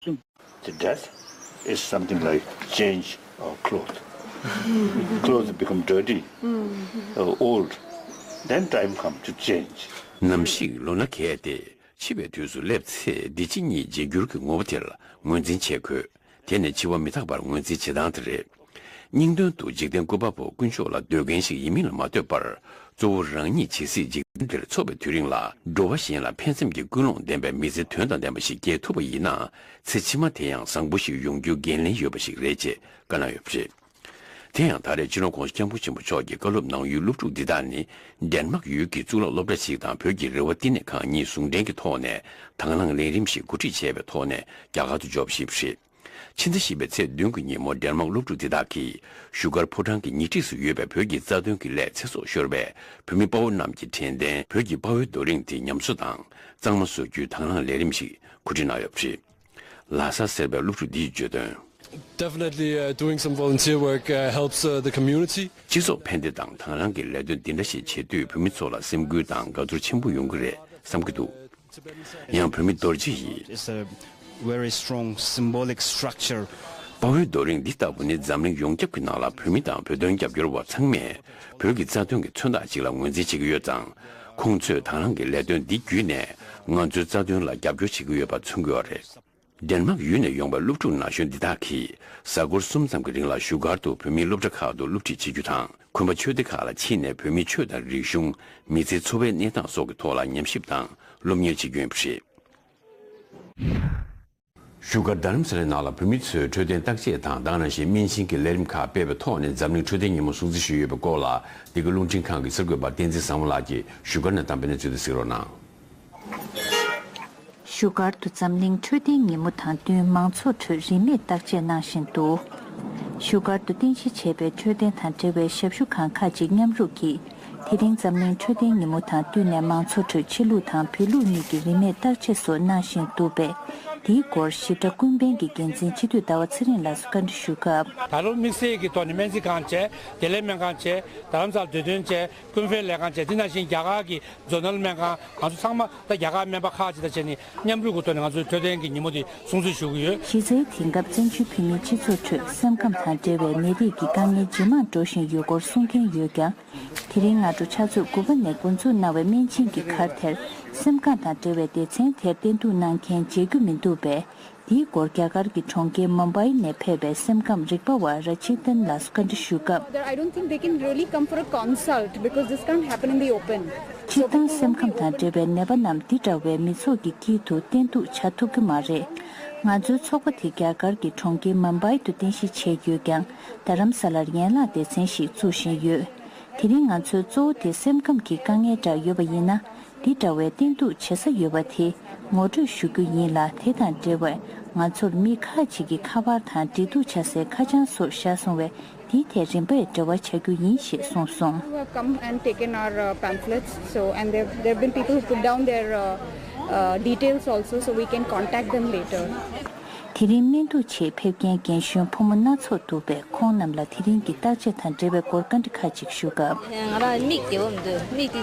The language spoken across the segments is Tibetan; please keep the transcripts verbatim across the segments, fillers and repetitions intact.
The death is something like change of clothes. Clothes become dirty, uh, old. Then time comes to change. ནམ་ཞིག་ལོ་ན་གས་ཏེ་འཆི་བའི་དུས་སུ་སླེབས་ཚེ། བདེ་སྐྱིད་གཉིས་བརྗེ་འགྱུར་གྱི་ངོ་བོ་དེ་ལ་ངོས་འཛིན་བྱེད་དགོས། དེ་ནི་འཆི་བ་མི་རྟག་པར་ངོས་འཛིན་བྱེད་སྟངས་དེ་རེད། སྙིང་དོན་དུ་འཇིག་རྟེན་སྐུ་པར་པོ་དཀོན་མཆོག་ལ་འདོད་མཁན་ཞིག་ཡིན་མིན་ལ་མ་ལྟོས་པར། གཙོ་བོ་རང་ཉིད་ཇི་སྲིད་འཇིག་རྟེན་འདིར་འཚོ་བའི་དུས་རིང་ལ། འགྲོ་བ་གཞན་ལ་ཕན་སེམས་ཀྱི་ཀུན་སློང་ལྡན་པའི་མི་ཚེ་དོན་དང་ལྡན་པ་ཞིག་སྐྱེལ་ཐུབ་པ་ཡིན་ན། ཚེ་ཕྱི་མ་དེ་ཡང་བཟང་པོ་ཞིག་ཡོང་རྒྱུ་འགན་ལེན་ཡོད་པ་ཞིག་རེད་ཅེས་བཀའ་གནང་ཡོད་པ་རེད། དེ་ཡང་ད་རེས་སྤྱི་ནོར་༸གོང་ས་༸སྐྱབས་མགོན་ཆེན་པོ་མཆོག་གིས་བཀའ་སློབ་གནང་ཡུལ་སློབ་ཕྲུག་འདི་དག་ནི། ཌེན་མག་ཡུལ་གྱི་གཙུག་ལག་སློབ་གྲྭ་ཞིག་དང་བོད་ཀྱི་རེ་བ་བསྟི་གནས་ཁང་གཉིས་ཟུང་འབྲེལ་གྱི་ཐོག་ནས་དང་བླངས་ལས་རིམ་ཞིག་གོ་སྒྲིག་བྱས་པའི་ཐོག་ནས་རྒྱ་གར་དུ་འབྱོར་བཞིན་པ་རེད། ཕྱི་ཟླ་བཞི་པའི་ཚེས་བདུན་གྱི་ཉིན་མོ་ཌེན་མག་སློབ་ཕྲུག་འདི་དག་གིས་བཞུགས་སྒར་ཕོ་བྲང་གི་ཉེ་འཁྲིས་སུ་ཡོད་པའི་བོད་ཀྱི་རྩ་དོན་གྱི་སླད་ཚེ་སྲོག་ཤོར་བའི་བོད་མི་དཔའ་བོ་རྣམས་ཀྱི་དྲན་རྟེན་བོད་ཀྱི་དཔའ་བོའི་རྡོ་རིང་དེ་ཉམས་གསོ་དང་གཙང་མ་བཟོ་རྒྱུའི་དང་བླངས་ལས་རིམ་ཞིག་གོ་སྒྲིག་གནང་ཡོད་པ་རེད། ལྷ་ས་གསར་པའི་སློབ་ཕྲུག་འདིས་བརྗོད་དོན། Definitely, uh, doing some volunteer work, uh, helps, uh, the community. སྤྱི་ཚོགས་ཕན་བདེ་དང་དང་བླངས་ཀྱི་ལས་དོན་འདི་འདྲ་ཞིག་བྱེད་དུས་བོད་མི་ཚོ་ལ་སེམས་འགུལ་དང་དགའ་ཚོར་ཆེན་པོ་ཡོང་གི་རེད་བསམ་གྱི་འདུག་ཡང་བོད་མི་རྡོ་རྗེ་ཡིས། It's a very strong symbolic structure. དཔའ་བོའི་རྡོ་རིང་འདི་ལྟ་བུ་ནི་འཛམ་གླིང་ཡོངས་ཁྱབ་ཀྱི་ནང་ལ་བོད་མི་དང་བོད་དོན་རྒྱབ་སྐྱོར་བ་ཚང་མས་བོད་ཀྱི་རྩ་དོན་གྱི་མཚོན་རྟགས་ཅིག་ལ་ངོས་འཛིན་བྱེད་ཀྱི་ཡོད་ཙང་། ཁོང་ཚོས་དང་བླངས་ཀྱི་ལས་དོན་འདི་བརྒྱུད་ནས་ང་ཚོའི་རྩ་དོན་ལ་རྒྱབ་སྐྱོར་བྱེད་ཀྱི་ཡོད་པ་མཚོན་གྱི་ཡོད་རེད། ཌེན་མག་ཡུལ་ནས་ཡོང་བའི་སློབ་ཕྲུག་ན་གཞོན་འདི་དག་གིས་གཟའ་འཁོར་གསུམ་ཙམ་གྱི་རིང་ལ་བཞུགས་སྒར་དུ་བོད་མིའི་སློབ་གྲྭ་ཁག་ཏུ་སློབ་ཁྲིད་བྱེད་རྒྱུ་དང་། ཁོམ་པ་ཆོས་སྡེ་ཁག་ལ་ཕྱིན་ནས་བོད་མིའི་ཆོས་དང་རིག་གཞུང་། མི་ཚེའི་འཚོ་བའི་གནས་སྟངས་སོགས་ཀྱི་ཐོག་ལ་ཉམས་ཞིབ་དང་སློབ་གཉེར་བྱེད་རྒྱུ་ཡིན་པ་རེད། བཞུགས་སྒར་རྡ་རམ་ས་ལའི་ནང་ལ་བོད་མི་ཚོས་འཕྲོད་བསྟེན་བརྟག་དཔྱད་དང་དེ་ག་ནང་བཞིན་སྨན་སྦྱིན་གྱི་ལས་རིམ་ཁག་སྤེལ་བའི་ཐོག་ནས་འཛམ་གླིང་འཕྲོད་བསྟེན་ཉིན་མོ་སྲུང་བརྩི་ཞུས་ཡོད་པའི་སྐོར་ལ། འདི་ག་རླུང་འཕྲིན་ཁང་གི་གསར་འགོད་པ་བསྟན་འཛིན་བཟང་མོ་ལགས་ཀྱིས་བཞུགས་སྒར་ནས་བཏང་པའི་གནས་ཚུལ་དེ་གཟིགས་རོགས་གནང་། བཞུགས་སྒར་དུ་འཛམ་གླིང་འཕྲོད་བསྟེན་ཉིན་མོ་དང་བསྟུན་མང་ཚོགས་ཁྲོད་རིན་མེད་བརྟག་དཔྱད་གནང་བཞིན་འདུག་བཞུགས་སྒར་དུ་རྟེན་གཞི་བྱས་པའི་འཕྲོད་བསྟེན་དང་འབྲེལ་བའི་ཞབས་ཞུ་ཁང་ཁག་ཅིག་མཉམ་རུབ་ཀྱིས། དེ་རིང་འཛམ་གླིང་འཕྲོད་བསྟེན་ཉིན་མོ་དང་བསྟུན་ནས་མང་ཚོགས་ཁྲོད་ཕྱི་ལུགས་དང་བོད་ལུགས་གཉིས་ཀྱི་རིན་མེད་བརྟག་དཔྱད་སོགས་གནང་བཞིན་འདུག་པས། དེའི་སྐོར་ཞིབ་ཕྲ་ཀུན་ཕན་གྱི་འགན་འཛིན་སྤྱི་འཐུས་ཟླ་བ་ཚེ་རིང་ལགས་སུ་བཀའ་འདྲི་ཞུ་སྐབས། ད་ལོ་དམིགས་བསལ་གྱི་ཐོག་ནས་སྨན་རྩིས་ཁང་བྱས། བདེ་ལེགས་སྨན་ཁང་བྱས། རྡ་རམ་ས་ལ་འདོད་དོན་བྱས། ཀུན་ཕན་ལས་ཁང་བྱས། དེ་ནང་བཞིན་རྒྱ་གར་གྱི་ཛོ་ནལ་སྨན་ཁང་། ང་ཚོ་ཚང་མ་ད་རྒྱ་གར་སྨན་པ་ཁག་ཅིག་དང་བྱས་ནས་མཉམ་རུབ་ཀྱི་ཐོག་ནས་ང་ཚོའི་འཕྲོད་བསྟེན་གྱི་ཉིན་མོ་དེ་སྲུང་བརྩི་ཞུ་གི་ཡོད། གཞི་རྩའི་དེང་སྐབས་བཙན་བྱོལ་བོད་མིའི་སྤྱི་ཚོགས་ཁྲོད་སེམས་ཁམས་དང་འབྲེལ་བའི་ནད་རིགས་ཀྱི་དཀའ་ངལ་ཇེ་མང་འགྲོ་བཞིན་ཡོད་སྐོར་གསུང་མཁན་ཡོད་ཀྱང་། དེ་རིང་སྔ་དྲོ་ཕྱག་ཚོད་དགུ་པ་ནས་འགོ་འཛུགས་གནང་བའི་སྨན་སྦྱིན་གྱི་གར་དེར་སེམས་ཁམས་དང་འབྲེལ་བའི་སྡེ་ཚན་དེར་བསྟེན་གཏུག་གནང་མཁན་མཇལ་རྒྱུ་མི་འདུག་པས། དེའི་སྐོར་རྒྱ་གར་གྱི་གྲོང་ཁྱེར་མུམ་བྷའི་ནས་ཕེབས་པའི་སེམས་ཁམས་རིག་པ་བ་ར་ཅི་ཏན་ལགས་སུ་བཀའ་འདྲི་ཞུ་སྐབས། There, I don't think they can really come for a consult because this can't happen in the open. སྤྱིར་བཏང་སེམས་ཁམས་དང་འབྲེལ་བའི་ནད་པ་རྣམས་འདི་འདྲ་བའི་མི་ཚོགས་ཀྱི་དཀྱིལ་དུ་བསྟེན་གཏུག་བྱ་ཐུབ་ཀྱི་མ་རེད། ང་ཚོའི་ཚོགས་པ་དེ་རྒྱ་གར་གྱི་གྲོང་ཁྱེར་མུམ་བྷའི་དུ་རྟེན་གཞི་བྱས་ཡོད་ཀྱང་། རྡ་རམ་ས་ལར་ཡན་ལག་སྡེ་ཚན་ཞིག་བཙུགས་བཞིན་ཡོད། དེ་རིང་ང་ཚོའི་གཙོ་བོ་དེ་སེམས་ཁམས་ཀྱི་དཀའ་ངལ་འདྲ་ཡོད་པ་ཡིན་ན། འདི་འདྲ་བའི་བསྟེན་གཏུག་བྱེད་ས་ཡོད་པ་དེ་ངོ་སྤྲོད་ཞུ་རྒྱུ་ཡིན་ལ། དེ་དང་འབྲེལ་བའི་ང་ཚོར་མི་ཁག་ཅིག་གིས་ཁ་པར་དང་འབྲེལ་གཏུག་བྱ་སའི་ཁ་བྱང་སོགས་བཞག་སོང་བས། དེའི་ཐད་རིམ་པས་འབྲེལ་བ་བྱ་རྒྱུ་ཡིན་ཞེས་གསུངས་སོང་། Who have come and taken our, uh, pamphlets. So, and there, there have been people who put down their, uh, uh, details also, so we can contact them later. དེ་རིང་སྨན་གཏུག་ཆེད་ཕེབས་མཁན་རྒན་གཞོན་ཕོ་མོ་སྣ་ཚོགས་འདུག་པས། ཁོང་རྣམས་ལ་དེ་རིང་གི་བརྟག་དཔྱད་དང་འབྲེལ་བའི་སྐོར་བཀའ་འདྲི་ཁག་ཅིག་ཞུ་སྐབས། ང་རང་མིག་བདེ་བོ་མི་འདུག་མིག་དེ་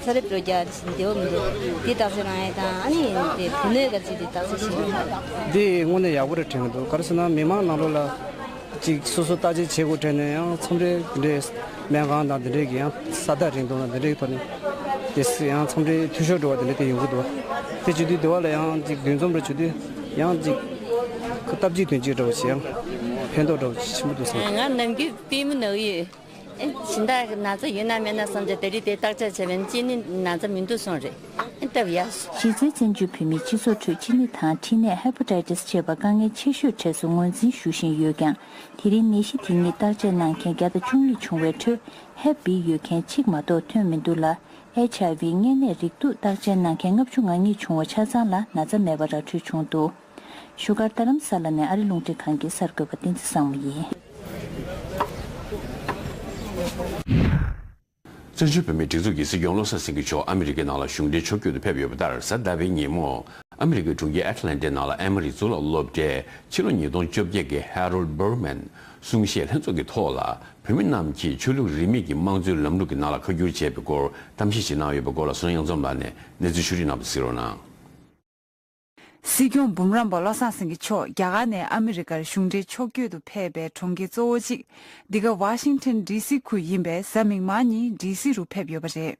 ཚ་རེབ་འགྲོ་རྒྱ་བདེ་བོ་མི་འདུག་དེ་བརྟག་དཔྱད་གནང་ཡས་དང་། ཨ་ནི་དེ་བུ་སྣོད་ག་ཚོད་དེ་བརྟག་དཔྱད་བྱེད་ཡས། འདི་དངོས་གནས་ཡག་པོ་རེད་དྲན་གྱི་འདུག་ག་རེ་ཟེར་ན་མི་མང་ནང་ལོགས་ལ་ཅིག་སོ་སོ་བརྟག་དཔྱད་བྱེད་དགོས་དྲན་ནས་ཡང་མཚམས་རེ་འདི་འདྲའི་སྨན་ཁང་དང་འདི་འདྲའི་གི་ཡང་ས་བརྟག་རིང་ཐུང་དང་འདི་འདྲའི་གི་ཐོག་ནས་དེ་ཡང་མཚམས་རེ་འཐུས་ཤོར་འགྲོ་བ་འདི་འདྲ་དེ་ཡོང་གི་འདུག་དེ་བྱེད་དུས་འདི་བ་ལ་ཡང་ཅིག་འདུ་འཛོམས་རེ་བྱེད་དུས་ཡང་ཅིག་སྟབས་གཅིག་དོན་གཅིག་འདྲ་བོ་ཞིག་ཡང་ཕན་ཐོགས་འདྲ་བོ་ཞིག་ཆེན་པོ་འདུག་བསམ། ང་ནམ་རྒྱུན་པུས་མོ་ན་གི་ཡོད། ཨེ་སྦྱིན་བདག་གི་ན་ཚ་ཡོད་ན་མེད་ན་བསམ་བྱས་དེ་རིང་དེ་བརྟག་དཔྱད་བྱས་པས་ཅི་ནི་ན་ཚ་མི་འདུག་གསུངས་རེད། ཨེ་སྟབས་ཡག་སོང་། གཞི་རྩའི་བཙན་བྱོལ་བོད་མིའི་སྤྱི་ཚོགས་ཁྲོད་ཅི་ནི་དང་མཁྲིས་ནད་ཧེ་པ་ཏའི་ཏིས་ཅེས་པ་དཀའ་ངལ་ཆེ་ཤོས་གྲས་སུ་ངོས་འཛིན་ཞུ་བཞིན་ཡོད་ཀྱང་། དེ་རིང་ནད་གཞི་དེ་ཉིད་བརྟག་དཔྱད་གནང་མཁན་བརྒྱ་དང་བཅུ་གཉིས་བྱུང་བའི་ཁྲོད་ཧེབ་བི་ཡོད་མཁན་གཅིག་མ་གཏོགས་ཐོན་མི་འདུག་ལ། ཨེཆ་ཨའི་ཝི་གཉན་ནད་རེག་དུག་བརྟག་དཔྱད་གནང་མཁན་ལྔ་བཅུ་ང་གཉིས་བྱུང་བ་ཆ་ཚང་ལ་ན་ཚ་མེད་པ་ར་འཕྲོད་བྱུང་འདུག་བཞུགས་སྒར་རྡ་རམ་ས་ལ་ནས་ཨ་རི་རླུང་འཕྲིན་ཁང་གི་གསར་འགོད་པ་བསྟན་འཛིན་བཟང་མོ་ཡིན། བཙན་བྱོལ་བོད་མིའི་སྒྲིག་འཛུགས་ཀྱི་སྲིད་སྐྱོང་བློ་བཟང་སེང་གེ་མཆོག་ཨ་མི་རི་ཀའི་ནང་ལ་གཞུང་འབྲེལ་ཕྱོགས་བསྐྱོད་དུ་ཕེབས་ཡོད་པ་ལྟར། གཟའ་ཟླ་བའི་ཉིན་མོ་ཨ་མི་རི་ཀའི་གྲོང་ཁྱེར་ཨེ་ཊ་ལན་ཊའི་ནང་ལ་ཨེ་མོ་རི་གཙུག་ལག་སློབ་གྲྭའི་ཕྱི་ལོ་ཉིས་སྟོང་བཅོ་བརྒྱད་ཀྱི་Harold Berman གསུང་བཤད་ལྷན་ཚོགས་ཀྱི་ཐོག་ལ་བོད་མི་རྣམས་ཀྱིས་ཆོས་ལུགས་རིས་མེད་ཀྱི་དམངས་གཙོའི་ལམ་ལུགས་ཀྱི་ནང་ལ་ཁ་བསྒྱུར་བྱས་པའི་སྐོར་གཏམ་བཤད་ཞིག་གནང་ཡོད་པའི་སྐོར་ལ་བསོད་ནམས་དབྱངས་འཛོམས་ལགས་ནས་གནས་ཚུལ་ཕྱོགས་སྒྲིག་གནང་བ་གཟིགས་རོགས་གནང་། སྲིད་སྐྱོང་འབུམ་རམས་པ་བློ་བཟང་སེང་གེ་མཆོག་རྒྱ་གར་ནས་ཨ་མི་རི་ཀར་གཞུང་འབྲེལ་ཕྱོགས་བསྐྱོད་དུ་ཕེབས་པའི་གྲོང་ཁྱེར་གཙོ་བོ་གཅིག་འདི་ག་ཝ་ཤིང་ཊོན་ཌི་སི་ཁུལ་ཡིན་པས་གཟའ་མིག་དམར་ཉིན་ཌི་སི་རུ་ཕེབས་ཡོད་པ་རེད།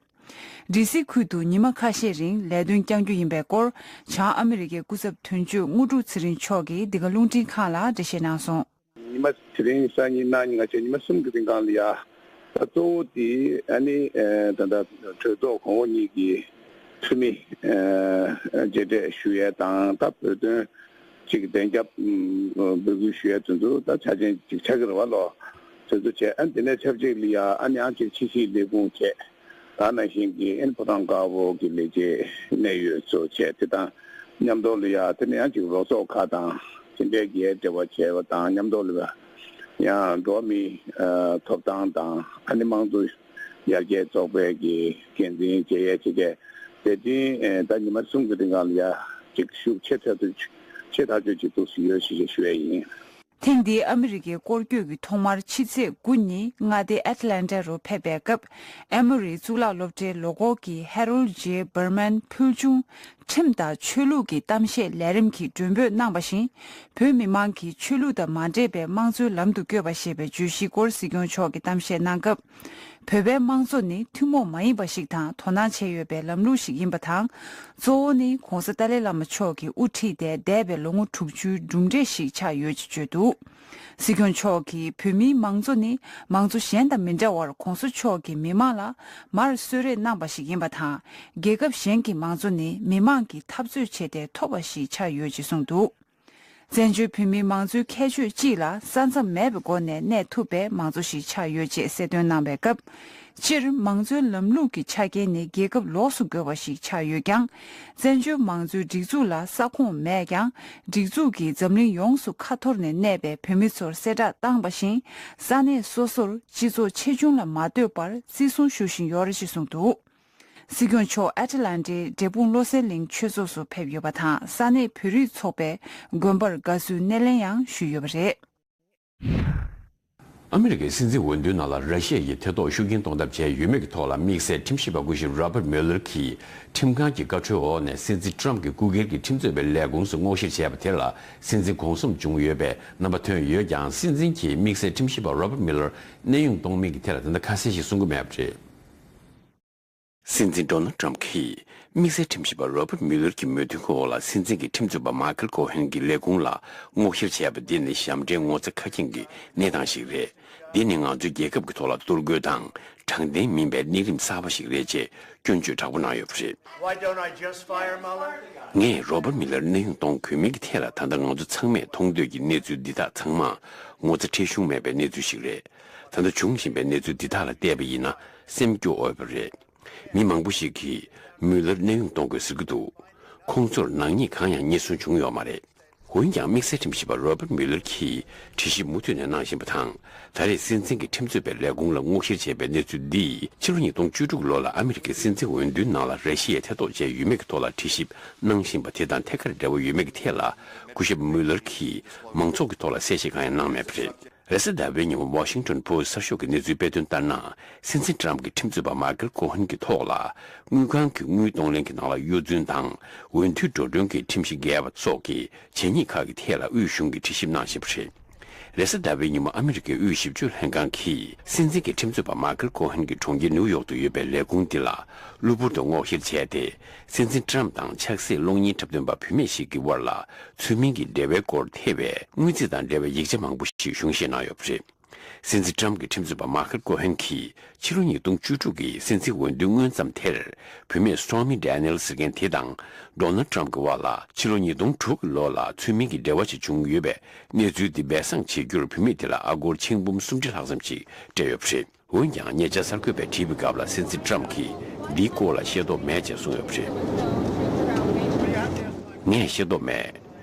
ཌི་སི་ཁུལ་དུ་ཉི་མ་ཁ་ཤས་རིང་ལས་དོན་བསྐྱང་རྒྱུ་ཡིན་པའི་སྐོར་བྱང་ཨ་མི་རི་ཀའི་སྐུ་ཚབ་དོན་གཅོད་དངོས་གྲུབ་ཚེ་རིང་མཆོག་གིས་འདི་ག་རླུང་འཕྲིན་ཁང་ལ་འགྲེལ་བཤད་གནང་སོང་། ཉི་མ་དེ་རིང་སང་ཉིན་གནངས་ཉིན་ང་ཚོས་ཉི་མ་གསུམ་གྱི་རིང་གང་ལ་ཡ། ད་གཙོ་བོ་དེ་ཨ་ནི་ཨ་ད་ལྟ་གྲོས་ཚོགས་གོང་འོག་གཉིས་ཀྱི་འཐུས་མི་ཨ་མཇལ་འཕྲད་ཞུ་ཡས་དང་ད་བོད་དོན་གཅིག་གི་བདེན་རྒྱབ་ཨ་འབོད་སྐུལ་ཞུ་ཡས་དེ་ཚོ་ད་ཆ་ཅན་ཅིག་ཆགས་ཀྱི་རེད་བ་ལོ། དེ་ཚོ་བྱས་ཨ་དེ་ནས་ཆབས་ཅིག་ལ་ཡ་ཨ་ནི་ཨང་ཅིག་ཕྱི་སྲིད་ལས་ཁུངས་བྱས། ད་ནང་བཞིན་གྱི་ཨིན་ཕོ་ཊོན་དཀར་པོ་གི་ལས་བྱེད་གནད་ཡོད་ཚོ་བྱས་དེ་དང་མཉམ་དུ་ལ་ཡ་དེ་ནས་ཡང་ཅིག་རོགས་ཚོགས་ཁག་དང་དེ་འདྲའི་གི་འབྲེལ་བ་བྱས་པ་དང་མཉམ་དུ་ལ་ཡང་འགྲོ་བ་མིའི་ཐོབ་ཐང་དང་ཨ་ནི་དམངས་གཙོ་ཡར་རྒྱས་ཚོགས་པའི་གི་འགན་འཛིན་བྱེད་ཡས་བྱེད་མཁན་དེ་འདྲའི་ད་ཉི་མ་གསུམ་གྱི་རིང་ག་ལ་ཡ་ཅིག་ཤུགས་ཆེ་ཐག་ཆོད་ཆེ་ཐག་ཆོད་ཅིག་ཐུགས་སུ་ཡོད་ཞེས་ཞུ་ཡས་ཡིན། ཐེངས་འདིའི་ཨ་མི་རི་ཀའི་སྐོར་སྐྱོད་ཀྱི་ཐོག་མར་ཕྱི་ཚེས་དགུ་ཉིན་མངའ་སྡེ་ཨེ་ཊ་ལན་ཊ་རུ་ཕེབས་པའི་སྐབས། ཨེ་མོ་རིའི་གཙུག་ལག་སློབ་གྲྭའི་ལོ་འཁོར་གྱི་ཧེ་རོལ་ཇེ་བྷར་མན་ཕུལ་བྱུང་ཁྲིམས་དང་ཆོས་ལུགས་ཀྱི་གཏམ་བཤད་ལས་རིམ་གྱི་མགྲོན་འབོད་གནང་བ་བཞིན། བོད་མི་མང་གིས་ཆོས་ལུགས་དང་མ་འདྲེས་པའི་དམངས་གཙོའི་ལམ་དུ་བསྐྱོད་པ་ཞེས་པའི་བརྗོད་གཞིའི་སྐོར་སྲིད་སྐྱོང་མཆོག་གིས་གཏམ་བཤད་གནང་སྐབས། བོད་པའི་དམངས་གཙོ་ནི་ཐུན་མོང་མ་ཡིན་པ་ཞིག་དང་དོ་སྣང་བྱས་ཡོད་པའི་ལམ་ལུགས་ཤིག་ཡིན་པ་དང་། གཙོ་བོ་ནི་༧གོང་ས་ཏཱ་ལའི་བླ་མ་མཆོག་གིས་དབུ་ཁྲིད་དེ་འདས་པའི་ལོ་ངོ་དྲུག་ཅུའི་གྲུབ་འབྲས་ཤིག་ཆགས་ཡོད་ཅེས་བརྗོད་འདུག། སྲིད་སྐྱོང་མཆོག་གིས་བོད་མིའི་མང་གཙོ་ནི་མང་གཙོ་གཞན་དང་མི་འདྲ་བར་༧གོང་ས་མཆོག་གིས་མི་མང་ལ་མར་གསོལ་རས་གནང་བ་ཞིག་ཡིན་པ་དང་། རྒྱལ་ཁབ་གཞན་གྱི་མང་གཙོ་ནི་མི་མང་གིས་འཐབ་རྩོད་བྱས་ཏེ་ཐོབ་པ་ཞིག་ཆགས་ཡོད་ཅེས་གསུངས་འདུག། བཙན་བྱོལ་བོད་མིའི་མང་གཙོའི་ཁྱད་ཆོས་སྤྱི་ལ་ས་མཚམས་མེད་པའི་སྒོ་ནས་གནས་ཐུབ་པའི་མང་གཙོ་ཞིག་ཆགས་ཡོད་ཅེས་གསལ་སྟོན་གནང་བའི་སྐབས། སྤྱིར་མང་གཙོའི་ལམ་ལུགས་ཀྱི་ཆ་རྐྱེན་ནི་རྒྱལ་ཁབ་ལོགས་སུ་དགོས་པ་ཞིག་ཆགས་ཡོད་ཀྱང་། བཙན་བྱོལ་མང་གཙོའི་སྒྲིག་འཛུགས་ལ་ས་ཁོངས་མེད་ཀྱང་། སྒྲིག་འཛུགས་ཀྱིས་འཛམ་གླིང་ཡོངས་སུ་ཁ་འཐོར་ནས་གནས་པའི་བོད་མི་ཚོར་གསལ་བསྒྲགས་བཏང་བ་བཞིན། ས་གནས་སོ་སོར་སྤྱི་ཚོགས་ཆེ་ཆུང་ལ་མ་ལྟོས་པར་བརྩི་སྲུང་ཞུ་བཞིན་ཡོད་རེད་ཅེས་གསུངས་འདུག། སྲིད་སྐྱོང་མཆོག་ཨེ་ཊ་ལན་ཊའི་འབྲས་སྤུངས་བློ་གསལ་གླིང་ཆོས་ཚོགས་སུ་ཕེབས་ཡོད་པ་དང་ས་གནས་བོད་རིགས་ཚོགས་པའི་དགོན་པར་དགའ་བསུའི་སྣེ་ལེན་ཡང་ཞུས་ཡོད་པ་རེད། ཨ་མི་རི་ཀའི་སྲིད་འཛིན་འོས་བསྡུའི་ནང་ལ་ར་ཤི་ཡ་ཡིས་ཐེ་གཏོགས་ཤུགས་རྐྱེན་གཏོང་ཐབས་བྱས་ཡོད་མེད་ཀྱི་ཐོག་ལ་དམིགས་བསལ་ཁྲིམས་ཞིབ་པ་སྐུ་ཞབས་Robert Mueller གྱིས་ཁྲིམས་ཁང་གི་བཀའ་འཁྲོལ་འོག་ནས་སྲིད་འཛིན་Trump གྱི་སྐུ་སྒེར་གྱི་ཁྲིམས་རྩོད་པའི་ལས་ཁུངས་སུ་སྔོག་བཤེར་བྱས་པ་དེ་ལ་སྲིད་འཛིན་གོང་གསུམ་བྱུང་ཡོད་པའི་རྣམ་པ་ཐོན་ཡོད་ཀྱང་། སྲིད་འཛིན་གྱིས་དམིགས་བསལ་ཁྲིམས་ཞིབ་པ་Robert Mueller གནས་དབྱུང་གཏོང་མིན་གྱི་ཐད་ལ་ད་ལྟ་ཁ་གསལ་ཞིག་གསུང་གི་མེད་པ་རེད། སྲིད་འཛིན་Donald Trump གྱིས་དམིགས་བསལ་ཁྲིམས་ཞིབ་པ་Robert Mueller གྱི་མོས་མཐུན་འོག་ལ་སྲིད་འཛིན་གྱི་ཁྲིམས་རྩོད་པ་Michael Cohen གྱི་ལས་ཁུངས་ལ་སྔོག་བཤེར་བྱས་པ་འདི་ནི་ཞབས་འདྲེན་ངོ་ཚ་ཁ་སྐྱེངས་ཀྱི་གནས་སྟངས་ཤིག་རེད། འདི་ནི་ང་ཚོའི་རྒྱལ་ཁབ་ཀྱི་ཐོག་ལ་གཏོར་རྒོལ་དང་དྲང་བདེན་མིན་པའི་གནས་རིམ་གསར་པ་ཞིག་རེད་ཅེས་སྐྱོན་བརྗོད་དྲག་པོ་གནང་ཡོད་པ་རེད། Why don't I just fire Mueller? ངས་Robert Mueller གནས་དབྱུང་གཏོང་དགོས་མིན་གྱི་ཐད་ལ་ད་ལྟ་ང་ཚོ་ཚང་མས་མཐོང་འདོད་ཀྱི་གནས་ཚུལ་འདི་དག་ཚང་མ་ངོ་ཚ་ཁྲེལ་གཞུང་མེད་པའི་གནས་ཚུལ་ཞིག་རེད། ད་ལྟ་འབྱུང་བཞིན་པའི་གནས་ཚུལ་འདི་དག་ལ་བལྟས་པ་ཡིན་ན་སེམས་སྐྱོ་འོས་པ་རེད། མི་མང་པོ་ཞིག་གིས་Mueller གནས་དབྱུང་གཏོང་དགོས་ཟེར་གྱི་འདུག། ཁོང་ཚོར་ནག་ཉེས་གང་ཡང་རྙེད་སོན་བྱུང་ཡོད་མ་རེད། འོན་ཀྱང་དམིགས་བསལ་ཁྲིམས་ཞིབ་པ་Robert Mueller གྱིས་དྲི་ཞིབ་མུ་མཐུད་ནས་གནང་བཞིན་པ་དང་། ད་རེས་སྲིད་འཛིན་གྱི་ཁྲིམས་རྩོད་པའི་ལས་ཁུངས་ལ་སྔོག་བཤེར་བྱས་པའི་གནས་ཚུལ་འདིས་ཕྱི་ལོ་ཉིས་སྟོང་བཅུ་དྲུག་ལོ་ལ་ཨ་མི་རི་ཀའི་སྲིད་འཛིན་འོས་བསྡུའི་ནང་ལ་ར་ཤི་ཡས་ཐེ་གཏོགས་བྱས་ཡོད་མེད་ཀྱི་ཐོག་ལ་དྲི་ཞིབ་གནང་བཞིན་པ་དེ་དང་ཐད་ཀར་འབྲེལ་བ་ཡོད་མེད་ཀྱི་ཐད་ལ་སྐུ་ཞབས་Mueller གྱིས་མང་ཚོགས་ཀྱི་ཐོག་ལ་གསལ་བཤད་གང་ཡང་གནང་མེད་པ་རེད། རེས་གཟའ་ཟླ་བའི་ཉིན་མོ་Washington Post གསར་ཤོག་གི་གནས་ཚུལ་སྤེལ་དོན་ལྟར་ན། སྲིད་འཛིན་Trump གྱི་ཁྲིམས་རྩོད་པ་Michael Cohen གྱི་ཐོག་ལ་དངུལ་ཁང་གི་དངུལ་གཏོང་ལེན་གྱི་ནང་ལ་གཡོ་རྫུན་དང་། འོས་བསྡུའི་འགྲོ་གྲོན་གྱི་ཁྲིམས་གཞི་འགལ་བ་སོགས་ཀྱི་བྱས་ཉེས་ཁག་གི་ཐད་ལ་དབུས་གཞུང་གིས་དྲི་ཞིབ་གནང་བཞིན་པ་རེད། རེས་གཟའ་ཟླ་བའི་ཉིན་མོ་ཨ་མི་རི་ཀའི་དབུས་ཞིབ་དཔྱོད་ལྷན་ཁང་གིས་སྲིད་འཛིན་གྱི་ཁྲིམས་རྩོད་པ་Michael Cohen གྱི་གྲོང་ཁྱེར་ནིའུ་ཡོག་ཏུ་ཡོད་པའི་ལས་ཁུངས་འདི་ལ་གློ་བུར་དུ་སྔོག་བཤེར་བྱས་ཏེ། སྲིད་འཛིན་Trump དང་ཆབ་སྲིད་གློག་བརྙན་འཁྲབ་སྟོན་པ་བུད་མེད་ཞིག་གི་དབར་ལ་ཚུལ་མིན་གྱི་འབྲེལ་བའི་སྐོར་ཐེ་བའི་དངུལ་རྩིས་དང་འབྲེལ་བའི་ཡིག་ཆ་མང་པོ་ཞིག་གཞུང་བཞེས་གནང་ཡོད་པ་རེད། སྲིད་འཛིན་Trump གྱི་ཁྲིམས་རྩོད་པ་Michael Cohen གྱིས་ཕྱི་ལོ་ཉིས་སྟོང་བཅུ་དྲུག་གི་སྲིད་འཛིན་འོས་བསྡུ་སྔོན་ཙམ་དེར་བུད་མེད་Stormy Daniels ཟེར་མཁན་དེ་དང་Donald Trump གྱི་དབར་ལ་ཕྱི་ལོ་ཉིས་སྟོང་དྲུག་གི་ལོ་ལ་ཚུལ་མིན་གྱི་འབྲེལ་བ་ཞིག་བྱུང་ཡོད་པའི་གནས་ཚུལ་འདི་སྦས་གསང་བྱེད་རྒྱུར་བུད་མེད་དེ་ལ་ཨ་སྒོར་ཆིག་འབུམ་སུམ་ཁྲི་ལྷག་ཙམ་ཞིག་སྤྲད་ཡོད་པ་རེད། འོན་ཀྱང་ཉེ་ཆར་གསར་འགོད་པས་དྲིས་པའི་སྐབས་ལ་སྲིད་འཛིན་Trump གྱིས་འདིའི་སྐོར་ལ་ཤེས་རྟོགས་མེད་ཅེས་གསུངས་ཡོད་པ་རེད། ངས་ཤེས་རྟོགས་མེད།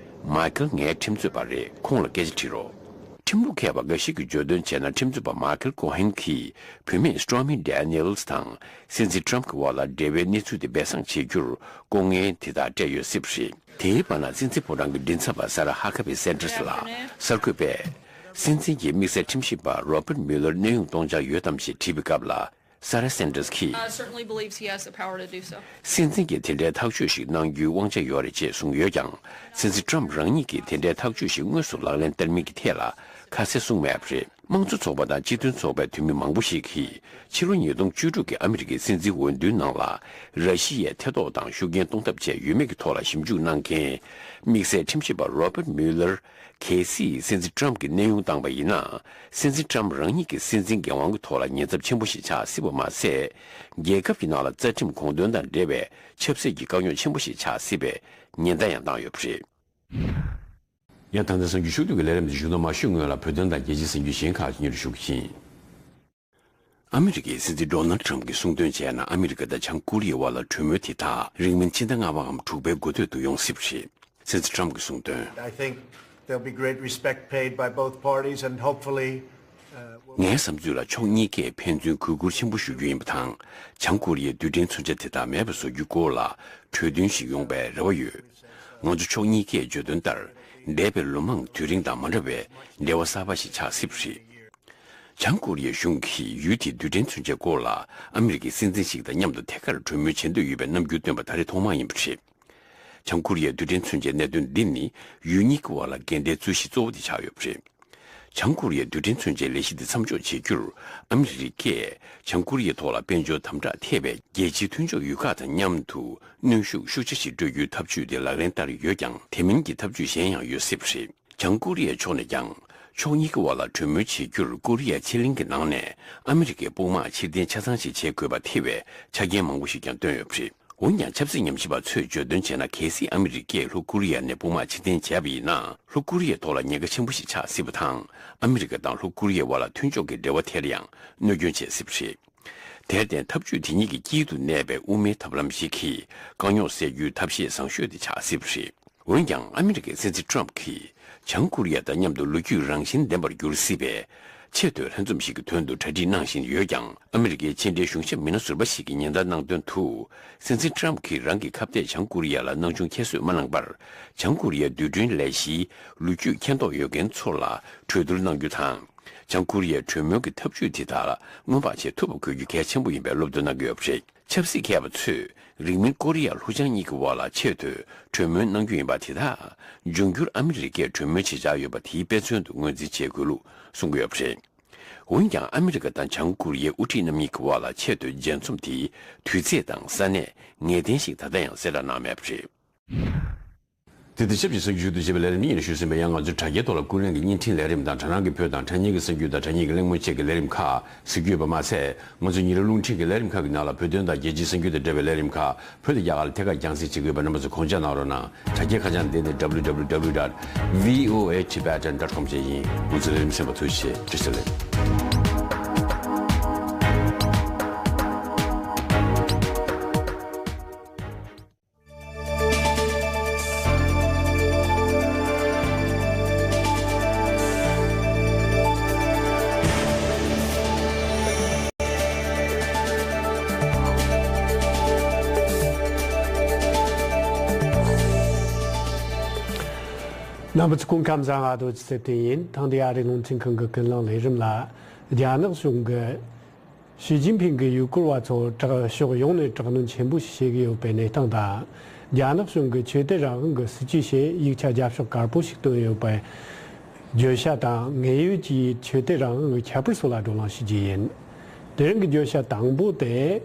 Michael ངའི་ཁྲིམས་རྩོད་པ་རེད། ཁོང་ལ་སྐད་ཆ་དྲིས་རོགས། ཁྲིམས་ལུགས་མཁས་པ་འགའ་ཞིག་གིས་བརྗོད་དོན་བྱས་ན། ཁྲིམས་རྩོད་པ་Michael Cohen གྱིས་བུད་མེད་Stormy Daniels དང་སྲིད་འཛིན་Trump གྱི་དབར་ལ་འབྲེལ་བའི་གནས་ཚུལ་དེ་སྦས་གསང་བྱེད་རྒྱུར་ལྐོག་རྔན་དེ་དག་སྤྲད་ཡོད་སྲིད་པ་རེད། དེའི་བར་ན་སྲིད་འཛིན་ཕོ་བྲང་གི་མགྲིན་ཚབ་པ་Sarah Huckabee Sanders ལ་གསར་འགོད་པས། སྲིད་འཛིན་གྱིས་དམིགས་བསལ་ཁྲིམས་ཞིབ་པ་Robert Mueller གནས་དབྱུང་གཏོང་འཆར་ཡོད་དམ་ཞེས་དྲིས་པའི་སྐབས་ལ། Sarah Sanders་གྱིས། Uh, certainly believes he has the power to do so. སྲིད་འཛིན་གྱིས་དེ་འདྲའི་ཐག་གཅོད་ཞིག་གནང་རྒྱུའི་དབང་ཆ་ཡོད་རེད་ཅེས་གསུངས་ཡོད་ཀྱང་། སྲིད་འཛིན་ཊམ་རང་ཉིད་ཀྱིས་དེ་འདྲའི་ཐག་གཅོད་ཞིག་དངོས་སུ་ལག་ལེན་བསྟར་མིན་གྱི་ཐད་ལ་ཁ་གསལ་གསུངས་མེད་པ་རེད། དམངས་གཙོ་ཚོགས་པ་དང་སྤྱི་མཐུན་ཚོགས་པའི་འཐུས་མི་མང་པོ་ཞིག་གིས་ཕྱི་ལོ་ཉིས་སྟོང་བཅུ་དྲུག་གི་ཨ་མི་རི་ཀའི་སྲིད་འཛིན་འོས་བསྡུའི་ནང་ལ་ར་ཤི་ཡའི་ཐེ་གཏོགས་དང་ཤུགས་རྐྱེན་གཏོང་ཐབས་བཅས་ཡོད་མེད་ཀྱི་ཐོག་ལ་ཞིབ་འཇུག་གནང་མཁན་དམིགས་བསལ་ཁྲིམས་ཞིབ་པ་Robert Mueller་གལ་སྲིད་སྲིད་འཛིན་ཊམ་གྱིས་གནས་དབྱུང་བཏང་པ་ཡིན་ན། སྲིད་འཛིན་ཊམ་རང་ཉིད་ཀྱི་སྲིད་འཛིན་འགན་དབང་གི་ཐོག་ལ་ཉེན་ཚབས་ཆེན་པོ་ཞིག་ཆགས་སྲིད་པ་མ་ཟད། རྒྱལ་ཁབ་ཀྱི་ནང་ལ་རྩ་ཁྲིམས་དགོངས་དོན་དང་འབྲེལ་བའི་ཆབ་སྲིད་ཀྱི་དཀའ་རྙོག་ཆེན་པོ་ཞིག་ཆགས་སྲིད་པའི་ཉེན་བརྡ་ཡང་བཏང་ཡོད་པ་རེད། ཡང་ད་ལྟ་གསར་འགྱུར་ཤོག་དྲིལ་གྱི་ལས་རིམ་འདི་ཞུ་དོན་མ་ཞུས་སྔོན་ལ་བོད་དོན་དང་རྒྱལ་སྤྱིའི་གསར་འགྱུར་གཞན་ཁག་ཅིག་སྙན་སྒྲོན་ཞུ་གི་ཡིན། ཨ་མི་རི་ཀའི་སྲིད་འཛིན་ཌོ་ནལ་ཊམ་གྱིས་གསུངས་དོན་བྱས་ན། ཨ་མི་རི་ཀ་དང་བྱང་ཀོ་རི་ཡའི་དབར་ལ་གྲོས་མོལ་དེ་དག་རིང་མིན་ཕྱི་ཟླ་ལྔ་པའམ་དྲུག་པའི་འགོ་སྟོད་དུ་ཡོང་སྲིད་པ་རེད། སྲིད་འཛིན་ཊམ་གྱིས་གསུངས་དོན། I think there'll be great respect paid by both parties and hopefully, uh, we'll ངའི་བསམ་ཚུལ་ལ་ཕྱོགས་གཉིས་ཀས་ཕན་ཚུན་གུས་བཀུར་ཆེན་པོ་ཞུ་རྒྱུ་ཡིན་པ་དང་། བྱང་ཀོ་རི་ཡའི་རྡུལ་ཕྲན་མཚོན་ཆ་དེ་དག་མེད་པ་བཟོ་རྒྱུའི་སྐོར་ལ་གྲོས་མཐུན་ཞིག་ཡོང་པའི་རེ་བ་ཡོད། ང་ཚོ་ཕྱོགས་གཉིས་ཀས་བརྗོད་དོན་ལྟར། འདས་པའི་ལོ་མང་དུས་རིང་དང་མ་འདྲ་བའི་འབྲེལ་བ་གསར་པ་ཞིག་ཆགས་སྲིད་པ་རེད། བྱང་ཀོ་རི་ཡའི་གཞུང་གིས་ཡུལ་དེའི་རྡུལ་ཕྲན་མཚོན་ཆའི་སྐོར་ལ་ཨ་མི་རི་ཀའི་སྲིད་འཛིན་ཞིག་དང་མཉམ་དུ་ཐད་ཀར་གྲོས་མོལ་བྱེད་འདོད་ཡོད་པའི་རྣམ་འགྱུར་བཏོན་པ་ད་རེས་ཐོག་མ་ཡིན་པ་རེད། བྱང་ཀོ་རི་ཡའི་རྡུལ་ཕྲན་མཚོན་ཆའི་གནད་དོན་འདི་ནི་ཡུལ་གཉིས་ཀྱི་དབར་ལ་འགལ་ཟླའི་རྩོད་གཞི་གཙོ་བོ་དེ་ཆགས་ཡོད་པ་རེད། བྱང་ཀོ་རི་ཡའི་རྡུལ་ཕྲན་མཚོན་ཆའི་ལས་གཞི་དེ་མཚམས་འཇོག་བྱེད་རྒྱུར་ཨ་མི་རི་ཀས་བྱང་ཀོ་རི་ཡའི་ཐོག་ལ་དཔལ་འབྱོར་དམ་དྲག་ཐེབས་པའི་རྒྱལ་སྤྱིའི་མཐུན་ཕྱོགས་ཡུལ་ཁག་དང་མཉམ་དུ་གནོན་ཤུགས་ཤུགས་ཆེ་ཞིག་སྤྲོད་རྒྱུའི་ཐབས་ཇུས་དེ་ལག་ལེན་བསྟར་ཡོད་ཀྱང་། དེ་མིན་གྱི་ཐབས་ཇུས་གཞན་ཡང་ཡོད་སྲིད་པ་རེད། བྱང་ཀོ་རི་ཡའི་ཕྱོགས་ནས་ཀྱང་། ཕྱོགས་གཉིས་ཀྱི་དབར་ལ་གྲོས་མོལ་བྱེད་རྒྱུར་ཀོ་རི་ཡའི་ཕྱེད་གླིང་གི་ནང་ནས་ཨ་མི་རི་ཀའི་དཔུང་དམག་ཕྱིར་འཐེན་ཆ་ཚང་ཞིག་བྱེད་དགོས་པ་ཐེ་བའི་ཆ་རྐྱེན་མང་པོ་ཞིག་ཀྱང་བཏོན་ཡོད་པ་རེད། འོན་ཀྱང་། ཆབ་སྲིད་ཉམས་ཞིབ་པ་ཚོས་བརྗོད་དོན་བྱས་ན། གལ་སྲིད་ཨ་མི་རི་ཀས་ལྷོ་ཀོ་རི་ཡ་ནས་དཔུང་དམག་ཕྱིར་འཐེན་བྱས་པ་ཡིན་ན། ལྷོ་ཀོ་རི་ཡའི་ཐོག་ལ་ཉེན་ཁ་ཆེན་པོ་ཞིག་ཆགས་སྲིད་པ་དང་། ཨ་མི་རི་ཀ་དང་ལྷོ་ཀོ་རི་ཡའི་དབར་ལ་མཐུན་ཕྱོགས་ཀྱི་འབྲེལ་བ་དེར་ཡང་གནོད་སྐྱོན་བྱེད་སྲིད་པ་རེད། དེར་བརྟེན། ཐབས་ཇུས་དེ་གཉིས་ཀྱི་དཀྱིལ་དུ་གནས་པའི་དབུ་མའི་ཐབས་ལམ་ཞིག་གིས་དཀའ་རྙོག་སེལ་རྒྱུའི་ཐབས་ཤེས་བཟང་ཤོས་དེ་ཆགས་སྲིད་པ་རེད། འོན་ཀྱང་། ཨ་མི་རི་ཀའི་སྲིད་འཛིན་ཊམ་གྱིས་བྱང་ཀོ་རི་ཡ་དང་མཉམ་དུ་ལོ་རྒྱུས་རང་བཞིན་ལྡན་པར་འགྱུར་སྲིད་པའི་ཆེས་མཐོའི་ལྷན་འཛོམས་ཤིག་གི་དོན་དུ་གྲ་སྒྲིག་གནང་བཞིན་ཡོད་ཀྱང་། ཨ་མི་རི་ཀའི་ཕྱི་འབྲེལ་གཞུང་ཞབས་མི་སྣ་ཟུར་པ་ཞིག་གིས་ཉེན་བརྡ་གནང་དོན་དུ། སྲིད་འཛིན་ཊམ་གྱིས་རང་གི་ཁ་གཏད་བྱང་ཀོ་རི་ཡ་ལ་གནང་ཆུང་ཁྱད་གསོད་མ་གནང་བར། བྱང་ཀོ་རི་ཡའི་རྡུལ་ཕྲན་ལས་གཞིའི་ལོ་རྒྱུས་མཁྱེན་རྟོགས་ཡོད་མཁན་ཚོ་ལ་གྲོས་བསྡུར་གནང་རྒྱུ་དང་། བྱང་ཀོ་རི་ཡའི་གྲོས་མོལ་གྱི་ཐབས་ཇུས་དེ་དག་ལ་སྔོན་དཔག་བྱེད་ཐུབ་པ་དགོས་རྒྱུ་གལ་ཆེན་པོ་ཡིན་པའི་སློབ་སྟོན་གནང་གི་ཡོད་པ་རེད། ཆབ་སྲིད་མཁས་པ་ཚོས། རིང་མིན་ཀོ་རི་ཡ་ལྷོ་བྱང་གཉིས་ཀྱི་དབར་ལ་ཆེས་མཐོའི་གྲོས་མོལ་གནང་རྒྱུ་ཡིན་པ་དེ་དག་འབྱུང་འགྱུར་ཨ་མི་རི་ཀས་གྲོས་མོལ་བྱེད་འཆར་ཡོད་པ་དེའི་དཔེ་མཚོན་དུ་ངོས་འཛིན་བྱེད་དགོས་ལུགས་གསུང་གི་ཡོད་པ་རེད། འོན་ཀྱང་། ཨ་མི་རི་ཀ་དང་བྱང་ཀོ་རི་ཡའི་དབུ་ཁྲིད་རྣམ་གཉིས་ཀྱི་དབར་ལ་ཆེས་མཐོའི་མཇལ་འཛོམས་དེའི་དུས་ཚེས་དང་ས་གནས་ངེས་གཏན་ཞིག་ད་ལྟ་ཡང་གསལ་བསྒྲགས་གནང་མེད་པ་རེད། དེ་དང་ཆབས་ཅིག་གསར་འགྱུར་ཞུ་གཏུག་བྱེད་པའི་ལས་རིམ་ནི་ཡིན་ཞུས་ཟིན་པའི། ཡང་ང་ཚོའི་དྲ་རྒྱའི་ཐོག་ལ་ཀུན་གླེང་གི་བརྙན་འཕྲིན་ལས་རིམ་དང་། དྲ་སྣང་གི་བོད་དང་དྲ་བརྙན་གྱི་གསར་འགྱུར་དང་། དྲ་བརྙན་གྱི་གླེང་མོལ་བཅས་ཀྱི་ལས་རིམ་ཁག་གཟིགས་རྒྱུ་ཡོད་པ་མ་ཟད། ང་ཚོའི་ཉིན་རེའི་རླུང་འཕྲིན་གྱི་ལས་རིམ་ཁག་གི་ནང་ལ་བོད་དོན་དང་རྒྱལ་སྤྱིའི་གསར་འགྱུར་དང་འབྲེལ་བའི་ལས་རིམ་ཁག་བོད་དང་རྒྱ་གར་ལ་ཐད་ཀར་རྒྱང་སྲིང་བྱེད་ཀྱི་ཡོད་པ། རྣམ་པ་ཚོས་གོང་བརྗོད་གནང་རོགས་གནང་། དྲ་རྒྱའི་ཁ་བྱང་འདི་ནི་W W W dot V O A Tibetan dot com བཅས་ཡིན། ང་ཚོའི་ལས་རིམ་གསན་པར་ཐུགས་རྗེ་ཆེ། བཀྲ་ཤིས་བདེ་ལེགས། རྣམ་པ་ཚོ་སྐུ་ཁམས་བཟང་། ཨ་རྡོ་རྗེ་ཚེ་བརྟན་ཡིན། ཐེངས་འདིའི་ཨ་རིའི་རླུང་འཕྲིན་ཁང་གི་ཀུན་གླེང་ལས་རིམ་ལ། རྒྱ་ནག་གཞུང་གིས་ཞི་ཅིན་ཕིང་གིས་ཡུ་གུར་བ་ཚོར་དྲག་ཕྱོགས་ཡོངས་ནས་དྲག་གནོན་ཆེན་པོ་ཞིག་བྱེད་ཀྱི་ཡོད་པའི་གནས་སྟངས་དང་། རྒྱ་ནག་གཞུང་གིས་ཆོས་དད་རང་དབང་གི་སྲིད་ཇུས་ཆེད་ཡིག་ཆ་རྒྱབ་ཕྱོགས་དཀར་པོ་ཞིག་བཏོན་ཡོད་པའི་བརྗོད་བྱ་དང་། དངོས་ཡོད་ཀྱི་ཆོས་དད་རང་དབང་གི་ཁྱད་པར་སོགས་ལ་བགྲོ་གླེང་ཞུ་རྒྱུ་ཡིན། དེ་རིང་གི་བརྗོད་བྱ་དང་པོ་དེ།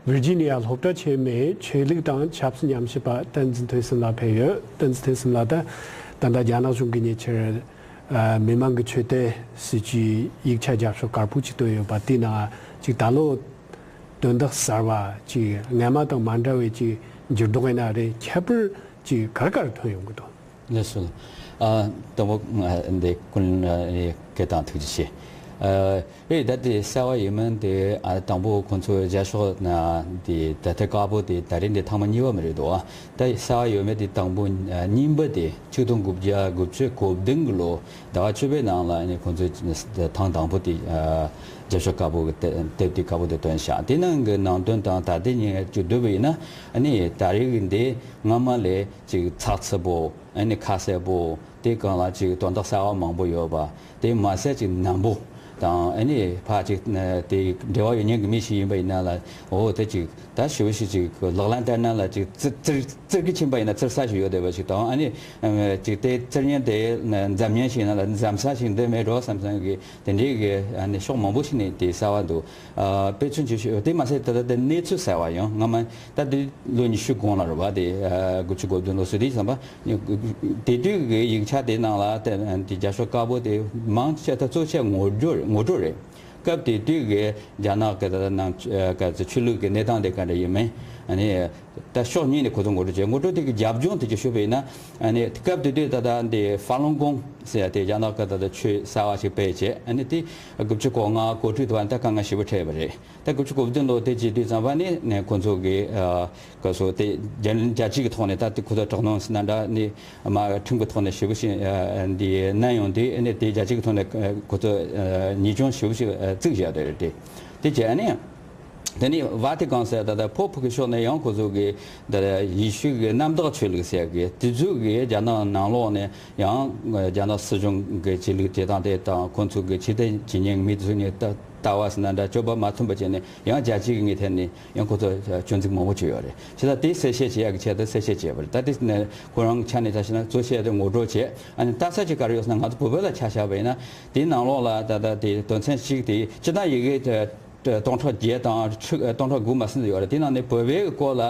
ཝིར་ཇི་ནི་ཡ་སློབ་གྲྭ་ཆེན་མོའི་ཆོས་ལུགས་དང་ཆབ་སྲིད་ཉམས་ཞིབ་པ་བསྟན་འཛིན་ཐོས་བསམ་ལགས་ཕེབས་ཡོད། བསྟན་འཛིན་ཐོས་བསམ་ལགས། ད་ད་ལྟ་རྒྱ་ནག་གཞུང་གིས་ཉེ་ཆར། ཨ། མི་མང་གི་ཆོས་དད་སྲིད་ཇུས་ཡིག་ཆ་རྒྱབ་ཕྱོགས་དཀར་པོ་ཅིག་བཏོན་ཡོད་པ། དེའི་ནང་ཅིག་ད་ལོ་དོན་དག་གསར་བ་ཅིག་སྔ་མ་དང་མ་འདྲ་བའི་ཅིག་འགྱུར་ལྡོག་ཡིན་ན་རེད། ཁྱད་པར་ཅིག་ག་རེ་ག་རེ་ཐོན་ཡོང་གི་འདུག་ལགས་སོ། ཨ། དང་པོ་ང་འདི་ཀུན་ལ་སྐད་བཏང་ཐུགས་རྗེ་ཆེ། ཨ། རེད། ད་དེ་གསར་བ་ཡོད་མེད་དེ། ཨ། དང་པོ་ཁོང་ཚོ་རྒྱབ་ཕྱོགས་ན་དེ་ད་ལྟ་དཀར་པོ་དེ་ད་རེས་འདི་ཐེངས་མ་གཉིས་པ་མ་རེད་འདུག་ཨ། ད་གསར་བ་ཡོད་མེད་དེ་དང་པོ། ཨ། གཉིས་པ་དེ་ཆིག་སྟོང་དགུ་བརྒྱ་དགུ་བཅུ་གོ་བདུན་གྱི་ལོ་ཟླ་བ་བཅུ་པའི་ནང་ལ་ནི་ཁོང་ཚོས་ཐེངས་དང་པོ་དེ། ཨ། རྒྱབ་ཕྱོགས་དཀར་པོ་གི་དེབ་དེ་དཀར་པོ་དེ་བཏོན་བཞག་དེ་ནང་གི་ནང་དོན་དང་ད་ལྟའི་ཉིན་ཅིག་བསྡུར་བ་ཡིན་ན། ཨ་ནི་ད་རེས་ཀྱི་འདི་སྔ་མ་ལས་ཅིག་ཚགས་ཚུད་པོ། ཨ་ནི་ཁ་གསལ་པོ། དེ་སྒང་ལ་ཅིག་དོན་དག་གསར་བ་མང་པོ་ཡོད་པ། དེ་མ་ཟད་ཅིག་ནན་པོ། དང་ཨ་ནི་ཕར་ཅིག་དེ་འབྲེལ་བ་ཡོད་མཁན་གྱི་མི་ཞིག་ཡིན་པ་ཡིན་ན་ལ། འོ་དེ་ཅིག་ད་ཞེ་པོ་ཞིག་ཅིག་ལག་ལེན་བསྟར་ན་ལ་ཅིག་བཙིར་བཙིར་བཙིར་གྱི་ཕྱིན་པ་ཡིན་ན་བཙིར་ས་ཞིག་ཡོད་བསྡད་པ་ཞིག་དང་། ཨ་ནི་ཅིག་དེ་བཙིར་མཁན་དེ་འཛེམ་མཁན་ཞིག་ཡིན་ན་ལ་འཛེམ་ས་ཞིག་འདི་མེད་འགྲོ་བསམ་བསམ་གི་དེ་འདྲའི་གི་ཨ་ནི་ཕྱོགས་མང་པོ་ཞིག་ནས་དེ་གསལ་བ་འདུག་ཨ་དཔེ་མཚོན་ཅིག་ཞུ་དེ་མ་ཟད་ད་ལྟ་དེ་གནས་ཚུལ་གསལ་བ་ཡང་སྔ་མ་ད་དེ་ལོ་ཉི་ཤུ་གོང་ལ་རེད་བ། དེ་དགུ་བཅུ་གོ་བདུན་ལོ་ཟེར་དུས་ཙམ་པ། དེ་དུས་ཀྱི་ཡིག་ཆ་དེ་ནང་ལ་དེ་དེ་རྒྱབ་ཕྱོགས་དཀར་པོ་དེ་མང་ཆེ་ད་གཙོ་ཆེ་ངོ་སྤྲོད་ངོ་སྤྲོད་རེད། སྐབས་དེ་དུས་ཀྱི་རྒྱ་ནག་གི་ད་ནང་ག་ཚོད་ཆོས་ལུགས་ཀྱི་གནས་སྟངས་དེ་ག་འདྲ་ཡིན་མིན། ཨ་ནི་ད་ཕྱོགས་གཉིས་ནས་ཁོ་ཚོ་ངོ་སྤྲོད་བྱས། ངོ་སྤྲོད་དེ་གི་རྒྱབ་ལྗོངས་དེ་ཅིག་ཞུས་པ་ཡིན་ན། ཨ་ནི་སྐབས་དེ་དུས་ད་ད་འདི་ཧྥ་ལུན་གོང་ཟེར་ཡ་དེ་རྒྱ་ནག་གི་ད་ད་ཆོས་གསར་བ་ཞིག་སྤེལ་བྱས། ཨ་ནི་དེ་དགུ་བཅུ་གོ་ལྔ་གོ་དྲུག་དུ་བ་ད་དཀའ་ངལ་ཞེ་པོ་འཕྲད་པ་རེད། ད་དགུ་བཅུ་གོ་བདུན་ལོ་དེ་བྱེད་དུས་ཙམ་པ་ནས་ནས་ཁོ་ཚོ་གི་ཨ་ག་སོ་དེ་རྒྱ་རྒྱལ་སྤྱི་གི་ཐོག་ནས་ད་དེ་ཁོ་ཚོ་དྲག་གནོན་ཟེར་ན་འདྲ། ནི་མ་ཁྲིམས་ཀྱི་ཐོག་ནས་ཞེ་པོ་ཞིག་ཨ་འདི་གནང་ཡོང་དུས། ཨ་ནི་དེ་རྒྱལ་སྤྱི་གི་ཐོག་ནས་ཁོ་ཚོ་ཨ་ཉེས་སྐྱོན་ཞེ་པོ་ཞིག་ཨ་བཙུགས་བཞག་དེ་རེད། དེ་དེ་བྱས་ནས་དེ་ནས་ཝ་ཏི་ཀན་ཟེར་ད་ལྟ་ཕོ་ཕུ་གི་ཕྱོགས་ནས་ཡང་ཁོ་ཚོ་གི་ད་ཡེ་ཤུ་གི་གནམ་བདག་ཆོས་ལུགས་ཟེར་གི་དེ་ཚོ་གི་རྒྱ་ནག་ནང་ལོགས་ནས་ཡང་རྒྱ་ནག་སྲིད་གཞུང་གི་ཆོས་ལུགས་བྱེད་སྟངས་དེ་དང་ཁོ་ཚོ་གི་ཆོས་དད་བྱེད་མཁན་མི་ཚོ་ནས་ད་ལྟ་བ་ཟེར་ན་འདྲ་སྤྱོད་པ་མ་མཐུན་པ་བྱས་ནས་ཡང་རྒྱལ་སྤྱི་གི་ངོས་ཐད་ནས་ཡང་ཁོ་ཚོ་སྐྱོན་འཛུགས་མང་པོ་བྱས་ཡོད་རེད། བྱས་ཙང་དེ་གསལ་བཤད་བྱེད་ཡག་གི་ཆེད་དུ་གསལ་བཤད་བྱས་པ་རེད། ད་དེ་ནས་ཁོ་རང་ཆ་ནས་ད་བྱས་ན་གཙོ་ཆེ་དེ་ངོ་སྤྲོད་བྱས། ཨ་ནི་ལྟ་ས་ཅིག་ག་རེ་ཡོད་ཟེར་ན། ང་ཚོ་བོད་པ་ལ་ཆ་བཞག་པ་ཡིན་ན་དེའི་ནང་ལོགས་ལ་ད་ད་དེ་དོན་ཚན་གཅིག་དེ་སྤྱིར་བཏང་ཡི་གེ་དེ་སྟོང་ཕྲག་བརྒྱད་དང་ཁྲི་སྟོང་ཕྲག་དགུ་མ་ཟིན་དུ་ཡོད་རེད། དེ་ནང་ནས་བོད་པའི་སྐོར་ལ་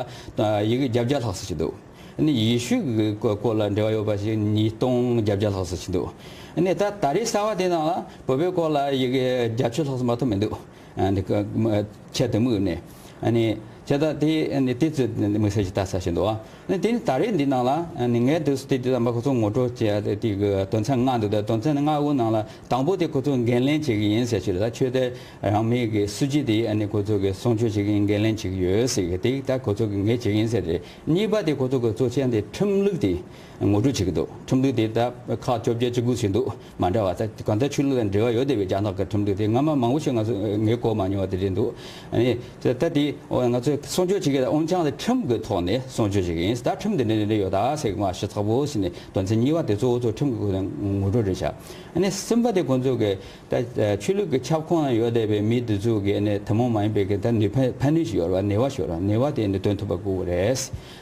ཡི་གེ་བརྒྱད་བརྒྱ་ལྷག་ཙམ་ཞིག་འདུག་ཨ་ནི་ཡེ་ཤུ་གི་སྐོར་ལ་འབྲེལ་བ་ཡོད་པ་ཞིག་ཉིས་སྟོང་བརྒྱད་བརྒྱ་ལྷག་ཙམ་ཞིག་འདུག་ཨ་ནི་ད་ད་རེས་གསར་བ་དེ་ནང་ལ་བོད་པའི་སྐོར་ལ་ཡི་གེ་བརྒྱད་ཅུ་ལྷག་ཙམ་མ་གཏོགས་མི་འདུག་ཨ་འདི་ཀ་མ་ཆེད་དུ་དམིགས་ནས། ཨ་ནི་བྱས་ཙང་དེ་ཨ་ནི་དེ་ཚོ་དམིགས་བསལ་ཞིག་ལྟ་ས་ཞིག་འདུག་ཨ་ནི་དེ་ནི་ད་རེས་འདི་ནང་ལ་ཨ་ནི་ངས་དུས་སུ་དེ་དེ་དམ་པ་ཁོ་ཚོ་ངོ་སྤྲོད་བྱས་ཏེ་དེ་གི་དོན་ཚན་ལྔ་འདུག་ད་དོན་ཚན་ལྔ་བོ་ནང་ལ་དང་པོ་དེ་ཁོ་ཚོ་འགན་ལེན་བྱེད་ཀྱི་ཡིན་ཟེར་ཞིག་རེད། ད་ཆོས་དད་རང་མོས་ཀྱི་སྲིད་ཇུས་དེ་ཨ་ནི་ཁོ་ཚོ་གི་སྲུང་སྐྱོབ་བྱེད་ཀྱི་ཡིན། འགན་ལེན་བྱེད་ཀྱི་ཡོད་ཟེར་གི་དེ་ད་ཁོ་ཚོ་གི་འགན་བྱེད་ཀྱི་ཡིན་ཟེར་རེད། གཉིས་པ་དེ་ཁོ་ཚོ་གི་གཙོ་ཆེན་དེ་ཁྲིམས་ལུགས་དེ་ངོ་སྤྲོད་བྱེད་ཀྱི་འདུག་ཁྲིམས་ལུགས་དེ་ད་ཁག་བཅོ་བརྒྱད་བཅུ་དགུ་ཞིག་འདུག་མ་འདྲ་བ། ད་གང་ལྟར་ཆོས་ལུགས་དང་འབྲེལ་བ་ཡོད་བསྡད་པའི་རྒྱ་ནག་གི་ཁྲིམས་ལུགས་དེ་སྔ་མ་མང་པོ་ཞིག་ང་ཚོ་ངས་གོ་མ་མྱོང་བ་དེ་རེད་འདུག་ཨ་ནི་ད་ད་དེ་ཨོ་ང་ཚོས་སྲུང་སྐྱོབ་བྱེད་ཀྱི་དབང་ཆ་དེ་ཁྲིམས་ཀྱི་ཐོག་ནས་སྲུང་སྐྱོབ་བྱེད་ཀྱི་ཡིན། ད་ཁྲིམས་དེ་འདྲ་འདྲ་ཡོད་ད་ཟེར་གི་མ་ཞིབ་ཚགས་པོ་ཞིག་ནས་དོན་ཚན་གཉིས་པ་དེ་གཙོ་བོ་གཙོ་ཁྲིམས་ཀྱི་སྒོ་ནས་ངོ་སྤྲོད་རེད་བྱ། ཨ་ནི་གསུམ་པ་དེ་ཁོང་ཚོ་གི་ད་ཆོས་ལུགས་ཀྱི་ཁྱབ་ཁོངས་ན་ཡོད་བསྡད་པའི་མི་དེ་ཚོ་གི་ཨ་ནི་ཐུན་མོང་མ་ཡིན་པའི་གི་ད་ནུས་ཕན་ཕན་ནུས་ཞིག་ཡོད་རེད་བ། ནུས་པ་ཞིག་ཡོད་རེད་བ། ནུས་པ་དེ་ཨ་ནི་འདོན་ཐུབ་པ་དགོས་ཀྱི་རེད།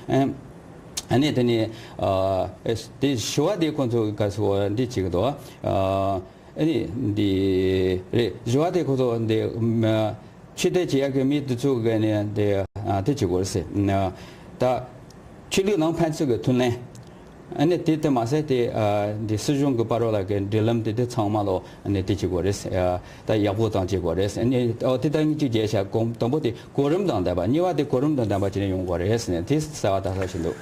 ཨ། ཨ་ནི་དེ་ནས་ཨ་དེ་བཞི་བ་དེ་ཁོང་ཚོ་ག་ཚོད་འདི་བྱེད་ཀྱི་འདུག་ཨ་ནི་འདི་རེད། བཞི་བ་དེ་ཁོང་ཚོ་འདི་ཆོས་དད་བྱེད་ཡག་གི་མི་དེ་ཚོ་གི་ནས་འདི་ཨ་དེ་བྱེད་དགོས་རེད་ཟེར། ད་ཆོས་ལུགས་ནང་ཕན་ཚུན་གྱི་མཐུན་ལམ། ཨ་ནི་དེ་དེ་མ་ཟད་དེ་ཨ་འདི་སྲིད་གཞུང་གི་བར་ལ་གི་འབྲེལ་ལམ་དེ་དེ་ཚང་མ་ལོ་ཨ་ནི་དེ་བྱེད་དགོས་རེད་ཟེར། ཨ་ད་ཡག་པོ་བཏང་བྱེད་དགོས་རེད་ཟེར། ཨ་ནི་ཨོ་དེ་ད་གཉིས་གཅིག་བྱས་ཤག་གོང་དང་པོ་དེ་གོ་རིམ་དང་ལྡན་པ། གཉིས་པ་དེ་གོ་རིམ་དང་ལྡན་པ་བྱས་ནས་ཡོང་དགོས་རེད་ཟེར་ནས་དེ་གསལ་བ་དག་ས་བྱེད་འདུག་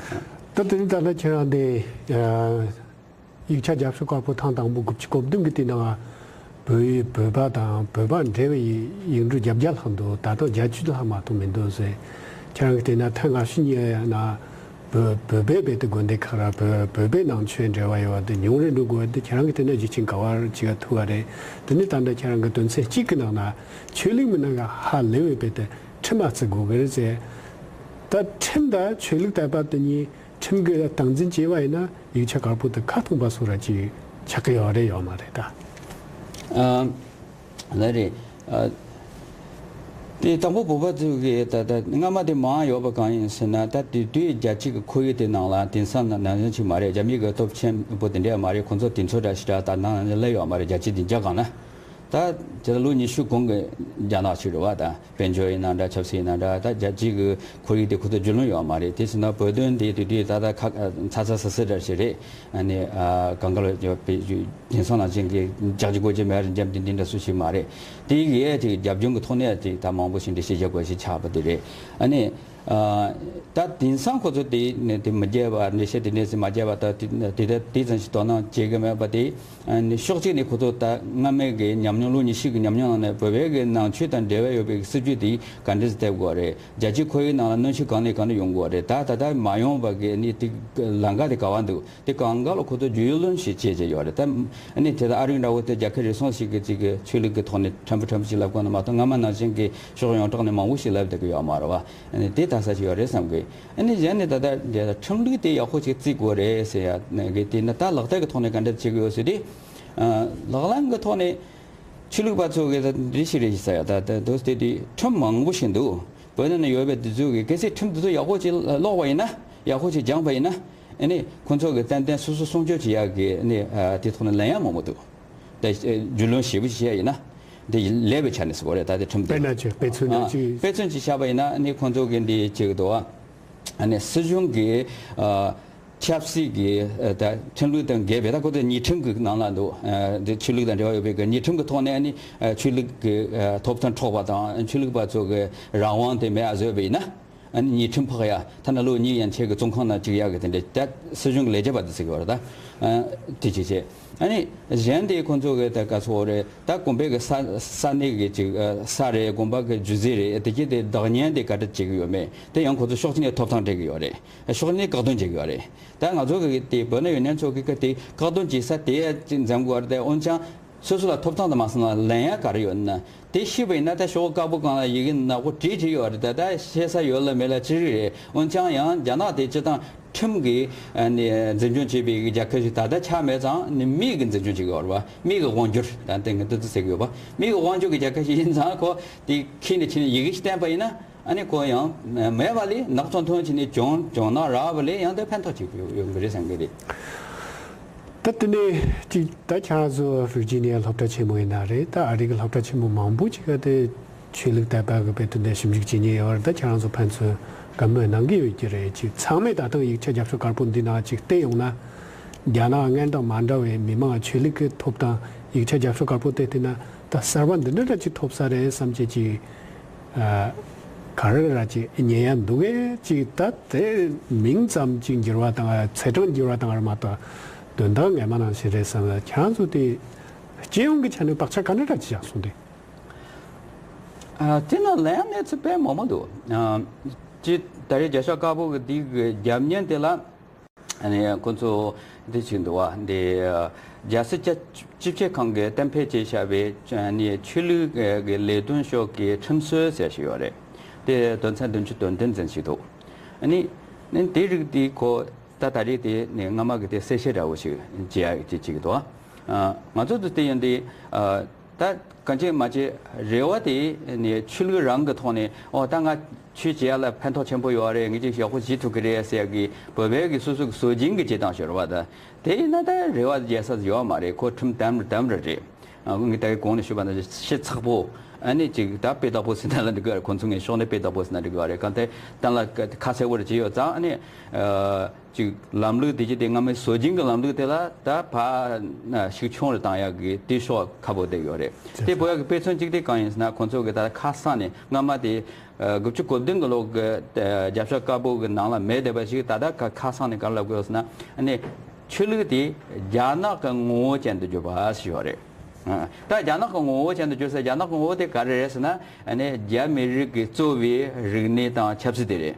ད་དེ་རིང་ད་ལྟ་ཁྱེད་རང་དེ་ཡིག་ཆ་རྒྱབ་ཤོག་དཀར་པོ་ཐེངས་དང་པོ་དགུ་བཅུ་གོ་བདུན་གི་དེ་ནང་བོད་ཡིག་བོད་པ་དང་བོད་པ་འབྲེལ་བའི་ཡིག་འབྲུ་བརྒྱད་བརྒྱ་ལྷག་འདུག་ད་དུང་བརྒྱད་ཅུ་ལྷག་མ་གཏོགས་མི་འདུག་ཟེར། ཁྱེད་རང་གི་དེ་ན་ཐེངས་སྔ་ཕྱི་གཉིས་ཡ་ན་བོད་བོད་པའི་བེད་དེ་དགོན་སྡེ་ཁག་ར་བོད་བོད་པའི་ནང་ཆོས་འབྲེལ་བ་ཡོད་པ་དེ་ཉུང་རུ་འགྲོ་དགོས་པ་དེ་ཁྱེད་རང་གི་དེ་ན་རྒྱུ་རྐྱེན་ག་བར་བྱེད་ཐུབ་པ་རེད། དེ་ནས་ད་ལྟ་ཁྱེད་རང་གི་དོན་ཚན་གཅིག་གི་ནང་ན་ཆོས་ལུགས་མི་སྣ་ག་ཧ་ལས་པའི་བེད་དེ་ཁྲིམས་ཨ་བརྩི་དགོས་གི་རེད་ཟེར། ད་ཁྲིམས་དང་ཆོས་ལུགས་དད་པ་དེ་གཉིས་ཁྲིམས་ཀྱིས་སྟངས་འཛིན་བྱས་པ་ཡིན་ན་ཡིག་ཆ་དཀར་པོ་དེ་ཁ་ཐུང་པ་སོགས་ར་ཅིག་ཆགས་ཀྱི་ཡོད་རེད་ཡོད་མ་རེད་ད། ཨ་ལ་རེད། ཨ་དེ་དང་པོ་བོད་པ་ཚོས་གི་ད་ད་སྔ་མ་དེ་མང་ཡོད་པ་གང་ཡིན་ཟེར་ན། ད་དེ་དུས་རྒྱལ་སྤྱི་གི་ཁོར་ཡུག་དེ་ནང་ལ་དེང་སང་ནང་བཞིན་ཅིག་མ་རེད། རྒྱ་མི་གི་སྟོབས་ཆེན་པོ་དེ་འདྲ་མ་རེད། ཁོང་ཚོ་དེ་ཚོ་འདྲ་ཞིག་འདྲ་ད་ནང་ལ་སླེབས་ཡོད་མ་རེད། རྒྱལ་སྤྱི་བདེ་འཇགས་སྒང་ལ། ད་དེ་ལ་ལོ་ཉི་ཤུ་གོང་གི་རྒྱ་ནག་ཅིག་རེད་བ། ད་དཔལ་འབྱོར་ཡིན་ན་འདྲ་ཆབ་སྲིད་ཡིན་ན་འདྲ་ད་རྒྱལ་སྤྱི་གི་ཁོར་ཡུག་དེ་ཁོ་ཚོ་རྒྱུས་ལོན་ཡོད་མ་རེད། དེ་ཟེར་ན་བོད་དོན་དེ་དེ་དུས་ད་ད་ཁ་ཚ་ཚ་སེ་སེ་འདྲ་ཞིག་རེད། ཨ་ནི་ཨ་གང་ག་ལ་ཡོད་པའི་དེང་སང་ནང་བཞིན་གི་འཇགས་ཀྱི་སྒོ་ཅི་མེད་རེད་འཇམ་ཏིང་ཏིང་འདྲ་སུ་ཞིག་མ་རེད། དེ་གི་ཨེ་དེ་རྒྱབ་ལྗོངས་ཀྱི་ཐོག་ནས་དེ་ད་མང་པོ་ཞིག་འགྲེལ་བཤད་རྒྱག་དགོས་ཞིག་ཆགས་པ་དེ་རེད། ཨ་ནི་ཨ་ད་དེང་སང་ཁོ་ཚོ་དེ་ནས་དེ་མི་རྒྱས་པ། འགྲེལ་བཤད་དེ་ནས་ཟིན་མ་རྒྱས་པ། ད་དེ་དེ་དེ་ཙམ་ཞིག་དོ་སྣང་བྱེད་གི་མེད་པ་དེ། ཨ་ནི་ཕྱོགས་གཅིག་ནས་ཁོ་ཚོ་ད་སྔ་མའི་གི་ཉམས་མྱོང་ལོ་ཉི་ཤུ་གི་ཉམས་མྱོང་ནང་ནས་བོད་པའི་གི་ནང་ཆོས་དང་འབྲེལ་བ་ཡོད་པའི་སྲིད་ཇུས་དེ་ག་འདྲས་སེ་སྟེར་དགོས་རེད། རྒྱལ་སྤྱིའི་ཁོར་ཡུག་ནང་ལ་གནོན་ཤུགས་གང་ནས་གང་དུ་ཡོང་དགོས་རེད། ད་ད་ལྟ་མ་ཡོང་བ་གི་ནི་དེ་ལམ་ཁ་དེ་ག་བ་འདུག་དེ་གང་ག་ལ་ཁོ་ཚོ་རྒྱུས་ལོན་ཞིག་བྱེད་བྱེད་ཡོད་རེད། ད་ཨ་ནི་དེ་ད་ཨ་རི་འདྲ་བོ་དེ་རྒྱལ་ཁབ་རེ་ཟུང་ཞིག་གི་ཅིག་གི་ཆོས་ལུགས་ཀྱི་ཐོག་ནས་ཕྲན་བུ་ཕྲན་བུ་ཞིག་ལབ་དགོས་ན་མ་གཏོགས་སྔ་མ་ནང་བཞིན་གི་ཕྱོགས་ཡོངས་གྲགས་ནས་མང་པོ་ཞིག་ལབ་བསྡད་གི་ཡོད་མ་རེད་བ། ཨ་ནི་དེ་ལྟ་ས་ཞིག་ཡོད་རེད་བསམ་གི། ཨ་ནི་གཞན་ནས་ད་ལྟ་དེ་ཁྲིམས་ལུགས་དེ་ཡག་པོ་ཞིག་བརྩི་དགོས་རེད་ཟེར་ཡ་ནི་གི་དེ་ནི་ད་ལག་བསྟར་གི་ཐོག་ནས་ག་འདྲ་བྱེད་གི་ཡོད་ཟེར་དུས། ཨ་ལག་ལེན་གི་ཐོག་ནས། ཆོས་ལུགས་པ་ཚོ་གིས་ད་འདི་ཞིག་རེད་ཟེར་ཡ། ད་ད་དུ་དེ་དུས་ཁྲིམས་མང་པོ་ཞིག་འདུག་བོད་ནང་ན་ཡོད་པའི་དེ་ཚོ་གིས་གལ་སྲིད་ཁྲིམས་དེ་ཚོ་ཡག་པོ་ཅིག་ཀློག་པ་ཡིན་ན། ཡག་པོ་ཅིག་སྦྱངས་པ་ཡིན་ན། ཨ་ནི་ཁོང་ཚོ་གིས་ཏན་ཏན་སོ་སོ་སྲུང་སྐྱོབ་བྱེད་ཡག་གི་ཨ་ནི་ཨ་དེ་ཐོག་ནས་ལེན་ཡག་མང་པོ་འདུག་ད་རྒྱུས་ལོན་ཞིབ་པོ་ཞིག་བྱས་ཡིན་ན། དེ་ལས་པའི་ཆ་ནས་ཟེར་བ་རེད། ད་དེ་ཁྲིམས་དེ། དཔེར་ན་ཅིག་དཔེ་མཚོན་ཨ་ཅིག་དཔེ་མཚོན་ཅིག་བཞག་པ་ཡིན་ན། ཨ་ནི་ཁོང་ཚོ་གིས་འདི་བྱེད་ཀྱི་འདུག་ཨ་ནི་སྲིད་གཞུང་གིས་ཨ་ཆབ་སྲིད་ཀྱི་ཨ་ད་ཁྲིམས་ལུགས་དང་འགལ་བའི། ད་ཁོ་ཚོ་ཉེས་ཁྲིམས་ཀྱི་ནང་ལ་འདུག་ཨ་འདི་ཆོས་ལུགས་དང་འབྲེལ་བ་ཡོད་པའི་གི་ཉེས་ཁྲིམས་ཀྱི་ཐོག་ནས། ཨ་ནི་ཨ་ཆོས་ལུགས་ཀྱི་ཨ་ཐོབ་ཐང་འཕྲོག་པ་དང་། ཆོས་ལུགས་པ་ཚོ་གི་རང་དབང་དེ་མེད་པ་བཟོས་པ་ཡིན་ན། ཨ་ནི་ཉེས་ཁྲིམས་ཕོག་ཡ། ཐ་ན་ལོ་གཉིས་ཡན་ཆད་ཀྱི་བཙོན་ཁང་ནང་བཅུག་ཡ་གི་དེ་འདྲ། ད་སྲིད་གཞུང་གི་ལས་བྱེད་པ་དེ་ཟེར་གྱི་ཡོད་རེད། ད་ཨ་དེ་བྱས་བྱས། ཨ་ནི་གཞན་དེ་ཁོང་ཚོ་གི་ད་ག་ཚོད་རེད། ད་དགོན་པའི་གི་ས་ས་གནས་ཀྱི་ཅིག་ཨ་ས་རེད། དགོན་པ་གི་རྒྱུ་རྫས་རེད། དེ་གྱད་དེ་བདག་གཉེར་དེ་ག་འདྲ་བྱེད་ཀྱི་ཡོད་མེད་དེ་ཡང་ཁོང་ཚོ་ཕྱོགས་གཅིག་ནས་ཐོབ་ཐང་སྤྲད་ཀྱི་ཡོད་རེད། ཕྱོགས་གཉིས་ནས་བཀག་སྡོམ་བྱེད་ཀྱི་ཡོད་རེད། ད་ང་ཚོ་གི་དེ་བོད་ནང་ཡོད་མཁན་ཚོ་གི་གི་དེ་བཀག་སྡོམ་བྱེད་ས་དེ་འཛེམ་དགོས་པ་རེད། དེ་འོན་ཀྱང་སོ་སོ་ལ་ཐོབ་ཐང་དུ་མ་སོང་ན་ལེན་ཡ་ག་རེ་ཡོད་ན། དེ་ཤེས་པ་ཡིན་ན། ད་ཤོག་བུ་དཀར་པོ་སྒང་ལ་ཡི་གེ་ནག་པོ་བྲིས་བྲིས་ཡོད་རེད། ད་ད་ཤེས་ས་ཡོད་ལ་མེད་ལ་ཅི་རིགས་རེད། འོན་ཀྱང་ཡང་རྒྱ་ནག་དེ་སྤྱི་བཏང་ཁྲིམས་ཀྱིས་ཨ་ནི་འཛིན་སྐྱོང་བྱེད་པའི་རྒྱལ་ཁབ་ཞིག་ད་ལྟ་ཆགས་མེད་ཙང་། ནི་མི་གིས་འཛིན་སྐྱོང་བྱེད་ཀྱི་ཡོད་རེད་པ། མི་གི་དབང་སྒྱུར། ད་དེ་ངས་ཏོག་ཙམ་ཟེར་གྱི་ཡོད་པ། མི་གི་དབང་སྒྱུར་གྱི་རྒྱལ་ཁབ་ཞིག་ཡིན་ཙང་། ཁོ་དེ་ཁྱེར་ནས་ཕྱིན་ནས་ཡི་གེ་ཞིག་བསྟན་པ་ཡིན་ན། ཨ་ནི་ཁོ་ཡང་མེད་པ་ལས། ནག་ཚོང་ཐོན་ཕྱིན་ནས་གྱོང་གྱོང་ནག་རག་པ་ལས་ཡང་དེ་ཕན་ཐོགས་ཅིག་ཡོང་གི་རེད་བསམ་གྱི་རེད། ད་དེ་ནས་ཅིག་ད་ཁྱེད་རང་ཚོ་ཝིར་ཇི་ནི་ཡ་སློབ་གྲྭ་ཆེན་མོ་ཡིན་ན་རེད། ད་ཨ་རི་གི་སློབ་གྲྭ་ཆེན་མོ་མང་པོ་ཅིག་ག་དེ་ཆོས་ལུགས་དད་པ་གི་དཔེ་དེ་འདྲ་ཞིབ་འཇུག་བྱེད་མཁན་ཡོད་རེད། ད་ཁྱེད་རང་ཚོ་ཕན་ཚུན་བཀའ་མོལ་གནང་གི་ཡོད་ཀྱི་རེད། ཅིག་ཚང་མས་ད་ཐེངས་ཡིག་ཆ་རྒྱབ་ཤོག་དཀར་པོ་འདི་ནང་ཅིག་བལྟས་ཡོང་ན། རྒྱ་ནག་སྔོན་དང་མ་འདྲ་བའི་མི་མང་ཆོས་ལུགས་ཀྱི་ཐོབ་ཐང་། ཡིག་ཆ་རྒྱབ་ཤོག་དཀར་པོ་དེ་བལྟས་ན་ད་གསར་པ་འདི་འདྲ་འདྲ་ཅིག་ཐོབ་ས་རེད་བསམ་བྱས་ཅིག་ཨ། ག་རེ་ར་ཅིག་ཉན་ཡ་འདུག་གས། ཅིག་ད་དེ་མིང་ཙམ་ཅིག་འགྱུར་བ་བཏང་། ཚེས་གྲངས་འགྱུར་བ་བཏང་བ་རེད་མ་གཏོགས། དོན་དག་ངོ་མ་ནང་བཞིན་རེད་བསམ་ལ། ཁྱེད་རང་ཚོ་དེ་སྤྱི་ཡོངས་ཀྱི་ཆ་ནས་བག་ཆགས་ག་འདྲ་འདྲ་ཅིག་བཞག་སོང་དེ། ཨ། དེ་ནང་ལ་ཡང་གནས་ཚུལ་དཔེ་མང་པོ་འདུག་ཨ། ཅིག་ད་རེས་རྒྱབ་ཤོག་དཀར་པོ་གི་དེ་གི་རྒྱབ་བརྙན་དེ་ལ། ཨ་ནི་ཁོ་ཚོ་འདི་བྱེད་འདུག་བ། འདི་རྒྱལ་སྲིད་སྤྱི་སྤྱི་ཁྱབ་ཁང་གིས་གཏན་འབེབས་བྱས་བཞག་པའི་ཨ་ནི་ཆོས་ལུགས་ཀྱི་ལས་དོན་ཕྱོགས་ཀྱི་ཁྲིམས་སྲོལ་ཟེར་ཞིག་ཡོད་རེད། དེ་དོན་ཚན་བདུན་ཅུ་དོན་བདུན་ཙམ་ཞིག་འདུག་ཨ་ནི་ནི་དེ་རིགས་དེ་ཁོ་ད་ད་རེས་དེ་ནི་སྔ་མ་གི་དེ་གསལ་བཤད་འདྲ་བོ་ཞིག་བྱེད་ཡ་ཅིག་བྱེད་ཀྱི་འདུག་ཨ། ང་ཚོ་དུ་དེ་ཡིན་དེ། ཨ། ད་གང་བྱེད་མ་བྱེད་རེ་བ་དེ་ནི་ཆོས་ལུགས་རང་གི་ཐོག་ནས། ཨོ་ད་ང་ཆོས་བྱེད་ཡ་ལ་ཕན་ཐོགས་ཆེན་པོ་ཡོད་རེད། ངས་ཅིག་ཡག་པོ་བྱེད་ཐུབ་ཀྱི་རེད་ཟེར་ཡ་གི་བོད་པའི་གི་སོ་སོ་གི་སྲོལ་རྒྱུན་གི་བྱེད་སྟངས་ཤིག་རེད་བ། ད་དེ་ཡིན་ན་ད་རེ་བ་རྒྱག་ས་ཡོད་མ་རེད། ཁོ་ཁྲིམས་དམ་དམ་ར་རེད། ཨ། ངས་ད་གི་གོང་ནས་ཞུས་པ་ནང་བཞིན་ཞིབ་ཚགས་པོ། ཨ་ནི་ཅིག་ད་དཔེ་བདག་པོ་ཟེར་ན་ལ་འགྲིག་གི་རེད། ཁོང་ཚོ་ངའི་ཕྱོགས་ནས་དཔེ་བདག་པོ་ཟེར་ན་འགྲིག་གི་རེད། གང་ལྟར་གཏན་ལ་ཁ་གསལ་པོ་རེ་བྱས་ཡོད་ཙང་། ཨ་ནི། ཨ། ཅིག་ལམ་ལུགས་དེ་ཅིག་དེ་སྔ་མའི་སྲོལ་རྒྱུན་གྱི་ལམ་ལུགས་དེ་ལ་ད་ཕར་ཤུགས་ཆུང་རུ་བཏང་ཡག་གི་དེ་ཕྱོགས་ཁ་པོ་བསྡད་ཡོད་རེད། དེ་བོད་ཡག་གི་དཔེ་མཚོན་གཅིག་དེ་གང་ཡིན་ཟེར་ན། ཁོང་ཚོ་གི་ད་ཁ་སང་ནས། སྔ་མ་དེ་ཨ་དགུ་བཅུ་གོ་བདུན་གི་ལོ་གི་ཨ་རྒྱབ་ཤོག་དཀར་པོ་གི་ནང་ལ་མེད་བསྡད་པ་ཞིག་ད་ལྟ་ཁ་ཁ་སང་ནས་ག་རེ་ལབ་དགོས་ཟེར་ན། ཨ་ནི་ཆོས་ལུགས་དེ་རྒྱ་ནག་གི་ངོ་བོ་ཅན་དུ་གྱུར་པ་ཞིག་ཡོད་རེད། ཨ། ད་རྒྱ་ནག་གི་ངོ་བོ་ཅན་དུ་གྱུར་ཟེར། རྒྱ་ནག་གི་ངོ་བོ་དེ་ག་རེ་རེད་ཟེར་ན། ཨ་ནི་རྒྱ་མི་རིགས་ཀྱི་གཙོ་བའི་རིག་གནས་དང་ཆབ་སྲིད་དེ་རེད།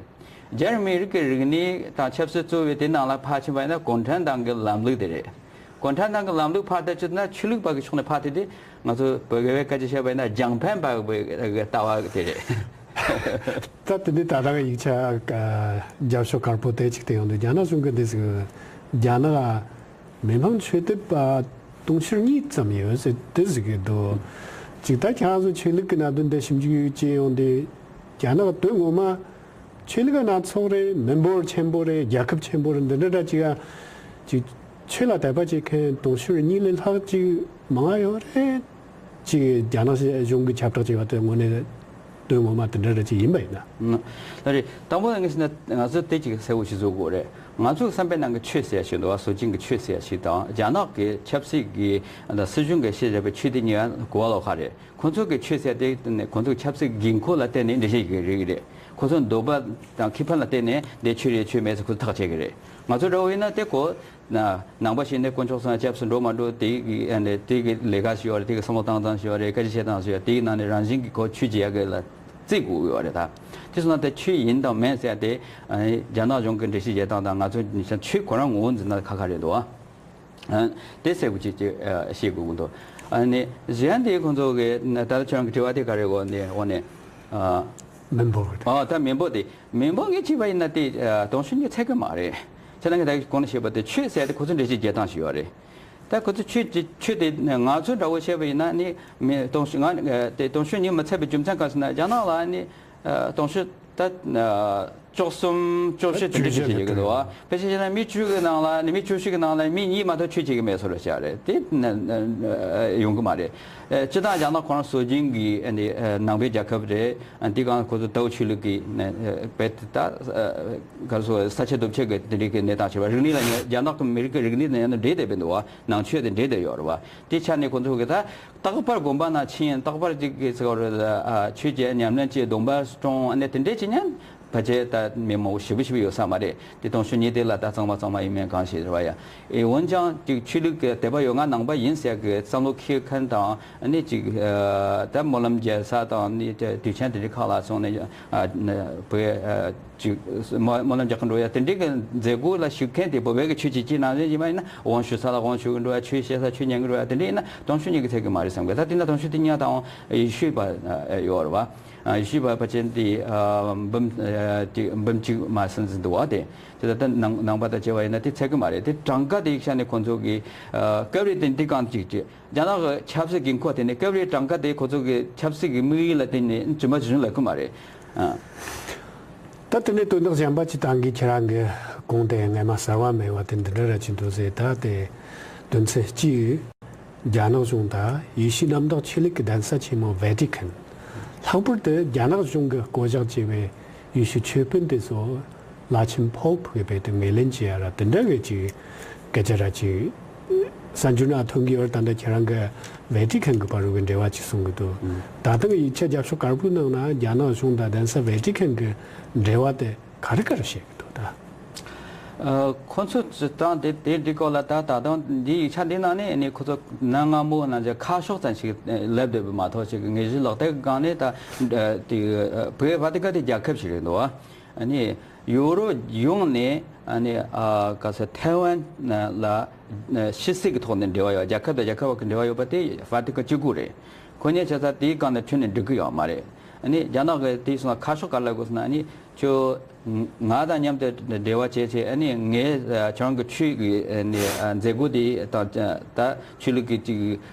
རྒྱ་མི་རིགས་ཀྱི་རིག་གནས་དང་ཆབ་སྲིད་གཙོ་བོའི་དེ་ནང་ལ་ཕར་ཕྱིན་པ་ཡིན་ན་གུང་ཁྲན་ཏང་གི་ལམ་ལུགས་དེ་རེད། གུང་ཁྲན་ཏང་གི་ལམ་ལུགས་ཕར་ད་བྱས་ན། ཆོས་ལུགས་པ་གི་ཕྱོགས་ནས་ཕར་དེ་དེ་ང་ཚོ་བོད་སྐད་བཀའ་ཅིག་བཤད་པ་ཡིན་ན། རྒྱང་འཕེན་པ་གི་ལྟ་བ་དེ་རེད། ད་དེ་ནི་ད་ལྟ་གི་ཡིག་ཆ་ཨ་རྒྱབ་ཤོག་དཀར་པོ་དེ་ཅིག་དེ་ཡོང་དུས། རྒྱ་ནག་གཞུང་གི་འདི་ཟིག་རྒྱ་ནག་མི་དམངས་ཆོས་དད་པ་དུང་ཕྱུར་གཉིས་ཙམ་ཡོད་ཟེར་དེ་ཟིག་གི་འདུག་ཅིག་ད་ཁྱེད་རང་ཚོ་ཆོས་ལུགས་ཀྱི་གནད་དོན་དེ་ཞིབ་འཇུག་བྱེད་ཡོང་དུས། རྒྱ་ནག་དོན་ངོ་མ་ཆོས་ལུགས་སྣ་ཚོགས་རེད། མི་འབོར་ཆེན་པོ་རེད། རྒྱལ་ཁབ་ཆེན་པོ་རེད། འདི་འདྲ་འདྲ་ཅིག་ཨ། ཅིག་ཆོས་ལ་དད་པ་བྱེད་མཁན་དུང་ཕྱུར་གཉིས་ལས་ལྷག་ཅིག་མང་ང་ཡོད་རེད། ཅིག་རྒྱ་ནག་གཞུང་གི་ཁྱབ་བསྒྲགས་བྱས་པ་དེ་དངོས་གནས་དོན་ངོ་མ་དེ་འདྲ་རེད་ཅིག་ཡིན་པ་ཡིན་ན། ལགས་རེད། དང་པོ་ངས་ཟེར་ན། ང་ཚོ་དེ་ཅིག་གསལ་པོ་ཞིག་བཟོ་དགོས་རེད། ང་ཚོའི་བསམ་པའི་ནང་གི་ཆོས་ཟེར་ཡ་ཞིག་འདུག་བ། སྲོལ་རྒྱུན་གྱི་ཆོས་ཟེར་ཡ་ཞིག་དང་། རྒྱ་ནག་གི་ཆབ་སྲིད་ཀྱི་སྲིད་གཞུང་གིས་བཤད་བཞག་པའི་ཆོས་དེ་གཉིས་ཀ་གོ་བ་ལོགས་ཁ་རེད། ཁོང་ཚོ་གི་ཆོས་ཟེར་དེ་ནི་ཁོང་ཚོ་གི་ཆབ་སྲིད་དགོས་མཁོ་ལ་བརྟེན་ནས་འགྲེལ་བཤད་ཡོད་རེད་ཀྱི་རེད། ཁོང་ཚོ་འདོད་པ་དང་ཁེ་ཕན་ལ་བརྟེན་ནས་འདི་ཆོས་རེད་ཆོས་མེད་ཟེར་ཁོ་ཚོ་ཐག་བཅད་ཀྱི་རེད། ང་ཚོ་འདྲ་བོ་ཡིན་ན་དེ་གོ་ན། ནང་པ་ཞིག་ནས་དཀོན་མཆོག་གསུམ་ལ་སྐྱབས་སུ་འགྲོ་མ་འགྲོ་དེ་གི་ཨ་ནི་དེ་གི་ལས་ཀ་ཞིག་ཡོད་རེད། དེ་གི་བསམ་བློ་བཏང་སྟངས་ཞིག་ཡོད་རེད། སྐད་ཆ་བཤད་སྟངས་ཞིག་ཡོད་རེད། དེ་གི་ནང་ནས་རང་བཞིན་གྱི་ཁོ་ཆོས་བྱེད་ཡ་གི་ལ་བརྩི་དགོས་ཡོད་རེད། ད་དེ་སོང་ན་དེ་ཆོས་ཡིན་དང་མིན་ཟེར་ཡ་དེ། ཨ་ནི་རྒྱ་ནག་གཞུང་གི་འགྲེལ་བཤད་བྱེད་སྟངས་དང་ང་ཚོ་ཆོས་ཁོ་རང་ངོ་བོ་འཛིན་སྟངས་ཁ་ཁ་རེད་འདུག་ཨ། ཨ། དེ་གསལ་པོ་ཅིག་ཅིག་ཨ་བཤད་དགོས་ཀྱི་འདུག་ཨ་ནི་གཞན་དེ་ཁོང་ཚོ་གི་ད་ལྟ་ཁྱོད་རང་གི་དྲི་བ་དེ་ག་རེ་གོ་ནས་འོ་ནས། ཨ། མི་འབོར་གྱི། ཨ། ད་མི་འབོར་དེ། མི་འབོར་ངས་བྱས་པ་ཡིན་ན་དེ་ཨ་དུང་ཕྱུར་གཉིས་ཚད་ཀྱི་མ་རེད། ཁྱེད་རང་གིས་ད་གོང་ནས་བཤད་པ་དེ་ཆོས་ཟེར་དེ་ཁོ་ཚོ་འགྲེལ་བཤད་རྒྱག་སྟངས་ཤིག་ཡོད་རེད། ད་ཁོ་ཚོ་ཆོས་ཀྱི་ཆོས་དེ་ང་ཚོ་འདྲ་བོ་བཤད་པ་ཡིན་ན་ནི་མི་སྟོང་ཕྲག་ང་དེ་སྟོང་ཕྲག་གཉིས་མ་ཚད་པའི་རྒྱུ་མཚན་གང་ཟེར་ན་རྒྱ་ནག་ལ་ནི་སྟོང་ཕྲག་ད་བཅུ་གསུམ་བཅུ་བཞི་དེ་འདྲ་ཞིག་བྱེད་ཀྱི་འདུག་བ། ཕལ་ཆེར་བྱས་ན་མི་བཅུ་གི་ནང་ལ་ནི་མི་བཅུ་བཞི་གི་ནང་ལ་མི་གཉིས་མ་གཏོགས་ཆོས་བྱེད་ཀྱི་མེད་བཟོ་འདྲ་བྱས་རེད་དེ་ཡོང་གི་མ་རེད། སྤྱི་བཏང་རྒྱ་ནག་ཁོ་རང་སྲོལ་རྒྱུན་གྱི་ནང་པའི་རྒྱལ་ཁབ་རེད། དེ་གང་ཁོ་ཚོ་ཏའོ་ཆོས་ལུགས་ཀྱི་རྦད་དེ་ད་ག་རེ་ཟེར་ས་ཆ་སྟོབས་ཆེ་གི་དེ་འདྲའི་གི་གནས་སྟངས་བྱས་པ་རིག་གནས་ལ་ཉེ་རྒྱ་ནག་གི་མི་རིགས་ཀྱི་རིག་གནས་དང་ཡང་ན་འདྲེས་བསྡད་པའི་འདུག་བ། ནང་ཆོས་དེ་འདྲེས་བསྡད་ཡོད་རེད་བ། དེ་ཆ་ནས་ཁོ་ཚོ་གི་ད་རྟག་པར་དགོན་པ་ནང་ཕྱིན་རྟག་པར་ཅིག་གི་ཚེ་བར་ཆོས་བྱས་ཉམས་ལེན་བྱས་སྡོམ་པ་སྲུང་ཨ་ནི་དེ་འདྲས་བྱེད་ཉན་ཕལ་ཆེར་ད་མི་མང་པོ་ཞེ་པོ་ཞེ་པོ་ཡོད་ས་མ་རེད། དེ་སྟོང་ཕྲག་གཉིས་དེ་ལ་ད་གཙང་མ་གཙང་མ་ཡིན་མིན་གང་ཤེས་རེད་བ་ཡ། ཨེ་འོན་ཀྱང་ཅིག་ཆོས་ལུགས་ཀྱི་དད་པ་ཡོད་ང་ནང་པ་ཡིན་ཟེར་གི་བསམ་བློ་འཁྱེར་མཁན་དང་ཨ་ནི་ཅིག་ད་སྨོན་ལམ་རྒྱག་ས་དང་ནི་དུས་ཆེན་དེ་འདྲའི་ཁག་ལ་སོང་ནས་བོད། ཅིག་སྨོན་སྨོན་ལམ་རྒྱག་གི་འགྲོ་ཡ་དེ་འདྲའི་གི་མཛད་སྒོ་ལ་ཞུགས་མཁན་དེ་བོད་པའི་གི་ཆོས་ཀྱི་སྤྱི་ནང་བཞིན་ཡིན་པ་ཡིན་ན་དབང་ཞུ་ས་ལ་དབང་ཞུ་གི་འགྲོ་ཡ་ཆོས་བཤད་ས་ཆོས་ཉན་གི་འགྲོ་ཡ་དེ་འདྲ་ཡིན་ན་སྟོང་ཕྲག་གཉིས་ཀྱི་ཚད་ཀྱི་མ་རེད་བསམ་གི། ད་དེ་ན་སྟོང་ཕྲག་དེ་གཉིས་དང་ཡེ་ཤུ་པ་ཡོད་རེད་བ། ཡེ་ཤུ་པ་ཕལ་ཆེར་དེ་འབུམ་དེ་འབུམ་གཅིག་མ་ཟིན་ཟིན་འདུག་བ། དེ་དེ་ད་ནང་ནང་པ་དང་བཅས་པ་ཡིན་ན་དེ་ཚད་ཀྱི་མ་རེད། དེ་གྲངས་ཀ་དེ་ཡིག་ཆ་ནས་ཁོང་ཚོ་གི་སྐབས་རེ་དེ་འདི་གང་ཅིག་ཅིག་རྒྱ་ནག་གི་ཆབ་སྲིད་ཀྱི་འཁོར་དེ་ནི་སྐབས་རེ་གྲངས་ཀ་དེ་ཁོ་ཚོ་གི་ཆབ་སྲིད་ཀྱི་དམིགས་ཡུལ་ལ་བརྟེན་ནས་ཇི་མ་ཇི་བཞིན་ལབ་ཀྱི་མ་རེད། ཨ། ད་དེ་ནས་དོན་དག་གཞན་པ་ཅིག་བཏང་གི་ཁྱེད་རང་གི་དགོངས་དེ་ངས་མ་གསལ་བ་མེད་བ་དེ་འདི་འདྲ་ར་ཅིག་འདུག་ཟེར། ད་དེ་དོན་ཚན་གཅིག་རྒྱ་ནག་གཞུང་དང་ཡེ་ཤུ་གནམ་བདག་ཆོས་ལུགས་ཀྱི་གདན་ས་ཆེན་མོ་ཝེ་ཏི་ཁན། ལྷག་པར་དུ་རྒྱ་ནག་གཞུང་གི་བསྐོ་གཞག་བྱས་པའི་ཡེ་ཤུ་ཆོས་དཔོན་དེ་ཚོ་བླ་ཆེན་ཕོབ་གི་བེད་དུ་ངོས་ལེན་བྱེད་ཡ་ར་དེ་འདྲ་གི་ཅིག་སྐད་ཆ་ར་ཅིག་གསར་འགྱུར་ནང་ཐོན་གི་ཡོད་རེད། ད་ལྟ་ཁྱེད་རང་གི་ཝེ་ཏི་ཁན་གི་བར་རུ་གི་འབྲེལ་བ་ཅིག་གསུང་གི་འདུག་ད་ལྟ་གི་ཡིག་ཆ་རྒྱབ་ཕྱོགས་དཀར་པོའི་ནང་ན་རྒྱ་ནག་གཞུང་དང་གདན་ས་ཝེ་ཏི་ཁན་གི་འབྲེལ་བ་དེ་ག་རེ་ག་རེ་བཤད་གི་འདུག་ད། ཁོ་ཚོ་སྤྱིར་བཏང་དེ་དེ་འདི་སྐོར་ལ་ད་ད་དུང་འདི་ཡིག་ཆ་འདི་ནང་ནས་ནི་ཁོ་ཚོ་གནའ་སྔ་མོ་ནང་ཆ་ཁ་ཕྱོགས་ཙམ་ཞིག་ལབ་བསྡད་པ་མ་གཏོགས་ཅིག་ངེས་ཤེས་ལག་བསྟར་གི་སྒང་ནས་ད་དེ་བོད་ཝ་ཏི་ཀན་དེ་རྒྱལ་ཁབ་ཞིག་རེད་འདུག་བ། ཨ་ནི་ཡོ་རོབ་ཡོངས་ནས་ཨ་ནི་ཨ་ག་ས་ཐའེ་ཝན་ལ་ཕྱི་སྲིད་ཀྱི་ཐོག་ནས་འབྲེལ་བ་ཡོད། རྒྱལ་ཁབ་དང་རྒྱལ་ཁབ་བར་གྱི་འབྲེལ་བ་ཡོད་པ་དེ་ཝ་ཏི་ཀན་གཅིག་པུ་རེད། ཁོ་གཉིས་བྱས་ཙང་དེའི་སྒང་ནས་ཁྲིད་ནས་འགྲིག་གི་ཡོད་མ་རེད། ཨ་ནི་རྒྱ་ནག་གི་དེའི་སོང་ཁ་ཕྱོགས་ག་ལ་དགོས་ཟེར་ན་ཨ་ནི་ཁྱོད་ང་དང་མཉམ་དུ་འབྲེལ་བ་བྱས་བྱས་ཨ་ནི་ངས་ཁྱོད་རང་གི་ཆོས་ཀྱི་ཨ་ནི་མཛད་སྒོ་དེ་དང་ད་ཆོས་ལུགས་ཀྱི་ཅིག་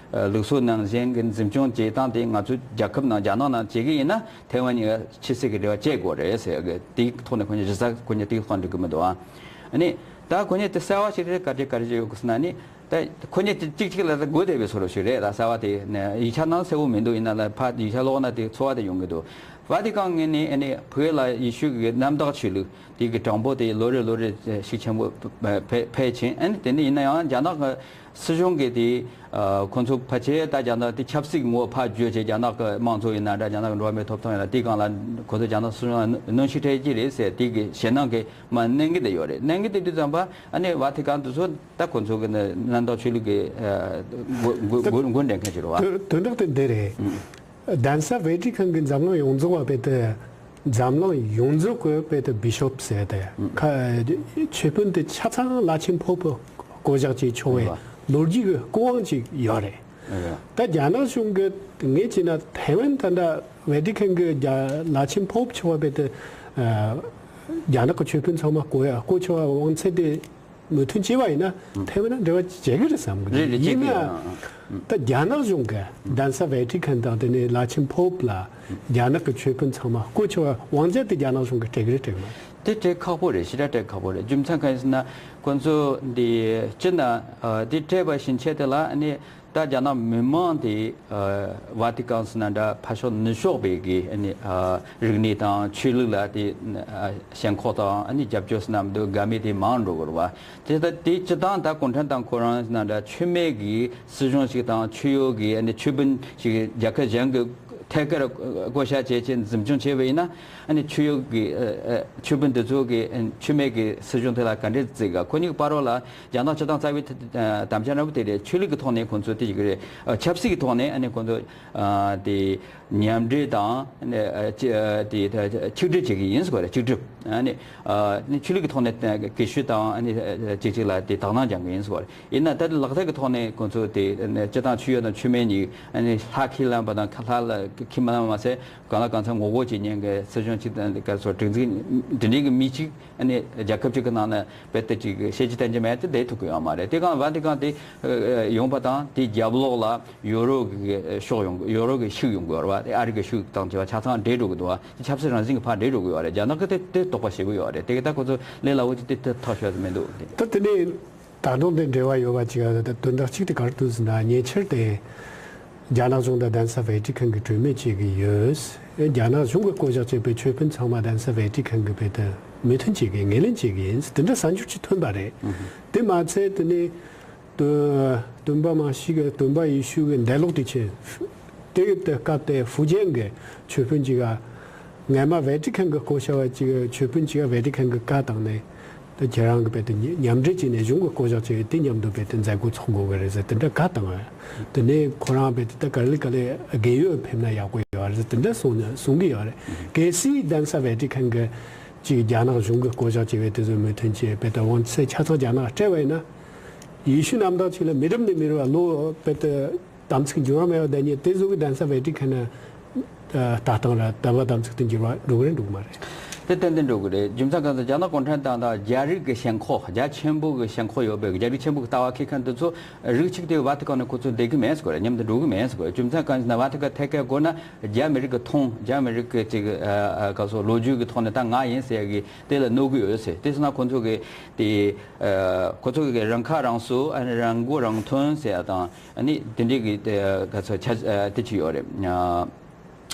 ལུགས་སྲོལ་ནང་གཞན་གྱི་འཛིན་སྐྱོང་བྱེད་སྟངས་དེ་ང་ཚོའི་རྒྱལ་ཁབ་ནང་རྒྱ་ནག་ནང་བྱེད་ཀྱི་ཡིན་ན། ཐའེ་ཝན་གཉིས་ཀ་ཕྱི་སྲིད་ཀྱི་འབྲེལ་བ་བཅད་དགོས་རེད་ཟེར་གི་དེའི་ཐོག་ནས་ཁོ་གཉིས་གཞི་རྩ་ཁོ་གཉིས་དེའི་ཐོག་འགྲིག་གི་མི་འདུག་ཨ། ཨ་ནི་ད་ཁོ་གཉིས་དེ་གསལ་བ་ཞིག་རེད། ག་རེ་ག་རེ་ཡོད་གི་ཟེར་ན་ནི་ད་ཁོ་གཉིས་དེ་གཅིག་གཅིག་ལ་ད་དགོས་བསྡད་པའི་བཟོ་འདྲ་ཞིག་རེད། ད་གསལ་བ་དེ་ནས་ཡིག་ཆ་ནང་གསལ་བོ་མི་འདུག་ཡིན་ན་ལ་ཕ་ཡིག་ཆ་ཀློག་ན་དེ་ཚོར་བ་དེ་ཡོང་གི་འདུག་ཝ་ཏི་ཀན་ངོས་ནས་ཨ་ནི་བོད་ལ་ཡེ་ཤུ་གི་གནམ་བདག་ཆོས་ལུགས་དེ་གི་གྲངས་འབོར་དེ་ལོ་རེ་ལོ་རེ་ཤུགས་ཆེན་པོ་འཕེལ་འཕེལ་ཕྱིན། ཨ་ནི་དེ་ནས་ཡིན་ན་ཡང་རྒྱ་ནག་གི་སྲིད་གཞུང་གིས་དེ་ཁོང་ཚོ་ཕལ་ཆེར་ད་རྒྱ་ནག་དེ་ཆབ་སྲིད་ངོ་བོ་ཕར་བརྗོད་བྱས་རྒྱ་ནག་གི་དམངས་གཙོ་ཡིན་ན་འདྲ་རྒྱ་ནག་གི་འགྲོ་བ་མིའི་ཐོབ་ཐང་ཡིན་ན་དེའི་སྒང་ལ་ཁོ་ཚོ་རྒྱ་ནག་སྲིད་གཞུང་ལ་གནོན་ཤུགས་སྤྲད་ཀྱི་རེད་ཟེར་དེ་གི་ཞེད་སྣང་གི་མ་གནང་གི་དེ་ཡོད་རེད། གནང་གི་དེ་དུས་ཙམ་པ་ཨ་ནི་ཝ་ཏི་ཀན་དེ་ཚོ་ད་ཁོང་ཚོ་གི་གནམ་བདག་ཆོས་ལུགས་ཀྱི་འགོ་འགོ་འགོ་འགོ་འདྲེན་མཁན་ཞིག་རེད་བ། དོན་དོན་དག་དེ་འདི་རེད། གདན་ས་ཝེ་ཏི་ཁན་གྱི་འཛམ་གླིང་ཡོངས་རྫོགས་པ་བེད་དུ་འཛམ་གླིང་ཡོངས་རྫོགས་ཀྱི་བེད་དུ་བི་ཤོབ་ཟེར་ཏེ་ཁ་ཆོས་དཔོན་དེ་ཆ་ཚང་བླ་ཆེན་ཕོབ་བསྐོ་བཞག་བྱས་ཆོག་པའི་ལོ་རྒྱུས་ཀྱི་སྐུ་དབང་ཅིག་ཡོད་རེད། ད་རྒྱ་ནག་གཞུང་གི་ངས་བྱས་ན་ཐའེ་ཝན་ད་ལྟ་ཝེ་ཏི་ཁན་གྱི་རྒྱ་བླ་ཆེན་ཕོབ་ཆོག་པ་བེད་དུ་རྒྱ་ནག་གི་ཆོས་དཔོན་ཚང་མ་བསྐོ་ཡ་བསྐོ་ཆོག་པ་དབང་ཚད་དེ། མོས་མཐུན་བྱས་པ་ཡིན་ན་ཐའེ་ཝན་ལ་འབྲེལ་བ་བྱེད་ཀྱི་རེད་བསམ་གི་རེད། རེད་བྱེད་ཡིན་ཀྱི་ན་ཡོད། ད་རྒྱ་ནག་གཞུང་གི་གདན་ས་ཝེ་ཏི་ཁན་དང་དེ་ནས་བླ་ཆེན་ཕོབ་ལ་རྒྱ་ནག་གི་ཆོས་དཔོན་ཚང་མ་བསྐོ་ཆོག་པ་དབང་ཆ་དེ་རྒྱ་ནག་གཞུང་གིས་སྤྲད་ཀྱི་རེད་སྤྲད་ཀྱི་མ་རེད། དེ་སྤྲད་ཁག་པོ་རེད། ཞེ་དྲག་སྤྲད་ཁག་པོ་རེད། རྒྱུ་མཚན་གང་ཡིན་ཟེར་ན་ཁོང་ཚོ་འདི་སྤྱིར་ན་དེ་སྤྲད་པ་བཞིན་ཆེད་དུ་ལ་ནི། ད་རྒྱ་ནག་མི་མང་དེ་ཝ་ཏི་ཀན་ཟེར་ན་འདྲ་ཕར་ཕྱོགས་ནུབ་ཕྱོགས་པའི་གི་ཨ་ནི་རིག་གནས་དང་ཆོས་ལུགས་ལ་དེ་ཞེན་ཁོག་དང་ཨ་ནི་རྒྱབ་སྐྱོར་ཟེར་ན་འདུག་དགའ་མོས་དེ་མང་འགྲོ་གི་རེད་བ། དེ་ད་དེ་སྤྱི་བཏང་ད་གུང་ཁྲན་ཏང་ཁོ་རང་ཟེར་ན་འདྲ་ཆོས་མེད་གི་སྲིད་གཞུང་ཞིག་དང་ཆོས་གཡོག་གི་ཨ་ནི་ཆོས་དཔོན་ཞིག་རྒྱལ་ཁབ་གཞན་གི་ཐད་ཀར་བསྐོ་བཞག་བྱས་བྱས་འཛིན་སྐྱོང་བྱས་པ་ཡིན་ན་ཨ་ནི་ཆོས་གཡོག་གི་ཆོས་དཔོན་དེ་ཚོ་གི་ཆོས་མེད་གི་སྲིད་གཞུང་དེ་ལ་ག་འདྲས་བརྩི་ག་ཁོ་གཉིས་ཀྱི་བར་ལ། རྒྱ་ནག་སྤྱི་བཏང་རྩ་བའི་དམ་བཅའ་འདྲ་པོ་དེ་རེད། ཆོས་ལུགས་ཀྱི་ཐོག་ནས་ཁོང་ཚོ་དེ་ཞིག་རེད། ཆབ་སྲིད་ཀྱི་ཐོག་ནས་ཨ་ནི་ཁོང་ཚོ་དེ་མཉམ་འབྲེལ་དང་ཆིག་སྒྲིལ་བྱེད་ཀྱི་ཡིན་ཟེར་བ་རེད། ཆིག་སྒྲིལ་ཨ་ནི་ནི་ཆོས་ལུགས་ཀྱི་ཐོག་ནས་གེགས་ཞུ་དང་ཨ་ནི་གཅིག་གཅིག་ལ་དེ་དག་སྣང་རྒྱག་གི་ཡིན་ཟེར་བ་རེད། ཡིན་ན་ད་ལག་བསྟར་གྱི་ཐོག་ནས་ཁོང་ཚོ་དེ་སྤྱི་བཏང་ཆོས་གཡོག་དང་ཆོས་མེད་གཉིས་ཨ་ནི་ལྷ་ཁས་ལེན་པ་དང་ལྷ་ལ་ ཁྱིམ་མ་མ་ཟད་གང་ལ་གང་འཚམ་ངོ་རྒོལ་བྱེད་མཁན་གྱི་སྲིད་གཞུང་གཅིག་དང་ག་སོགས་སྒྲིག་འཛུགས་འདི་འདྲའི་གི་མི་གཅིག་ཨ་ནི་རྒྱལ་ཁབ་གཅིག་གི་ནང་ན་རྦད་དེ་ཅིག་བྱས་རྗེས་བསྟན་གྱི་མེད་དེ་བསྡད་ཐུབ་ཀྱི་ཡོད་མ་རེད། དེ་གང་ཝ་ཏི་ཀན་དེ་ཡོང་པ་དང་དེའི་རྒྱབ་ལོགས་ལ་ཡོ་རོབ་ཀྱི་ཤོག་ཡོང་ཡོ་རོབ་ཀྱི་ཤུགས་ཡོང་གི་ཡོད་རེད་བ། དེ་ཨ་རི་གི་ཤུགས་དང་བཅས་པ་ཆ་ཚང་འདྲེས་འགྲོ་གི་འདུག་བ། དེ་ཆབ་སྲིད་རང་བཞིན་གྱི་ཕར་འདྲེས་འགྲོ་གི་ཡོད་རེད། རྒྱ་ནག་གི་དེ་དེ་དོགས་པ་ཞེ་པོ་ཡོད་རེད། དེ་གི་ད་ཁོ་ཚོ་ལས་སླ་བོ་ཅིག་དེ་དེ་ཐག་ཆོད་མི་འདུག་དེ། ད་དེ་ནས། ད་དུང་དེ་འབྲེལ་བ་ཡོད་པ་ཅིག་ཨ། དོན་དག་གཅིག་དེ་ག་རེ་འདུག་ཟེར་ན། ཉེ་ཆར་དེ་རྒྱ་ནག་གཞུང་དང་གདན་ས་ཝེ་ཏི་ཁན་གྱི་གྲོས་མོལ་བྱེད་ཀྱི་ཡོད། རྒྱ་ནག་གཞུང་གིས་བསྐོ་གཞག་བྱས་པའི་ཆོས་དཔོན་ཚང་མ་གདན་ས་ཝེ་ཏི་ཁན་གྱིས་རྦད་དེ་མོས་མཐུན་བྱེད་ཀྱི་ངོས་ལེན་བྱེད་ཀྱི་ཡིན་ཟེར་དེ་འདྲ་གསར་འགྱུར་ཅིག་ཐོན་པ་རེད། དེ་མ་ཚད་དེ་ནས་སྟོན་སྟོན་པ་མ་ཤི་གི་སྟོན་པ་ཡེ་ཤུ་གི་འདས་ལོག་དུས་ཆེན། དེ་གི་དེ་སྐབས་དེ་ཧྥུ་ཅན་གྱི་ཆོས་དཔོན་ཅིག་ག་སྔས་མ་ཝེ་ཏི་ཁན་གྱི་བསྐོ་བཞག་པ་ཅིག་ཆོས་དཔོན་ཅིག་ག་ཝེ་ཏི་ཁན་གྱི་བཀའ་བཏང་ནས། ད་ཁྱེད་རང་གི་རྦད་དེ་མཉམ་འབྲེལ་བྱས་ནས་གཞུང་གི་བསྐོ་བཞག་བྱས་ཡོད་དེ་མཉམ་དུ་རྦད་དེ་མཛད་སྒོ་ཚོགས་དགོས་ཀྱི་རེད་ཟེར་དེ་འདྲ་བཀའ་བཏང་བ། དེ་ནས་ཁོ་རང་རྦད་དེ་ད་ག་ལེ་ག་ལེ་རྒས་ཡོལ་ཕེབས་ན་ཡག་པོ་ཡོད་རེད་ཟེར་དེ་འདྲ་གསུང་གསུང་གི་ཡོད་རེད། གལ་སྲིད་གདན་ས་ཝེ་ཏི་ཁན་གྱི་ཅིག་རྒྱ་ནག་གཞུང་གི་བསྐོ་བཞག་བྱས་པའི་དེ་ཚོ་མོས་མཐུན་བྱས་རྦད་དེ་དབང་ཚད་ཆ་ཚང་རྒྱ་ནག་སྤྲད་པ་ཡིན་ན། ཡེ་ཤུ་གནམ་བདག་ཅིག་ལ་མི་རབས་ནས་མི་རབས་ལ་ལོ་རྦད་དེ་དམ་ཚིག་འགྱུར་བ་མེད་པ་བསྡད་མཁན་དེ་ཚོ་གི་གདན་ས་ཝེ་ཏི་ཁན་ན་ལྟ་སྟངས་ར་ལྟ་བ་དམ་ཚིག་དེ་འགྱུར་བ་འགྲོ་གི་རེད་འགྲོ་གི་མ་རེད། དེ་ཏན་ཏན་འགྲོ་གི་རེད། རྒྱུ་མཚན་གང་ཟེར་རྒྱ་ནག་གུང་ཁྲན་ཏང་དང་རྒྱ་རིགས་ཀྱི་ཞེན་ཁོག་རྒྱ་ཆེན་པོ་གི་ཞེན་ཁོག་ཡོད་པའི་རྒྱ་རིགས་ཆེན་པོ་གི་ལྟ་བ་འཁྱེར་མཁན་དེ་ཚོ་རིགས་གཅིག་དེ་ཝ་ཏི་ཀན་ནས་ཁོ་ཚོ་བསྡད་གི་མེད་ཟེར་གི་རེད། མཉམ་དུ་འགྲོ་གི་མེད་ཟེར་གི་རེད། རྒྱུ་མཚན་གང་ཟེར་ན་ཝ་ཏི་ཀན་ཐད་ཀའི་སྒོ་ན་རྒྱ་མི་རིགས་ཀྱི་མཐོང་རྒྱ་མི་རིགས་ཀྱི་ཅིག་ག་སོ་ལོ་རྒྱུས་ཀྱི་ཐོག་ནས་ད་ང་ཡིན་ཟེར་གི་དེ་ལ་གནོད་གི་ཡོད་ཟེར། དེ་སོང་ན་ཁོ་ཚོ་གི་དེ་ཁོ་ཚོ་གི་རང་ཁ་རང་གསོ་རང་མགོ་རང་ཐོན་ཟེར་ཡ་དང་། ཨ་ནི་དེ་འདྲའི་གི་དེ་ག་ཚོད་ཆ་དེ་ཅིག་ཡོད་རེད།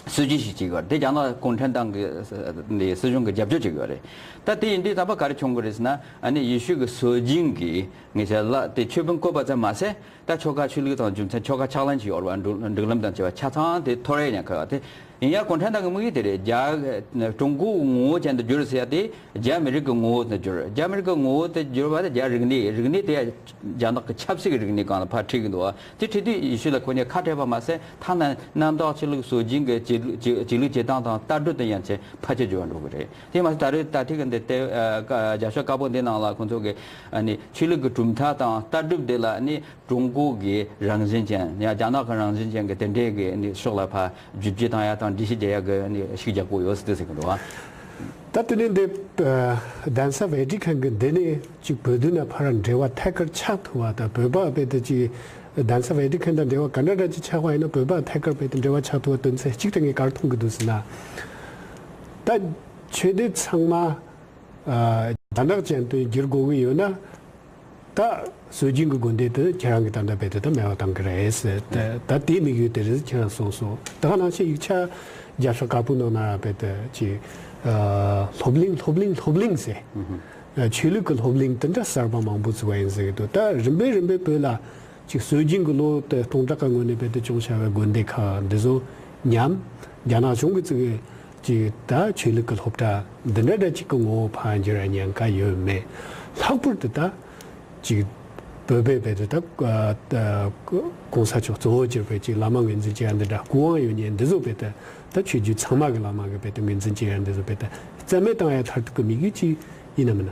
སྲོལ་རྒྱུན་ཞིག་ཅིག་ཡོད་རེད། དེ་རྒྱ་ནག་གུང་ཁྲན་ཏང་གི་ནས་སྲིད་གཞུང་གི་རྒྱབ་སྐྱོར་ཅིག་ཡོད་རེད། ད་དེ་ཡིན་དུས་ད་ཕར་ག་རེ་བྱུང་གི་རེད་ཟེར་ན། ཨ་ནི་ཡེ་ཤུ་གི་སྲོལ་རྒྱུན་གི་ངེད་ཅག་ལ་དེ་ཆོས་དཔོན་བསྐོས་པ་ཙམ་མ་ཟད་ད་ཆོལ་ཁ་ཆོས་ལུགས་དང་རྒྱུ་མཚན་ཆོལ་ཁ་ཕྱག་ལེན་ཅིག་ཡོད་རེད་བ། འགྲོ་འགྲིག་ལམ་དང་བཅས་པ་ཆ་ཚང་དེ་ཐོར་ཡ་ཉག་ཁ་བ་དེ། ཡིན་ཡང་གུང་ཁྲན་ཏང་གི་དམིགས་ཡུལ་དེ་རེད། རྒྱ་ཀྲུང་གོའི་ངོ་བོ་ཅན་དུ་བསྒྱུར་ཟེར་ཡ་དེ་རྒྱ་མི་རིགས་ཀྱི་ངོ་བོ་དུ་བསྒྱུར། རྒྱ་མི་རིགས་ཀྱི་ངོ་བོ་དུ་བསྒྱུར་བ་དེ་རྒྱ་རིག་གནས་རིག་གནས་དེ་རྒྱ་ནག་གི་ཆབ་སྲིད་ཀྱི་རིག་གནས་སྒང་ལ་ཕར་ཁྲིད་ཀྱི་འདུག་བ། དེ་ཁྲིད་དུས་ཡེ་ཤུ་ལ་ཁོ་གཉིས་ཁ་བྲལ་བ་མ་ཟད་ཐ་ན་གནམ་བདག་ཆོས་ལུགས་སྲོལ་རྒྱུན་གྱི་བྱེད་ལུགས་བྱེད་ལུགས་བྱེད་སྟངས་དང་ལྟ་གྲུབ་དེ་ཡང་ཆེ་ཕལ་ཆེར་འགྱུར་བ་འགྲོ་གི་རེད། དེ་མ་ཟད་ད་རེས་ད་ཐེངས་ཀྱི་འདི་ལྟའི་རྒྱབ་ཤོག་དཀར་པོ་འདི་ནང་ལ་ཁོང་ཚོ་གི་ཨ་ནི་ཆོས་ལུགས་ཀྱི་གྲུབ་མཐའ་དང་ལྟ་གྲུབ་དེ་ལ་ཨ་ནི། ཀྲུང་གོ་གི་རང་བཞིན་ཅན་ཡང་རྒྱ་ནག་གི་རང་བཞིན་ཅན་གྱི་དེ་འདྲའི་གི་ནི་ཕྱོགས་ལ་ཕར་བསྒྱུར་བཅོས་བཏང་ཡ་དང་འགྲེལ་བཤད་རྒྱག་ཡ་གི་ནི་ཤུགས་རྒྱག་གི་ཡོད་ཟེར་དེ་ཟེར་གི་འདུག་བ། ད་དེ་ནས་འདི་གདན་ས་ཝེ་ཏི་ཁན་གི་འདི་ནས་ཅིག་བོད་དོན་ལ་ཕར་འབྲེལ་བ་ཐད་ཀར་ཆགས་ཐུབ་པ་དང་། བོད་པ་བོད་དུ་ཅིག་གདན་ས་ཝེ་ཏི་ཁན་དང་འབྲེལ་བ་ག་འདྲ་འདྲ་ཅིག་ཆགས་པ་ཡིན་ན་བོད་པ་ཐད་ཀར་བོད་དུ་འབྲེལ་བ་ཆགས་ཐུབ་པ་དོན་ཚན་གཅིག་དེ་ངས་ག་རེ་མཐོང་གི་འདུག་ཟེར་ན། ད་ཆོས་དད་ཚང་མ་རྒྱ་ནག་ཅན་དུ་བསྒྱུར་དགོས་ཀྱི་ཡོད་ན། ད་སྲོལ་རྒྱུན་གྱི་དགོན་སྡེ་དེ་ཁྱེད་རང་གིས་ད་ལྟ་རྦད་དེ་ད་མེད་པ་བཏང་གི་རེད་ཟེར། ད་ད་དེའི་དམིགས་ཡུལ་དེ་རེད་ཟེར་ཁྱེད་རང་གསུངས་སོང་། ད་ག་ནང་བཞིན་ཡིག་ཆ་རྒྱབ་ཤོག་དཀར་པོའི་ནང་ན་རྦད་དེ་ཅིག་སློབ་གླིང་སློབ་གླིང་སློབ་གླིང་ཟེར། ཆོས་ལུགས་ཀྱི་སློབ་གླིང་དེ་འདྲ་གསར་པ་མང་པོ་བཙུགས་པ་ཡིན་ཟེར་གི་འདུག་ད་རིམ་པས་རིམ་པས་བོད་ལ་ཅིག་སྲོལ་རྒྱུན་གྱི་ལོ་དེ་སྟོང་ཕྲག་གི་སྔོན་ནས་རྦད་དེ་སྐྱོང་བྱ་བའི་དགོན་སྡེ་ཁག་འདི་ཚོ་ཉམས། རྒྱ་ནག་གཞུང་གིས་བཙུགས་པའི་ཅིག་ད་ཆོས་ལུགས་ཀྱི་སློབ་གྲྭ་འདི་འདྲ་འདྲ་ཅིག་གི་ངོ་བོ་ཕར་འགྱུར་བའི་ཉེན་ཁ་ཡོད་མེད། ལྷག་པར་དུ་ད་ཅིག་བོད་པའི་རྦད་དེ་ད་ཨ་ད་གོང་ས་མཆོག་གཙོ་བོ་གྱུར་པའི་ཅིག་བླ་མ་ངོས་འཛིན་བྱེད་ཡ་འདི་འདྲ་སྐུ་དབང་ཡོད་མཁན་འདི་ཚོ་རྦད་དེ་ད་ཆོས་བརྒྱུད་ཚང་མ་གི་བླ་མ་གི་རྦད་དེ་ངོས་འཛིན་བྱེད་ཡ་འདི་ཚོ་རྦད་དེ་རྩ་མེད་བཏང་ཡ་མཐར་ཐུག་གི་དམིགས་ཡུལ་ཅིག་ཡིན་ན་མིན་ན།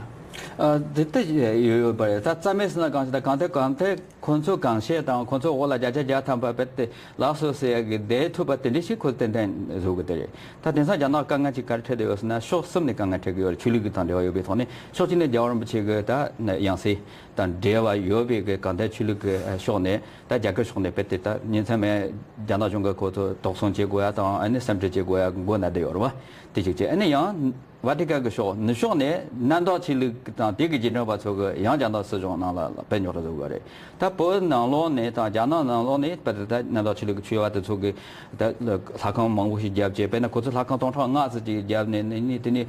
ཨ་དེ་ལྟ་ཡོད་ཡོད་པ་རེད། ད་རྩ་མེད་ཟེར་ན་གང་ཞིག་ད་གང་ཐད་གང་ཐད། ཁོ་ཚོ་གང་བཤད་དང་ཁོ་ཚོ་འོག་ལ་བརྒྱ་ཆ་བརྒྱ་ཐམ་པ་རྦད་དེ་ལགས་སོ་ཟེར་ཡ་གི་བསྡད་ཐུབ་པ་དེ་འདྲ་ཞིག་ཁོ་ཏན་ཏན་བཟོ་གི་དེ་རེད། ད་དེང་སང་རྒྱ་ནག་དཀའ་ངལ་ཅིག་ག་རེ་འཕྲད་བསྡད་ཡོད་ཟེར་ན་ཕྱོགས་གསུམ་ནས་དཀའ་ངལ་འཕྲད་གི་ཡོད་རེད། ཆོས་ལུགས་ཀྱི་དང་འབྲེལ་བ་ཡོད་པའི་ཐོག་ནས། ཕྱོགས་གཅིག་ནས་རྒྱལ་བ་རིན་པོ་ཆེ་གི་ད་ཡང་སྲིད་དང་འབྲེལ་བ་ཡོད་པའི་གི་གང་ལྟར་ཆོས་ལུགས་ཀྱི་ཕྱོགས་ནས་ད་རྒྱ་གར་ཕྱོགས་ནས་རྦད་དེ་ད་ཉིན་མཚན་མེད་རྒྱ་ནག་གཞུང་གི་ཁོ་ཚོ་དོགས་ཟོན་བྱེད་དགོས་ཡ་དང་ཨ་ནི་སེམས་ཁྲལ་བྱེད་དགོས་ཡ་མགོ་ན་བསྡད་ཡོད་རེད་བ། དེ་གཅིག་བྱས། ཨ་ནི་ཡང་ཝ་ཏི་ཀན་གྱི་ཕྱོགས་ནུབ་ཕྱོགས་ནས་གནམ་བདག་ཆོས་ལུགས་དང་དེ་གི་རྗེས་འབྲང་པ་ཚོ་གི་ཡང་རྒྱ་ནག་སྲིད་གཞུང་ནང་ལ་དཔེ་རྙོག་དྲ་བཟོ་དགོས་རེད། ད་བོད་ནང་ལོགས་ནས་དང་རྒྱ་ནག་ནང་ལོགས་ནས་དཔེར་ན་ད་གནམ་བདག་ཆོས་ལུགས་ཀྱི་ཆོས་པ་དེ་ཚོ་གི་ད་ལྷ་ཁང་མང་པོ་ཞིག་བརྒྱབ་བྱས། དཔེར་ན་ཁོ་ཚོ་ལྷ་ཁང་སྟོང་ཕྲག་ལྔ་ཙམ་ཅིག་བརྒྱབ་ནས་ནི་ནི་དེ་ནི་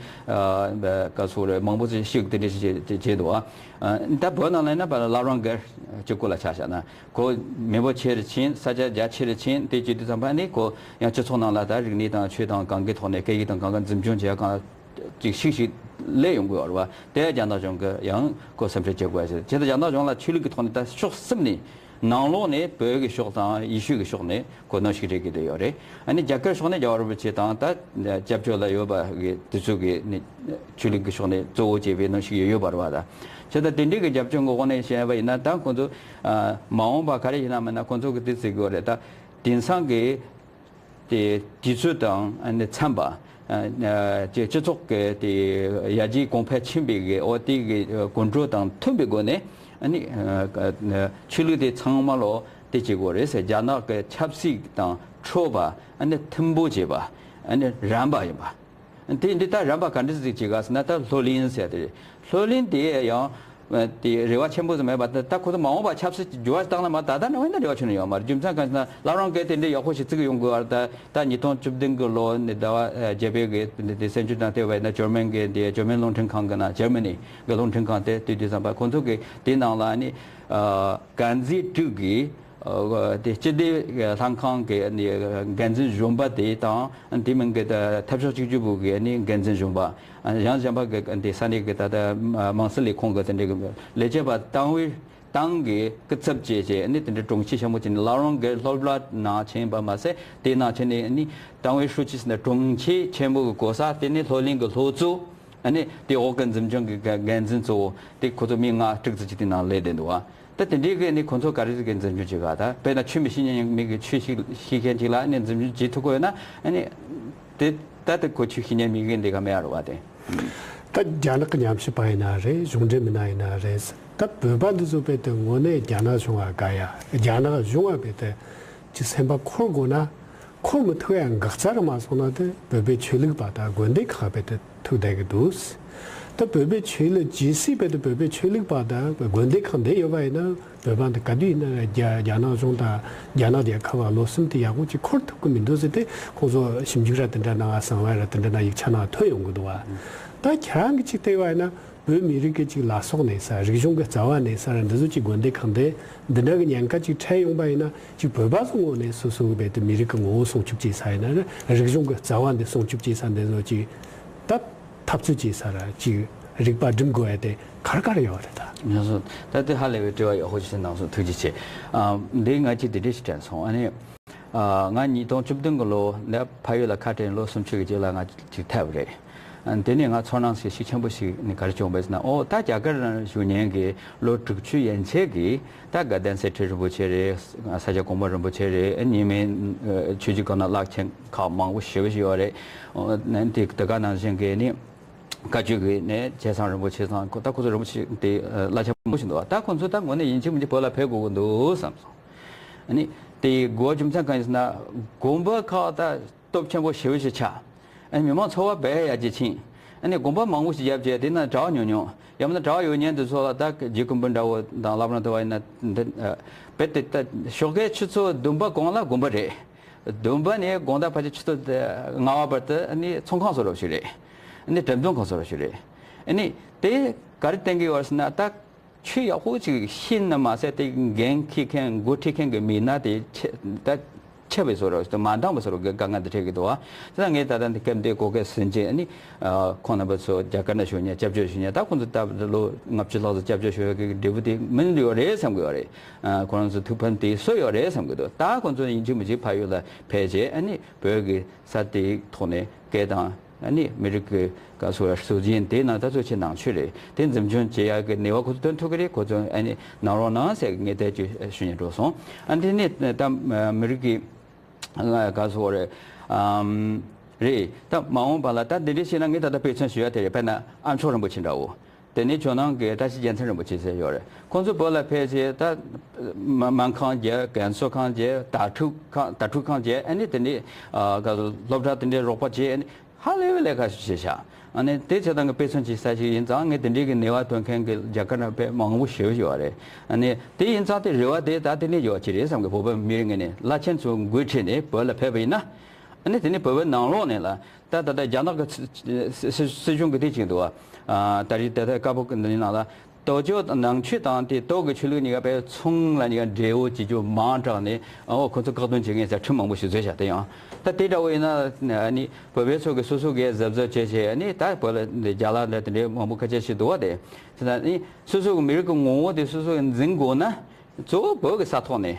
ག་ཚོད་རེད། མང་པོ་ཅིག་ཤིག་དེ་འདྲ་ཞིག་བྱས་བྱས་འདུག་ཨ། ད་བོད་ནང་ལ་ཡིན་ན་བླ་བྲང་སྒར་གཅིག་པོ་ལ་ཆ་བཞག་ན། ཁོ་མི་འབོར་ཆེ་རུ་ཕྱིན། ས་ཆ་རྒྱ་ཆེ་རུ་ཕྱིན། དེ་བྱེད་དུས་ཙམ་པ་ནི་ཁོ་ཡང་སྤྱི་ཚོགས་ནང་ལ་ད་རིག་གནས་དང་ཆོས་དང་གང་གི་ཐོག་ནས་སྐད་ཡིག་དང་གང་ག་འཛིན་སྐྱོང་བྱེད་ཡ་གང་ཅིག་ཤིག་ཤིག་སླེབས་ཡོང་གི་ཡོད་རེད་བ། དེ་རྒྱ་ནག་གཞུང་གི་ཡང་ཁོ་སེམས་ཁྲལ་བྱེད་དགོས་ཡ་ཞིག་རེད། བྱས་ཙང་རྒྱ་ནག་གཞུང་ལ་ཆོས་ལུགས་ཀྱི་ཐོག་ནས་ད་ཕྱོགས་གསུམ་ནས། ནང་ལོགས་ནས་བོད་ཀྱི་ཕྱོགས་དང་ཡེ་ཤུ་གི་ཕྱོགས་ནས་ཁོ་གནོན་ཤུགས་སྤྲད་ཀྱི་བསྡད་ཡོད་རེད། ཨ་ནི་རྒྱ་གར་ཕྱོགས་ནས་རྒྱལ་བ་རིན་པོ་ཆེ་དང་ད་སྐྱབས་བཅོལ་ལ་ཡོད་པ་གི་དེ་ཚོ་གི་ནི་ཆོས་ལུགས་ཀྱི་ཕྱོགས་ནས་གཙོ་བོ་བྱས་པའི་གནོན་ཤུགས་ཡོད་ཡོད་པ་རེད་བ། ད་བྱས་ཙང་དེ་འདྲའི་གི་རྒྱབ་སྐྱོར་གྱི་འོག་ནས་བཤད་པ་ཡིན་ན། ད་ཁོ་ཚོ་མ་འོངས་པ་ག་རེ་ཡིན་ན་མིན་ན་ཁོ་ཚོ་གི་དེ་ཟེར་གི་ཡོད་རེད། ད་དེང་སང་གི་དེ་དུས་ཚོད་དང་ཨ་ནི་འཚམས་པ། ཨ་ཨ་སྤྱི་སྤྱི་ཚོགས་ཀྱི་དེ་ཡར་རྒྱས་གོང་འཕེལ་ཕྱིན་པའི་གི་འོ་དེ་གི་གོམ་བགྲོད་དང་མཐུན་པའི་སྒོ་ནས་ཨ་ནི་ཨ་ཆོས་ལུགས་དེ་ཚང་མ་ལོ་དེ་བྱེད་དགོས་རེད་ཟེར། རྒྱ་ནག་གི་ཆབ་སྲིད་དང་འཕྲོད་པ་ཨ་ནི་མཐུན་པོ་བྱེད་པ་ཨ་ནི་རན་པ་ཡིན་པ། དེ་འདི་ལྟར་རན་པ་ག་འདྲ་ཞིག་བྱེད་ག་ཟེར་ན། ད་ལྷོད་ལེན་ཟེར་དེ་རེད། ལྷོད་ལེན་དེ་ཡང་དེ་རེ་བ་ཆེན་པོ་ཟིག་མེད་པ། ད་ད་ཁོ་ཚོ་མ་འོངས་པ་ཆབ་སྲིད་ཀྱི་འགྱུར་བ་བཏང་ན་མ་ད་ལྟ་ནང་བཞིན་རེ་བ་ཆེན་པོ་ཡོད་མ་རེད། རྒྱུ་མཚན་གང་ཟེར་ན་བླ་བྲང་གིས་དེ་འདྲའི་ཡག་པོ་ཞིག་བརྩི་གི་ཡོང་དགོས་བར། ད་ད་ཉིས་སྟོང་བཅུ་བདུན་གི་ལོ་ནས་ཟླ་བ་བརྒྱད་པའི་གི་དེ་སེམས་ཤུགས་དང་ལྟེ་བ་ཡིན་ན་ཇར་མན་གི་དེ་ཇར་མན་རླུང་འཕྲིན་ཁང་གི་ནང་ཇར་མ་ནི་གི་རླུང་འཕྲིན་ཁང་དེ་དུས་དུས་ཙམ་པ་ཁོ་ཚོ་གི་དེའི་ནང་ལ་ནི་འགན་འཛིན་དྲུག་གིས། ཨ་དེ་སྤྱི་བདེ་ལྷན་ཁང་གི་ནི་འགན་འཛིན་གཞོན་པ་དེ་དང་དེ་མིན་གྱི་འཐབ་ཕྱོགས་གཅིག་གྱུར་པུའུ་གི་ནི་འགན་འཛིན་གཞོན་པ། ཡང་གཞན་པ་གི་འདི་ས་གནས་ཀྱི་ད་ལྟ་དམངས་སྲིད་ལས་ཁུངས་ཀྱི་དེ་འདྲའི་ལས་བྱེད་པ་ཏང་ཝེ་ཏང་གི་སྐུ་ཚབ་བྱས་བྱས་ནི་དེ་འདྲའི་དྲུང་ཆེ་ཆེན་པོ་བྱས་ནས་བླ་བྲང་གི་སློབ་གྲྭ་ནང་ཕྱིན་པ་མ་ཟད། དེ་ནང་ཕྱིན་ནས་ནི་ཏང་ཝེ་ཧྲུའུ་ཅི་ཟེར་ན་དྲུང་ཆེ་ཆེན་པོ་གི་གོ་ས། དེ་ནི་ལྷོད་ལེན་གྱི་ལྷོ་གཙོ། ཨ་ནི་དེ་འོག་གི་འཛིན་སྐྱོང་གི་འགན་འཛིན་གཙོ་བོ་དེ་ཁོ་ཚོ་མི་ལྔ་དྲུག་ཙམ་ཅིག་དེ་ནང་སླེབས་བསྡད་འདུག་བ། ད་དེ་འདྲའི་གི་ནི་ཁོ་ཚོ་ག་རེ་གི་འཛིན་སྐྱོང་བྱེད་ག་ད་དཔེར་ན་ཆོས་མི་ཤེས་མཁན་མི་གི་ཆོས་ཤེས་ཤེས་མཁན་ཅིག་ལ་ཨ་ནི་འཛིན་སྐྱོང་བྱེད་ཐུབ་ཀྱི་ཡོད་ན། ཨ་ནི་དེ་ད་དེ་ཁོ་ཆོས་ཤེས་མཁན་མི་གི་འདི་ག་མེད་ཨ་རུ་བ་དེ། ད་རྒྱ་ནག་གི་ཉམས་ཞིབ་པ་ཡིན་ན་རེད། གཞུང་འབྲེལ་མི་སྣ་ཡིན་ན་རེད། ད་བོད་པ་འདི་ཚོ་དཔེ་དེ་དངོས་གནས་རྒྱ་ནག་གཞུང་ལ་དགའ་ཡ། རྒྱ་ནག་གཞུང་ལ་དཔེ་དེ་ཅི་སེམས་པ་འཁོར་དགོས་ན། འཁོར་མི་ཐུབ་ཡ་འགག་རྩ་རུ་མ་སོང་ན་དེ་བོད་པའི་ཆོས་ལུགས་པ་དང་དགོན་སྡེ་ཁག་དཔེ་དེ་ཐུག་བསྡད་ཀྱི་འདུག་ད་བོད་པའི་ཆོས་ལུགས་ཇི་སྲིད་དཔེ་དེ་བོད་པའི་ཆོས་ལུགས་པ་དང་དགོན་སྡེ་ཁག་འདི་ཡོད་པ་ཡིན་ན། བོད་པ་འདི་ག་དུས་ཡིན་ན་རྒྱ་རྒྱ་ནག་གཞུང་དང་རྒྱ་ནག་རྒྱལ་ཁབ་ལ་བློ་སེམས་དེ་ཡག་པོ་ཅིག་འཁོར་ཐུབ་ཀྱི་མི་འདུག་ཟེར་ཏེ། ཁོང་ཚོ་ཞིབ་འཇུག་ར་དེ་འདྲ་ནང་གསང་བ་ར་དེ་འདྲ་ནང་ཡིག་ཆ་ནང་ཐོན་ཡོང་གི་འདུག་བ། ད་ཁྱེད་རང་གིས་ཅིག་བལྟས་པ་ཡིན་ན། བོད་མི་རིགས་ཀྱི་ཅིག་ལ་སོགས་གནས་ས། རིག་གཞུང་གི་རྩ་བ་གནས་ས་ར་འདི་ཚོ་ཅིག་དགོན་སྡེ་ཁག་འདི་འདི་འདྲ་གི་ཉེན་ཁ་ཅིག་འཕྲད་ཡོང་པ་ཡིན་ན། ཅིག་བོད་པ་ཚོ་ངོས་ནས་སོ་སོ་གི་བས་དེ་མི་རིགས་ཀྱི་ངོ་བོ་སྲུང་སྐྱོབ་བྱེད་ས་ཡིན་ན་ར། རིག་གཞུང་གི་རྩ་བ་འདི་སྲུང་སྐྱོབ་བྱེད་ས་འདི་ཚོ་ཅིག་ད་འཐབ་རྩོད་བྱེད་ས་ར་ཅིག་རིག་པ་སྒྲིམ་དགོས་ཡ་དེ་ག་རེ་ག་རེ་ཡོད་རེད་ད། ང་ཚོ་ད་དེ་ཧ་ལས་པའི་དྲི་བ་ཡག་པོ་ཞིག་གནང་སོང་། ཐུགས་རྗེ་ཆེ། ཨ་འདི་ང་ཅིག་དེ་འདྲ་ཞིག་དྲན་སོང་། ཨ་ནི། ཨ་ང་ཉིས་སྟོང་བཅུ་བདུན་གི་ལོ་ནས་ཕ་ཡུལ་ལ་ཁ་བྲལ་ལོ་སུམ་ཅུ་གི་རྗེས་ལ་ང་ཅིག་ཐར་བ་རེད། ཨ་དེ་ནས་ང་ཚོར་སྣང་ཞིག་ཤུགས་ཆེན་པོ་ཞིག་ནི་ག་རེ་བྱུང་བས་ཟེར་ན། ཨོ་ད་རྒྱ་གར་ནང་བཞུགས་མཁན་གྱི་ལོ་དྲུག་ཅུ་ཡན་ཆད་ཀྱི་ད་དགའ་ལྡན་གསེར་ཁྲི་རིན་པོ་ཆེ་རེད། ས་སྐྱ་གོང་མ་རིན་པོ་ཆེ་རེད། ཉི་མའི་ཆོས་བརྒྱུད་ཁག་ནང་བླ་ཆེན་ཁག་མང་པོ་ཞེ་པོ་ཞིག་ཡོད་རེད། ཨོ་ནན་དེ་དེ་ག་ནང་བཞིན་གྱི་ནི་བཀའ་བརྒྱུད་ཀྱི་ནས་བྱས་ཙང་རིན་པོ་ཆེ་ཚང་ཁོ་ད་ཁོ་ཚོ་རིན་པོ་ཆེ་དེ་བླ་ཆེན་མང་པོ་ཞིག་འདུག་བ། ད་ཁོ་ཚོ་ད་དངོས་གནས་ཡིན་གཅིག་མིན་གཅིག་བོད་ལ་ཕེབས་དགོས་ཀྱི་འདུག་བསམ་སོང་། ཨ་ནི་དེ་དགོས་རྒྱུ་མཚན་གང་ཡིན་ཟེར་ན། དགོན་པ་ཁག་ད་སྟོབས་ཆེན་པོ་ཞེ་པོ་ཞིག་ཆགས། ཨ་ནི་མི་མང་འཚོ་བ་དཔེ་ཡར་རྒྱས་ཕྱིན། ཨ་ནི་དགོན་པ་མང་པོ་ཞིག་བརྒྱབ་རྗེས་དེ་ན་གྲྭ་པ་ཉུང་ཉུང་། ཡང་མིན་ན་གྲྭ་པ་ཡོད་མཁན་དེ་ཚོ་ལ་ད་རྗེ་སྐུ་འབུམ་འདྲ་བོ་དང་བླ་བྲང་དེ་བ་ཡིན་ན་འདི་ཨ་དཔེ་དེ་ད་ཞོགས་ཀའི་ཆུ་ཚོད་བདུན་པ་གོང་ལ་དགོན་པ་རེད། བདུན་པ་ནས་དགོང་དག་ཕལ་ཆེར་ཆུ་ཚོད་ལྔ་པ་བར་དུ་ཨ་ནི་ཚོང་ཁང་བཟོ་འདྲ་ཞིག་རེད། ཨ་ནི་འགྲེམས་སྟོན་ཁང་བཟོ་འདྲ་ཞིག་རེད། ཨ་ནི་དེ་ག་རེ་བསྟན་གྱི་ཡོད་ཟེར་ན། ད་ཆོས་ཡག་པོ་ཅིག་ཤེས་ན་མ་ཟད་དེ་འགན་འཁྱེར་མཁན་འགོ་ཁྲིད་མཁན་གྱི་མི་སྣ་དེ་ཆེ་ད་ཆེ་བའི་བཟོ་འདྲ་ཞིག་མ་འདང་བའི་བཟོ་འདྲ་གི་དཀའ་ངལ་འདི་འཕྲད་ཀྱི་འདུག་བ། དེ་ན་ངས་ད་ལྟ་འདི་སྐབས་འདི་གོ་སྐབས་ཟིན་རྗེས་ཨ་ནི་ཨ་ཁོང་རྣམ་པ་ཚོ་རྒྱ་གར་ན་བཞུགས་མཁན་སྐྱབས་བཅོལ་བཞུགས་མཁན་ད་ཁོང་ཚོ་ད་ལོ་ལྔ་བཅུ་ལྷག་ཙམ་སྐྱབས་བཅོལ་བཞུགས་ཡག་གི་འབྲས་བུ་དེ་སྨིན་ཡོད་རེད་བསམ་གྱི་ཡོད་རེད། ཨ་ཁོ་རང་ཚོ་ཐུགས་ཕན་དེ་གསོས་ཡོད་རེད་བསམ་གྱི་འདུག་ད་ཁོང་ཚོ་ཡིན་གཅིག་མིན་གཅིག་ཕ་ཡུལ་ལ་ཕེབས་རྗེས་ཨ་ནི་བོད་ཀྱི་ས་དེའི་ཐོག་ནས་སྐད་དང་ཨ་ནི་མི་རིགས་ཀྱི་ག་སོ་སྲོལ་རྒྱུན་དེ་ནང་ད་གཙོ་ཆེ་ནང་ཆོས་རེད། དེ་འཛིན་སྐྱོང་བྱེད་ཡག་གི་ནུས་པ་ཁོ་ཚོ་ཐོན་ཐུབ་ཀྱི་རེད། ཁོ་ཚོ་ཨ་ནི་གནང་རོགས་གནང་ཟེར་ངས་དེ་ཅིག་ཞུ་སྙིང་འདོད་སོང་། ཨ་འདི་ནི་ད་མི་རིགས་ཀྱི་ག་སོ་རེད། ཨམ་རེད། ད་མ་འོངས་པ་ལ་ད་འདི་འདྲ་བྱས་ན་ངས་ད་ལྟ་དཔེ་མཚོན་ཞུ་ཡ་དེ་རེད། དཔེར་ན་ཨ་མཆོག་རིན་པོ་ཆེ་འདྲ་བོ། དེ་ནས་ཇོ་ནང་གི་བཀྲ་ཤིས་རྒྱལ་མཚན་རིན་པོ་ཆེ་ཟེར་ཡོད་རེད། ཁོང་ཚོ་བོད་ལ་ཕེབས་རྗེས་ད་སྨན་ཁང་བརྒྱབ། རྒན་གསོ་ཁང་བརྒྱབ། དྭ་ཕྲུག་ཁང་དྭ་ཕྲུག་ཁང་བརྒྱབ། ཨ་ནི་དེ་ནས་ཨ་ག་སློབ་གྲྭ་དེ་འདྲའི་རོགས་པ་བྱས། ཨ་ནི་ཧ་ལས་པའི་ལས་ཀ་ཞིག་བྱས་ཤག་ཨ་ནི་དེ་བྱས་ཙང་གི་དཔེ་མཚོན་གྱི་ས་ཞིག་ཡིན་ཙང་། ངས་དེ་འདྲའི་གི་ནུས་པ་ཐོན་མཁན་གྱི་རྒྱ་གར་ནང་དཔེ་མང་པོ་ཞེ་པོ་ཞིག་ཡོད་རེད། ཨ་ནི་དེ་ཡིན་ཙང་དེ་རེ་བ་དེ་ད་དེ་ནས་ཡོད་ཀྱི་རེད་བསམ་གི། བོད་པའི་མི་རིགས་ངོས་ནས་བླ་ཆེན་ཚོ་འགོ་ཁྲིད་ནས་བོད་ལ་ཕེབས་པ་ཡིན་ན། ཨ་ནི་དེ་ནས་བོད་པའི་ནང་ལོགས་ནས་ལ། ད་ད་ལྟ་རྒྱ་ནག་གི་སྲིད་སྲིད་སྲིད་གཞུང་གི་དེ་བྱེད་འདུག་བ། ཨ་ད་རེས་ད་ལྟ་བཀའ་པོད་འདིའི་ནང་ལ། སྟོད་ཕྱོགས་དང་ནང་ཆོས་དང་དེ་སྟོད་ཀྱི་ཆོས་ལུགས་གཉིས་ཀ་དཔེ་མཚུངས་ལ་གཉིས་ཀ་འབྲེལ་བོ་བྱེད་རྒྱུ་མང་དྲགས་ནས། ཨོ་ཁོ་ཚོ་བཀག་སྡོམ་བྱེད་མཁན་ཟེར་ཁྲིམས་མང་པོ་ཞིག་བཟོས་བཞག་དེ་ཡང་ད་དེ་འདྲ་བོ་ཡིན་ན་ནི་བོད་པའི་ཚོ་གི་སོ་སོ་གི་གཟབ་གཟབ་བྱས་བྱས་ནི་ད་བོད་ལ་རྒྱ་ལ་འདྲ་དེ་འདྲའི་མང་པོ་ཁ་ཆད་བྱེད་འདུག་བ། དེ་ཟེར་ན་ནི་སོ་སོ་གི་མི་རིགས་ཀྱི་ངོ་བོ་དེ་སོ་སོ་གི་འཛིན་དགོས་ན་གཙོ་བོ་བོད་ཀྱི་ས་ཐོག་ནས།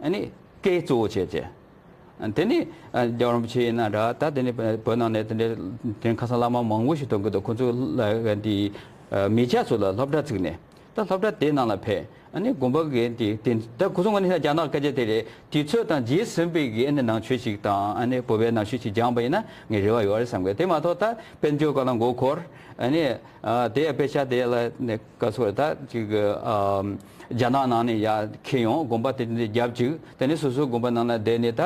ཨ་ནི་སྐད་གཙོ་བོ་བྱས་བྱས། དེ་ནི་རྒྱལ་བ་རིན་པོ་ཆེ་ཡིན་ན་འདྲ། ད་དེ་ནི་བོད་ནང་ནས་དེ་འདྲའི་དེ་ཁ་སང་བླ་མ་མང་པོ་ཞིག་ཐོན་གི་འདུག་ཁོ་ཚོ་ལ་འདི་མི་སྐྱ་ཚོ་ལ་སློབ་གྲྭ་བཙུགས་ནས་ད་སློབ་གྲྭ་དེ་ནང་ལ་ཕེབས། ཨ་ནི་དགོན་པ་གི་དེ་དེ་ད་ཁོ་ཚོ་ང་ནི་རྒྱ་ནག་སྐད་ཆ་དེ་རེད། དུས་ཚོད་དང་རྗེས་ཟིན་པའི་གི་ཨ་ནི་ནང་ཆོས་ཤིག་དང་ཨ་ནི་བོད་པའི་ནང་ཆོས་ཤིག་སྦྱངས་པ་ཡིན་ན་ངས་རེ་བ་ཡོད་རེད་བསམ་གི། དེ་མ་གཏོགས་ད་དཔལ་འབྱོར་སྒང་ལ་མགོ་འཁོར། ཨ་ནི་ཨ་དེ་ཡ་དཔེ་ཆ་དེ་ལ་ནི་ག་ཚོད་རེད། ད་ཅིག་ཨ་རྒྱ་ནག་ནང་ནས་ཡ་འཁྱེར་ཡོང་། དགོན་པ་དེ་འདྲ་རྒྱབ་ཅིག་དེ་ནས་སོ་སོའི་དགོན་པ་ནང་ལ་བསྡད་ནས་ད་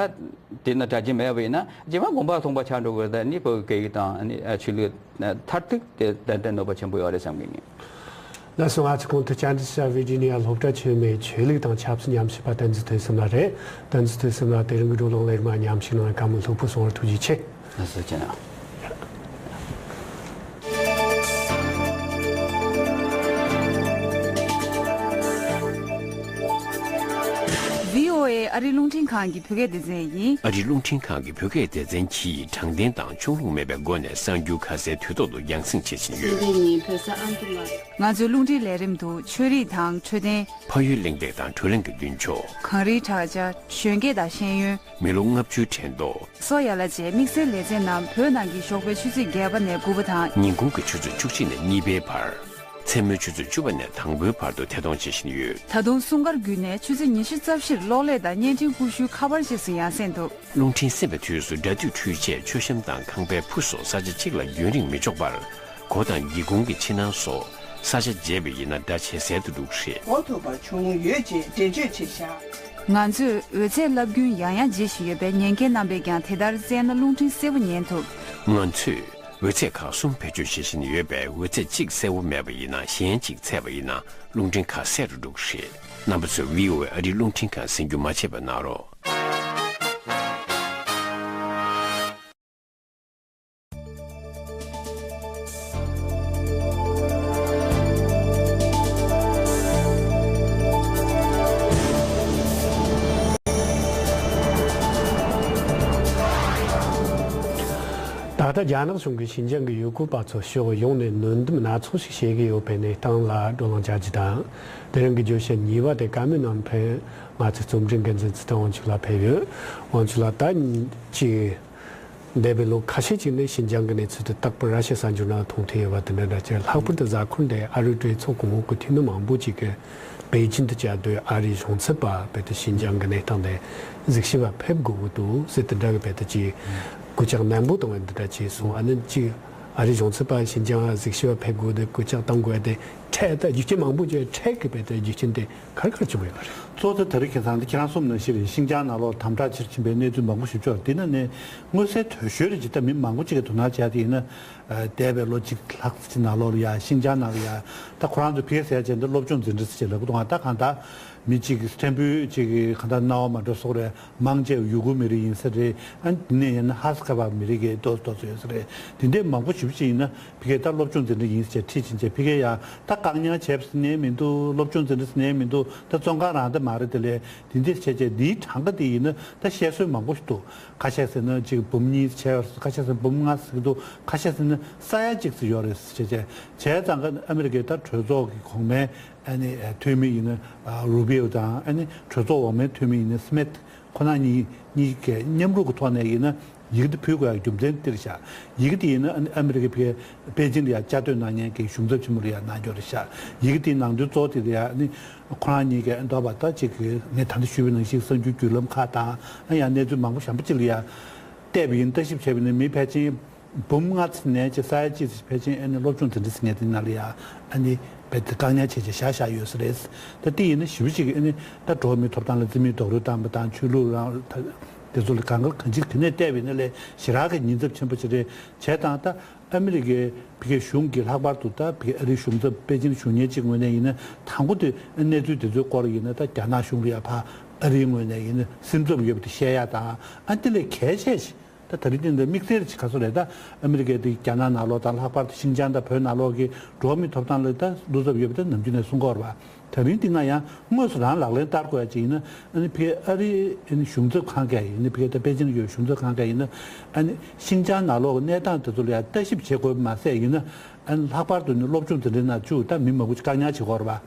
དེ་ན་གྲྭ་ཆས་མེད་པ་ཡིན་ན་རྗེས་མ་དགོན་པ་ཚོང་པ་ཆགས་འགྲོ་དགོས་རེད། ད་ནི་བོད་ཀྱི་སྐད་ཡིག་དང་ཨ་ནི་ཨ་ཆོས་ལུགས་མཐར་ཐུག་དེ་ཏན་ཏན་གནོད་པ་ཆེན་པོ་ཡོད་རེད་བསམ་གི་ཡིན། ལགས་སོ། ང་ཚོ་གོང་དུ་བཅར་འདྲི་ཞུ་བ་ཝི་ཇི་ནི་ཡ་སློབ་གྲྭ་ཆེན་མོའི་ཆོས་ལུགས་དང་ཆབ་སྲིད་ཉམས་ཞིབ་པ་བསྟན་འཛིན་ཐོས་བསམ་ལགས་རེད། བསྟན་འཛིན་ཐོས་བསམ་ལགས་དེ་རིང་གི་བགྲོ་གླེང་ལས་མ་མཉམ་ཞུགས་གནང་བའི་བཀའ་མོལ་ལྷུག་པོ་གསུང་བར་ཐུགས་རྗེ་ཆེ། ལགས་སོ། ཁྱེད་རང་། ཝི་ཨོ་ཨེ་ཨ་རི་རླུང་འཕྲིན་ཁང་གི་བོད་སྐད་སྡེ་ཚན་ཡིན། ཨ་རི་རླུང་འཕྲིན་ཁང་གི་བོད་སྐད་སྡེ་ཚན་གྱིས་དྲང་བདེན་དང་ཆུང་ལུགས་མེད་པའི་སྒོ་ནས་གསར་འགྱུར་ཁ་གསལ་དུས་ཐོག་ཏུ་རྒྱང་སྲིང་བྱེད་བཞིན་ཡོད། ང་ཚོའི་རླུང་འཕྲིན་ལས་རིམ་དུ་ཆོས་རིག་དང་འཕྲོད་བསྟེན། ཕ་ཡུལ་གླེང་སྟེགས་དང་བགྲོ་གླེང་གི་མདུན་ཅོག་གངས་རིའི་བྲག་ཅ། གཞོན་སྐྱེས་དང་ཤེས་ཡོན། མི་ལོ་ལྔ་བཅུའི་དྲན་ཐོ། སོགས་ཡ་ལ་བཅས་དམིགས་བསལ་ལེ་ཚན་རྣམས་བོད་ནང་གི་ཞོགས་པའི་ཆུ་ཚོད་བརྒྱད་པ་ནས་དགུ་པ་དང་། ཉིན་གུང་གི་ཆུ་ཚོད་བཅུ་གཅིག་ནས་གཉིས་པའི་བར། མཚན་མོའི་ཆུ་ཚོད་བཅུ་པ་ནས་དང་པོའི་བར་དུ་ཐད་གཏོང་བྱེད་བཞིན་ཡོད། ད་དུང་སྲུང་སྐར་བརྒྱུད་ནས་ཆུ་ཚོད་ཉི་ཤུ་རྩ་བཞིར་གློག་ཀླད་དང་བརྙན་འཕྲིན་ཀུ་ཤུའི་ཁ་པར་རྗེས་སུ་ཡང་སེང་འདུག་རླུང་འཕྲིན་སེམས་པའི་དུས་སུ་སྒྲ་སྡུད་འཕྲུལ་ཆས། མཆོད་བཤམས་དང་ཁང་པའི་ཕུ་སོགས་ས་ཆ་གཅིག་ལ་རྒྱུན་རིང་མི་འཇོག་པར། སྒོ་དང་སྒེའུ་ཁུང་གི་ཕྱི་ནང་སོགས་ས་ཆ་བརྗེས་པ་ཡིན་ན་སྒྲ་ཇེ་གསལ་དུ་འགྲོ་གི་རེད། གོ་ཐུབ་པ་བྱུང་ཡོད་ཅེས་འགྲེལ་བརྗོད་བྱས་བཞག་ང་ཚོས་འོད་ཚད་རླབས་རྒྱུན་ཡང་ཡང་བརྗེ་བཞིན་ཡོད་པས་ཉན་མཁན་རྣམ་པས་ཀྱང་དེ་ལྟར་བཙལ་ན་རླུང་འཕྲིན་གསལ་པོ་ཉན་ཐུབ། ང་ཚོས་འོད་ཚད་ཁག་གསུམ་བེད་སྤྱོད་བྱེད་བཞིན་ཡོད་པས་འོད་ཚད་གཅིག་གསལ་པོ་མེད་པ་ཡིན་ན་གཞན་གཅིག་ཚད་པ་ཡིན་ན་རླུང་འཕྲིན་ཁ་གསལ་རུ་འགྲོ་གི་རེད། རྣམ་པ་ཚོས་ཝི་ཨོ་ཨེ་ཨ་རིའི་རླུང་འཕྲིན་ཁང་གསན་རྒྱུ་མ་བརྗེད་པ་གནང་རོགས། ད་ལྟ་རྒྱ་ནག་གཞུང་གིས་ཞིན་ཅང་གི་ཡུལ་སྐོར་པ་ཚོར་ཕྱོགས་ཡོངས་ནས་གནོན་སྡོམ་སྣ་ཚོགས་ཤིག་བྱེད་ཀྱི་ཡོད་པའི་གནས་སྟངས་ལ་བགྲོ་གླེང་བྱ་རྒྱུ་དང་། དེ་རིང་གི་བརྗོད་བྱ་གཉིས་པ་དེ་བཀའ་མོལ་གནང་མཁན་ང་ཚོའི་རྩོམ་སྒྲིག་འགན་འཛིན་ཚེ་བརྟན་དབང་ཕྱུག་ལགས་ཕེབས་ཡོད། དབང་ཕྱུག་ལགས། ད་ཅིག་འདས་པའི་ལོ་ཁ་ཤས་ཅིག་ནས་ཞིན་ཅང་གི་གནས་ཚུལ་དེ་རྟག་པར་ར་ཤ་གསར་འགྱུར་ནང་མཐོང་ཐུབ་ཡོད་པ་དེ་འདྲ་འདྲ་ཅིག་ལྷག་པར་དུ་གཟའ་འཁོར་འདིར་ཨ་རིའི་གྲོས་ཚོགས་གོང་འོག་གི་འཐུས་མི་མང་པོ་ཅིག་གིས་པེ་ཅིན་དུ་བཅའ་སྡོད་ཨ་རིའི་གཞུང་ཚབ་པ་བོད་དུ་ཞིན་ཅང་གི་གནས་སྟངས་དེ་གཟིགས་ཞིབ་པ་ཕེབས་དགོས་ཀྱི་འདུག་ཟེར་དེ་འདྲ་གི་བོད་དུ་ཅིག་སྐུལ་ལྕག་ནན་པོ་གཏོང་བའི་འདི་འདྲ་བྱས་སོང་། ཨ་ནི་ཅིག་ཨ་རིའི་གཞུང་ཚབ་པ་ཞིན་ཅང་ལ་གཟིགས་ཞིབ་པ་ཕེབས་དགོས་དེ་སྐུལ་ལྕག་གཏོང་དགོས་དེ་འཕྲལ་ད་རྒྱུ་རྐྱེན་མང་པོ་ཅིག་འཕྲལ་གི་བོད་དུ་རྒྱུ་རྐྱེན་དེ་ག་རེ་ག་རེ་བྱུང་ཡོད་པ་རེད། གཙོ་བོ་དེ་ད་རེས་ཁ་སང་དེ་ཁྱེད་རང་གསུངས་ནང་བཞིན་རེད། ཤིན་ཅང་ནང་ལོགས་དམ་དྲག་ཆེ་རུ་ཕྱིན་པའི་གནས་ཚུལ་མང་པོ་ཞིག་ཡོད་རེད། དེ་ནང་ནས་མངོན་གསལ་དོད་ཤོས་རེད་ཅེས་ད་མི་མང་པོ་ཅིག་གིས་དོ་སྣང་བྱས་ཏེ་ཡིན་ན། འདས་པའི་ལོ་གཅིག་ལྷག་ཙམ་ནང་ལོགས་ལ་ཡ་ཤིན་ཅང་ནང་ལ་ཡ་ད་ཁོ་རང་ཚོ་ཕ་གིར་ཟེར་བྱས་ད་སློབ་སྦྱོང་འཛིན་གྲྭ་ཟེར་བྱས་ལབ་ཀྱི་འདུག་ཨ་ད་གང་ལྟར་མི་གཅིག་གིས་ཕྲན་བུ་གཅིག་གིས་གང་ལྟར་སྣང་བ་མ་འགྲོ་སོགས་རེད། མང་ཆེ་བ་ཡུ་གུར་མི་རིགས་ཡིན་ས་རེད། ཨ་ནི་དེ་ནས་ཡིན་ན་ཧ་སི་ཁ་པ་མི་རིགས་ཀྱི་ཏོག་ཙམ་ཏོག་ཙམ་ཡོད་ས་རེད། དེ་འདྲའི་མང་པོ་ཞེ་པོ་ཅིག་ཡིན་ན་ཕ་གིར་ད་སློབ་སྦྱོང་འཛིན་གྲྭ་ཡིན་ཟེར་བྱས་ཁྲིད་ཕྱིན་བྱས་ཕ་གིར་ཡ་ད་བཀག་ཉར་བྱས་པ་ཟེར་ནའི་མི་འདུག་སློབ་སྦྱོང་འཛིན་གྲྭ་ཟེར་ནའི་མི་འདུག་ད་བཙོན་ཁང་རང་ད་མ་རེད། དེ་ལས་དེ་འདྲ་བྱས་བྱས་འདིའི་གྲངས་ཀ་དེ་ཡིན་ན་ད་བཤད་སྲོལ་མང་པོ་ཞིག་འདུག་ཁ་ཤས་ཟེར་ན་ཅིག་འབུམ་གཉིས་བྱས་པ་རེད། ཁ་ཤས་ཟེར་ན་འབུམ་ལྔ་ཟེར་གྱི་འདུག་ཁ་ཤས་ཟེར་ན་ས་ཡ་གཅིག་ཙམ་ཡོད་རེད་ཟེར་བྱས་བྱས་བྱས་ཙང་ཀ་ཨ་མི་རི་ཀའི་ད་གྲོས་ཚོགས་ཀྱི་གོང་མའི་ཨ་ནི་འཐུས་མི་ཡིན་ན་རུ་བིའོ་དང་ཨ་ནི་གྲོས་ཚོགས་འོག་མའི་འཐུས་མི་ཡིན་ན་སི་མིད་ཁོ་ན་གཉིས་གཉིས་ཀས་མཉམ་རུབ་ཀྱི་ཐོག་ནས་ཡིན་ན་ཡི་གེ་འདི་ཕུལ་དགོས་ཡ་རྒྱུ་མཚན་འདི་རེད་ཤག་ཡི་གེ་འདི་ཡིན་ན་ཨ་ནི་ཨ་མི་རི་ཀའི་པེ་ཅིན་ལ་ཡ་བཅའ་སྡོད་གནང་མཁན་གྱི་གཞུང་ཚབ་ཆེན་མོ་ལ་ཡ་གནང་རྒྱུ་རེད་ཤག་ཡི་གེ་འདིའི་ནང་དོན་གཙོ་བོ་དེ་ལ་ཡ་ཨ་ནི་ཁོ་རང་གཉིས་ཀས་ཨ་མདོ་བ་ད་ཅིག་གི་ངས་ད་ལྟ་ཞུས་པའི་ནང་བཞིན་གསར་འགྱུར་བརྒྱུད་ལམ་ཁག་དང་ཨ་ཡང་གནས་ཚུལ་མང་པོ་གཞན་པ་ཅིག་ལ་ཡ་བལྟས་པ་ཡིན། ལྟ་ཞིབ་བྱས་པ་ཡིན་ན་མི་ཕལ་ཆེར་འབུམ་ལྔ་ཙམ་ནས་ཅིག་ས་ཡ་གཅིག་ཙམ་ཕལ་ཆེར་ཨ་ནི་སློབ་སྦྱོང་འཛིན་གྲྭ་ཟེར་མཁན་དེ་ནང་ལ་ཡ་ཨ་ནི་རྦད་དེ་བཀག་ཉར་བྱས་བྱས་བཞག་བཞག་ཡོད་ས་རེད། ད་དེ་ཡིན་ན་ཞེ་པོ་ཅིག་ཨ་ནི་ད་འགྲོ་བ་མིའི་ཐོབ་ཐང་ལ་བརྩི་མེད་རྡོག་རོལ་བཏང་པ་དང་ཆོས་ལུགས་རང་དེ་ཚོ་ལ་གང་ག་གང་ཅིར་ག་ནས་བལྟས་པ་ཡིན་ན་ལས་ཞེ་དྲག་གི་ཉེན་ཚབས་ཆེན་པོ་ཅིག་རེད། བྱས་ཙང་ད་ཨ་མི་རི་ཀའི་ཕ་གིའི་གཞུང་གིས་ལྷག་པར་དུ་ད་ཕ་གིའི་ཨ་རིའི་གཞུང་ཚབ་པེ་ཅིན་བཞུགས་མཁན་ཅིག་ངོས་ནས་ཡིན་ན་དང་པོ་དེ་གནས་ཚུལ་དེ་ཚོའི་སྐོར་ཡིན་ན་ད་རྒྱ་ནག་གཞུང་ལ་ཡ་ཕར་ཨ་རིའི་ངོས་ནས་ཡིན་ན་སེམས་འཚབ་ཡོད་པ་དེ་བཤད་ཡ་དང་ཨ་དེ་ལས་གལ་ཆེ་ཞིག་ད་ད་རིང་དེ་འདྲ་དམིགས་བསལ་ཞིག་ག་ཚོད་རེད། ད་ཨ་མི་རི་ཀའི་དེ་རྒྱ་ནག་ནང་ལོགས་དང་ལྷག་པར་དུ་ཤིན་ཅང་དང་བོད་ནང་ལོགས་ཀྱི་འགྲོ་བ་མིའི་ཐོབ་ཐང་ལ་ད་བློ་འཚབ་ཡོད་པ་དེ་ནམ་རྒྱུན་ནས་གསུང་གི་ཡོད་རེད་པ། ད་རིང་འདི་ང་ཡང་དངོས་སུ་རང་ལག་ལེན་བསྟར་དགོས་ཡ་ཅིག་ཡིན་ན་ཨ་ནི་ཕ་གིའི་ཨ་རིའི་ཨ་ནི་གཞུང་ཚབ་ཁང་ག་ཡིན་ན་ཕ་གིའི་ད་པེ་ཅིན་ཡོད་གཞུང་ཚབ་ཁང་ག་ཡིན་ན་ཨ་ནི་ཤིན་ཅང་ནང་ལོགས་ཀྱི་གནས་སྟངས་དེ་ཚོ་ལ་ཡང་ལྟ་ཞིབ་བྱེད་དགོས་པ་མ་ཟད་ཡིན་ན་ཨ་ནི་ལྷག་པར་དུ་ནི་སློབ་སྦྱོང་འཛིན་གྲྭའི་ནང་བཅུག་ད་མི་མང་པོ་ཅིག་བཀག་ཉར་བྱེད་དགོས་རེད་པ།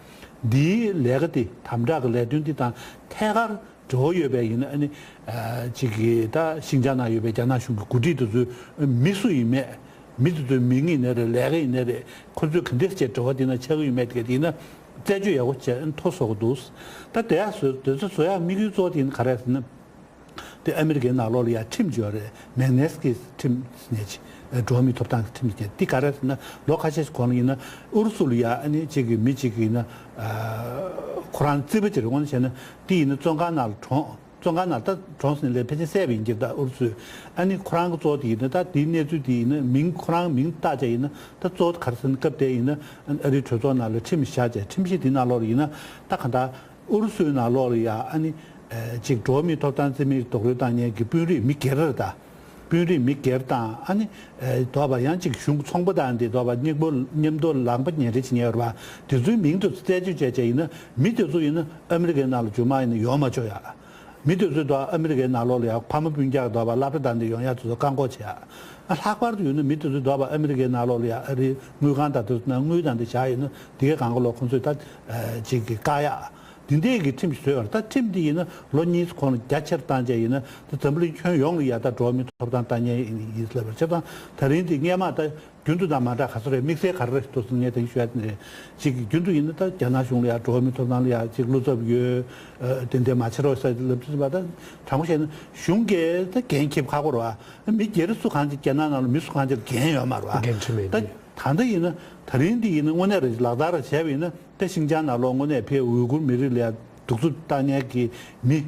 འདིའི་ལས་ཀ་འདི་དམ་དྲག་གི་ལས་དོན་འདི་དང་ཐད་ཀར་འབྲེལ་བ་ཡོད་པའི་ཡིན་ན་ཨ་ནི་ཨ་ཅིག་གི་ད་ཤིན་ཅང་ནང་ཡོད་པའི་རྒྱ་ནག་གཞུང་གི་འགོ་ཁྲིད་དེ་ཚོའི་མི་སུ་ཡིན་མེད། མི་དེ་ཚོའི་མིང་ཡིན་ནའི་རེད། ལས་ཀ་ཡིན་ནའི་རེད། ཁོ་ཚོའི་ག་འདྲས་བྱས་འབྲེལ་བ་དེ་ན་ཆགས་ཀྱི་ཡོད་མེད་དེ་ག་དེ་ཡིན་ན་ རྩད་གཅོད་ཡག་པོ་བྱས་མཐོ་སོང་གི་འདུག་ད་དེ་ཡག་བཟོ་དེ་ཚོ་བཟོ་ཡག་དམིགས་ཡུལ་གཙོ་བོ་དེ་ཡིན་ག་རེ་ཟེར་ན། དེ་ཨ་མི་རི་ཀའི་ནང་ལོགས་ལ་ཡ་ཁྲིམས་ཅིག་ཡོད་རེད། མེག་ནེ་སི་ཀི་ཁྲིམས་ཟེར་ནས་ཅིག་འགྲོ་བ་མིའི་ཐོབ་ཐང་གི་ཁྲིམས་ཅིག་འདི་ག་རེ་ཟེར་ན། ལོ་ཁ་ཤས་ཤིག་གོང་ལ་ཡིན་ན་ཨུ་རུ་སུ་ལ་ཡ་ཨ་ནི་གཅིག་གི་མི་གཅིག་གི་ཡིན་ན་ཁོ་རང་རྩིས་པ་ཅིག་རེད། དངོས་གནས་བྱས་ན་དེ་ཡིན་ན་བཙོན་ཁང་ནང་ལ་གྲོངས། བཙོན་ཁང་ནང་ད་གྲོངས་ཟིན་ལས་ཕལ་ཆེར་བསད་པ་ཡིན་གྱི་ད་ཨུ་རུ་སུས། ཨ་ནི་ཁོ་རང་གི་གཙོ་བོ་དེ་ཡིན་ན་ད་དེའི་གནས་ཚུལ་དེ་ཡིན་ན་མིང་ཁོ་རང་མིང་བཏགས་བྱས་ཡིན་ན་ད་གཙོ་བོ་ག་རེ་ཟེར་ན་སྐབས་དེ་ཡིན་ན་ཨ་རིའི་གྲོས་ཚོགས་ནང་ལ་ཁྲིམས་བཞག་བྱས་ཁྲིམས་གཞི་དེ་ནང་ལོགས་ལ་ཡིན་ན་ད་ག་ད། ཨུ་རུ་སུའི་ནང་ལོགས་ལ་ཡ་ཨ་ནི་ཅིག་འགྲོ་བ་མིའི་ཐོབ་ཐང་རྩིས་མེད་རྡོག་རོལ་བཏང་མཁན་གྱི་དཔོན་རིགས་མི་སྒེར་རེད་ད། དཔོན་རིགས་མི་སྒེར་དང་ཨ་ནི་དོགས་པ་ཡང་ཅིག་གཞུང་ཚོང་པ་དང་དེ་དོགས་པ་མཉམ་པོ་མཉམ་དུ་ལངས་པ་ཉེ་འབྲེལ་བྱེད་མཁན་ཡོད་རེད་པ། དེ་ཚོའི་མིང་དེ་ཚོ་རྩད་གཅོད་བྱས་བྱས་ཡིན་ན་མི་དེ་ཚོ་ཡིན་ན་ཨ་མི་རི་ཀའི་ནང་ལ་རྒྱུ་མ་ཡིན་ན་ཡོང་མ་ཆོག་ཡ། མི་དེ་ཚོའི་དོགས་ཨ་མི་རི་ཀའི་ནང་ལོགས་ལ་ཡ་ཕ་མ་སྤུན་ཀྱག་གི་དོགས་པ་སློབ་གྲྭ་དང་དེ་ཡོང་ཡ་དེ་ཚོ་བཀག་འགོག་བྱེད་ཡ། ལྷག་པར་དུ་ཡོད་ན་མི་དེ་ཚོའི་དོགས་པ་ཨ་མི་རི་ཀའི་ནང་ལོགས་ལ་ཡ་ཨ་རིའི་དངུལ་ཁང་དང་དེ་ཚོ་ནང་དངུལ་དང་དེ་བཞག་ཡོད་ན་དེ་གའི་གང་ག་ལོག་ཁོང་ཚོས་ད་ཅིག་གི་བཀག་ཡ། འདི་འདྲས་ཀྱི་ཁྲིམས་ཤིག་བཟོས་ཡོད་རེད། ད་ཁྲིམས་འདི་ཡིན་ན་ལོ་གཉིས་གོང་ལ་རྒྱ་ཆེར་བཏང་བྱས་ཡིན་ན་ད་འཛམ་བུ་གླིང་ཁྱོན་ཡོངས་ལ་ཡ་ད་འགྲོ་བ་མིའི་ཐོབ་ཐང་ལྟ་མཁན་ཡིན་ལབ་པ་བྱས་ཙང་ད་རིང་འདི་སྔས་མ་ད་རྒྱུན་དུ་དང་མ་འདྲ་ག་ཚོད་རེད། དམིགས་བསལ་ག་རེ་རེད་འདུག་ཟེར་ངས་དེང་ཞུ་ཡ་དེ་རེད། ཅིག་རྒྱུན་དུ་ཡིན་ན་ད་རྒྱ་ནག་གཞུང་ལ་ཡ་འགྲོ་བ་མིའི་ཐོབ་ཐང་ལ་ཡ་ཅིག་བློ་འཚབ་ཡོད། དེ་འདྲས་མ་བྱེད་རོགས་ཟེར་ལབ་དུས་ཙམ་པ་ད་དྲང་པོ་བཤད་ན་གཞུང་གིས་ད་འགན་འཁྱེར་ཁག་པོ་རེད་བ། མི་སྒེར་སུ་གང་ཅིག་རྒྱ་ནག་ནང་ལ་མི་སུ་གང་ཅིག་ལ་འགན་ཡོད་མ་རེད་བ། འགན་འཁྲི་མེད་ད། དེ། ད་ལྟ་ཡིན་ན་ད་རིང་འདི་ཡིན་ན་དངོས་གནས་རེད། ལག་བསྟར་བྱས་པ་ཡིན་ན་ད་ཤིན་ཅང་ནང་ལོགས་དངོས་གནས་ཕའི་ཝུའི་གུར་མི་རིགས་ལ་ཡ་གདུག་རྩུབ་བཏང་མཁན་གྱི་མི།